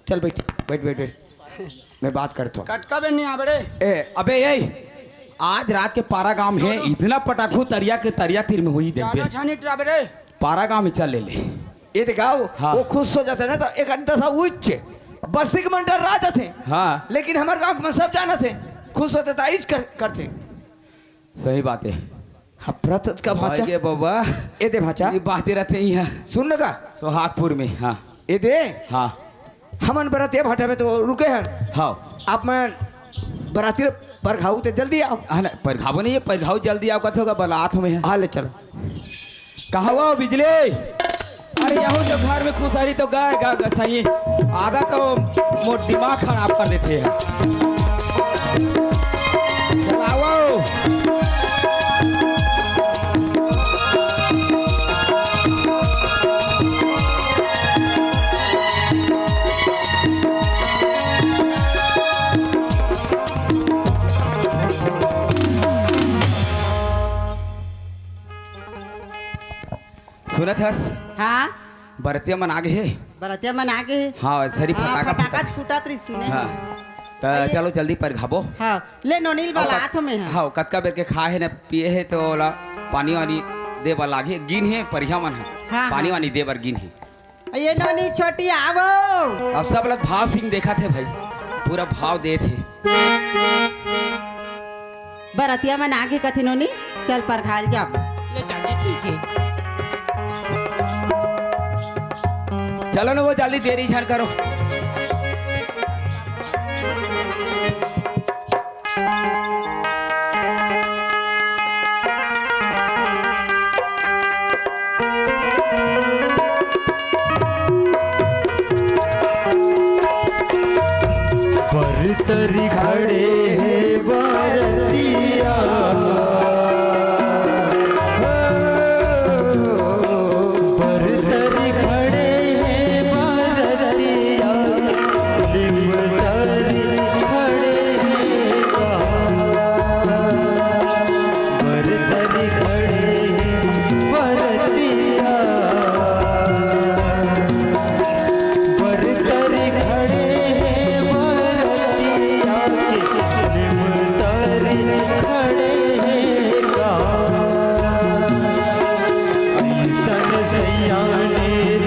चल बैठ, बैठ, बैठ, बैठ। मैं बात करता हूँ। कटका बे नहीं आबे रे। ए, अबे ये, आज रात के पारा गांव में इतना पटाखू तरिया के तरिया तीर में हुई देख बे। जाना छानी ट्राबे रे। पारा गांव में चल ले ले। ये दिखाओ, हाँ। वो खुश हो जाता है ना तो एक आध दसा उच्च बस्ती के मन डर रहा थे। हाँ। लेकिन हमारे गांव के मन सब जाना थे, खुश होते तो इस कर, करते। सही बात है। हाँ, व्रत का भाचा। भाई ये बाबा। ए दे भाचा। ये बाचे रहते ही हैं। सुन न का? सोहागपुर में, हाँ। ए दे। हाँ। हमन बरतिया भाटा में तो रुके हैं। हाँ। आप मन बराती परघाऊ ते जल्दी आओ। हाँ ना, परघावो नहीं है, परघाऊ जल्दी आओ, कथे होगा बलात में है। हाँ, ले चलो। कहाँ वो बिजली? अरे, यहू जो घर में खुसरी तो गए, गा, गा, सही। आधा तो मोर दिमाग खराब कर देते हैं। चलाओ। सुनत हस? हाँ। बरतिया मन आगे हे। बरतिया मन आगे हे। हाँ, सरी हाँ, फटाका फटाका फूटत। फूटत रही सुने हाँ। हे। त आइए। चलो जल्दी परघाबो। हाँ, ले नोनील अउ वाला कत-, हाथ में है। हाँ, कतका बेर के खाए हे न पिए हे तो ओला पानी वानी दे बर लागही। गिन हे परिहा मन ह। हाँ, पानी हाँ। वानी दे बर गिन हे। ये नोनी छोटी आवो। अब सब लोग भाव सिंह देखत हे भाई, पूरा भाव देत हे। बरतिया मन आगे कथे नोनी, चल परघाल जाबो। ले चाची, ठीक हे। चलो ना वो जल्दी देरी झन करो। परतरी खड़े हे बरतिया। परतरी खड़े हे बरतिया। निमतरी खड़े हे बरतरी खड़े हे बरतिया। बरतरी खड़े हे बरतिया के, निमतरी खड़े हे का। अइसन सैया नीर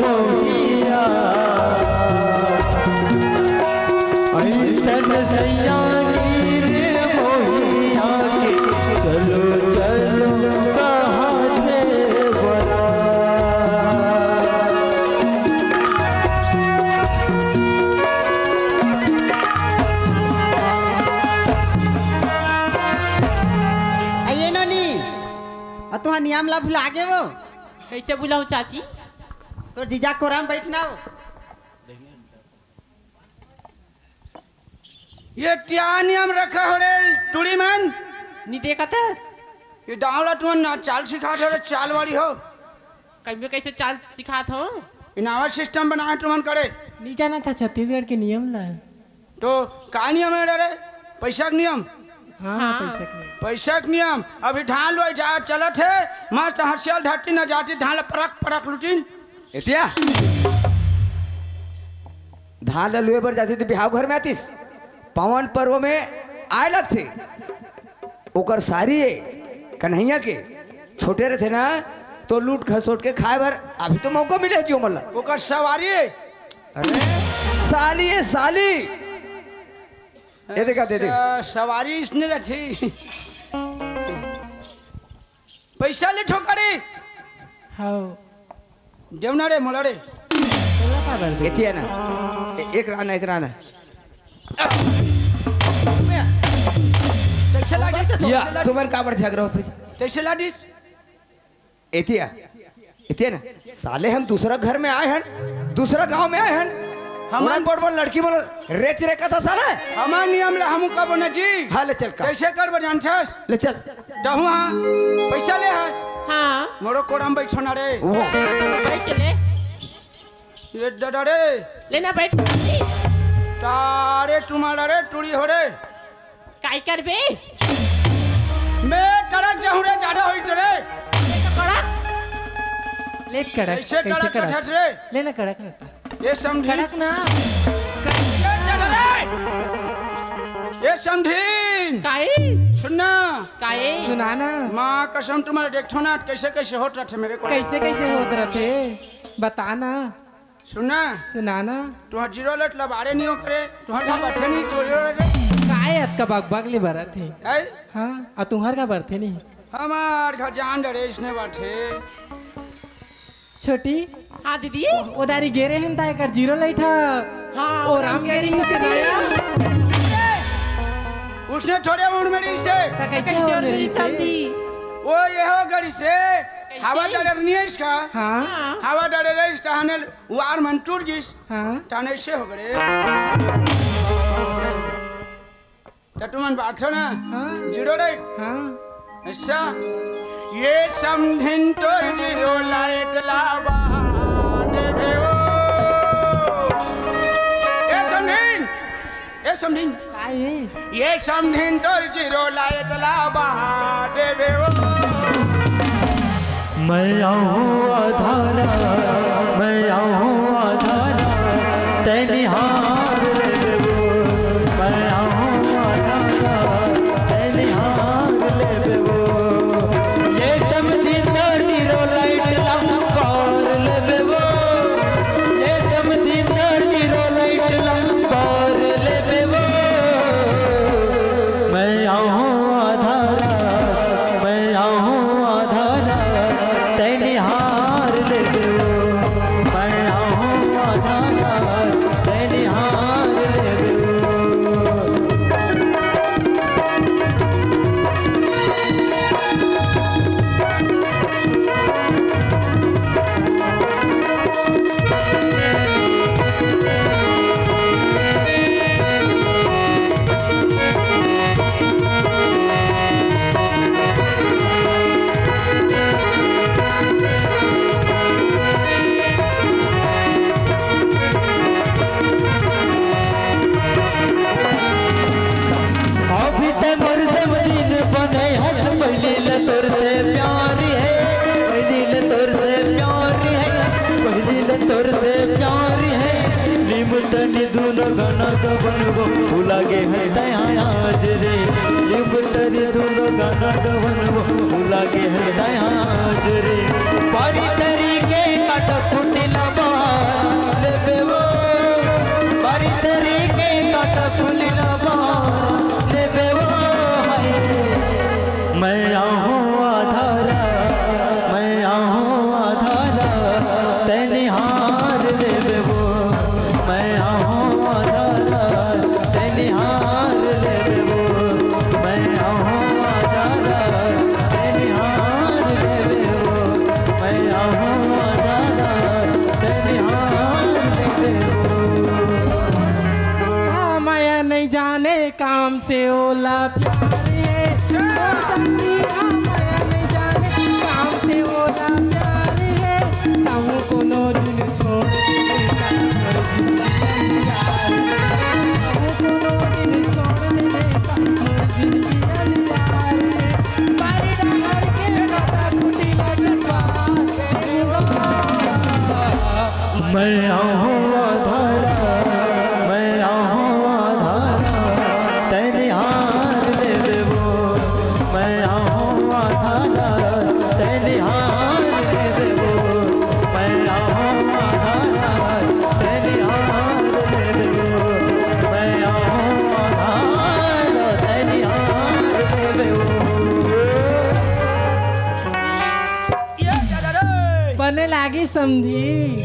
मोहिया, अइसन सैया नीर मोहिया के, चलो, चलो, कहा देवरा। आइए नोनी, अउ तुहां नियम ला भुला गे वो। कैसे भुलाहूं चाची? तोर जीजा कोरा में बैठना हो। ये क्या नियम रखा हो रे टूरी मन? नी देखत हस? ये दावला तुमन ना चाल सिखात हो रे, चाल वाली हो। कइमे कैसे चाल सिखात हो? इनावा सिस्टम बनाए तुमन करे। नी जानत हस छत्तीसगढ़ के नियम ला। तो का नियम हे रे? पैसा के नियम? हाँ, हाँ। पैसा के नियम। पैसा के नियम। अभी धान लुए जा चलत हे, मस्त हंसिया ल धरती न जाती, धान ल परक परक लुटिन। एतिया धान ल लुए बर जाती त बिहाव घर में आतिस। पावन पर्व में आए लगथे। ओकर सारी ए कन्हैया के छोटे रथे ना, तो लूट खसोट के खाए बर अभी तो मौका मिले जी ओमन ला। ओकर सवारी। अरे साली, ये साली। ये देखा, दे दे। स-, सवारी इसने रखी। पैसा ले ठोकरे। हाँ। देवना रे, मोला रे। एतिया ना। ए-, एक राना, एक राना। कैसे लागे? या, कैसे लागे? तुम्हारे काबर झगड़ा होता है? कैसे लाडिस? एतिया, एतिया ना, साले हम दूसरा घर में आए हन, दूसरा गांव में आए हन, हमन हमन बड़ बड़ लड़की मन रेच रेखा था साले। हमार नियम ला हमू का बोना जी। हाँ, ले चल का। कैसे करबो जानथस? ले चल। तहू हाँ, पैसा ले हस। हाँ। मोरो कोड़ा में बैठो ना रे। वो। बैठ ले। ये दादा रे। लेना बैठ। तारे तुम्हारा रे, टूड़ी हो रे। काई करबे? मैं कड़क जाहूं रे, ज्यादा होई तो रे। ले तो कड़क। ले कड़क, कैसे कैसे कड़क कड़क? कड़क रे? ले ना कड़क ना। ये समधी। कड़क ना। ये समधी। काई? सुनना। काई? सुनाना। माँ कसम तुम्हारे देखो ना, कैसे कैसे होत रहते मेरे को। कैसे कैसे होत रहते? बताना। सुनना। सुनाना। तुहार जीरो लट लबारे नहीं हो करे, तुहार का बच्चे नहीं चोरी हो रहे। काय अतका बकबक ले बरत हे? हैं? हाँ, आ तुहार का बरथे नहीं? हमार घर जान डरे इसने बाटे। छोटी। हाँ दीदी। ओ दारी गेरे हन ता एकर जीरो लाइट हा। हाँ, ओ राम गेरी से नया। उसने थोड़े उड़ मेरी से। ता कैसे कैसे हो और मेरी मेरी से? समधी? ओ ये हो गरी से। कैसे? हवा डरे नहीं है इसका। हाँ। हाँ। हवा डरे रहे इस टहने वार मन टूट गिस। हाँ। टहने से हो गरे। त तुमन बात हो ना? हाँ। जीरो रे। हाँ। अच्छा। ये समधिन तोर जीरो लाइट ला बहा देबे ओ। ये समधिन, ये समधिन। का हे? ये समधिन तोर जीरो लाइट ला बहा देबे ओ। मैं आहूँ आधा रात, मैं आहूँ आधा रात, तैं निहार लेबे ओ। मैं आहूँ आधा रात, तैं निहार लेबे ओ। ये समधिन तोर जीरो लाइट ला बहा लेबे ओ। ये समधिन तोर जीरो लाइट ला बहा लेबे ओ। मैं आहूँ आधा रात, मैं आहूँ आधा रात, तैं निहार लेबे ओ। मैं आहूँ आधा रात, तैं निहार लेबे ओ। अभी तैं मोर समधिन बने हस, पहिली ले तोर से प्यार हे, पहिली ले तोर से प्यार हे, पहिली ले तोर से प्यार हे। नीम तनी दूनों गना गबनबो, भुला गे हस तैं आज रे। नीम तनी दूनों गना गबनबो, भुला गे हस तैं आज रे। बारी तरी के काटा फुटिला बहा लेबे ओ, बारी तरी के काटा फुटिला बहा लेबे ओ, हाय। मैं आहूँ आधा रात, मैं आहूँ आधा रात, तैं निहार लेबे ओ। मैं आहूँ आधा रात, तैं निहार लेबे ओ। मैं आहूँ आधा रात, तैं निहार लेबे ओ। मैं आहूँ आधा रात, तैं निहार लेबे ओ। हाँ, माया नहीं जाने काम से ओला प्यार हे। ओ सखी, हाँ, माया नहीं जाने काम से ओला प्यार हे। कहूँ कोनो दिन छोड़ दे, कहूँ कोनो दिन छोड़ दे, जिंदगी यार हे। बारी डहर के काटा फूटी लटका। मैं आहूँ आधा रात, मैं आहूँ आधा रात, तैं निहार लेबे ओ। मैं आहूँ आधा रात, तैं निहार लेबे समधी।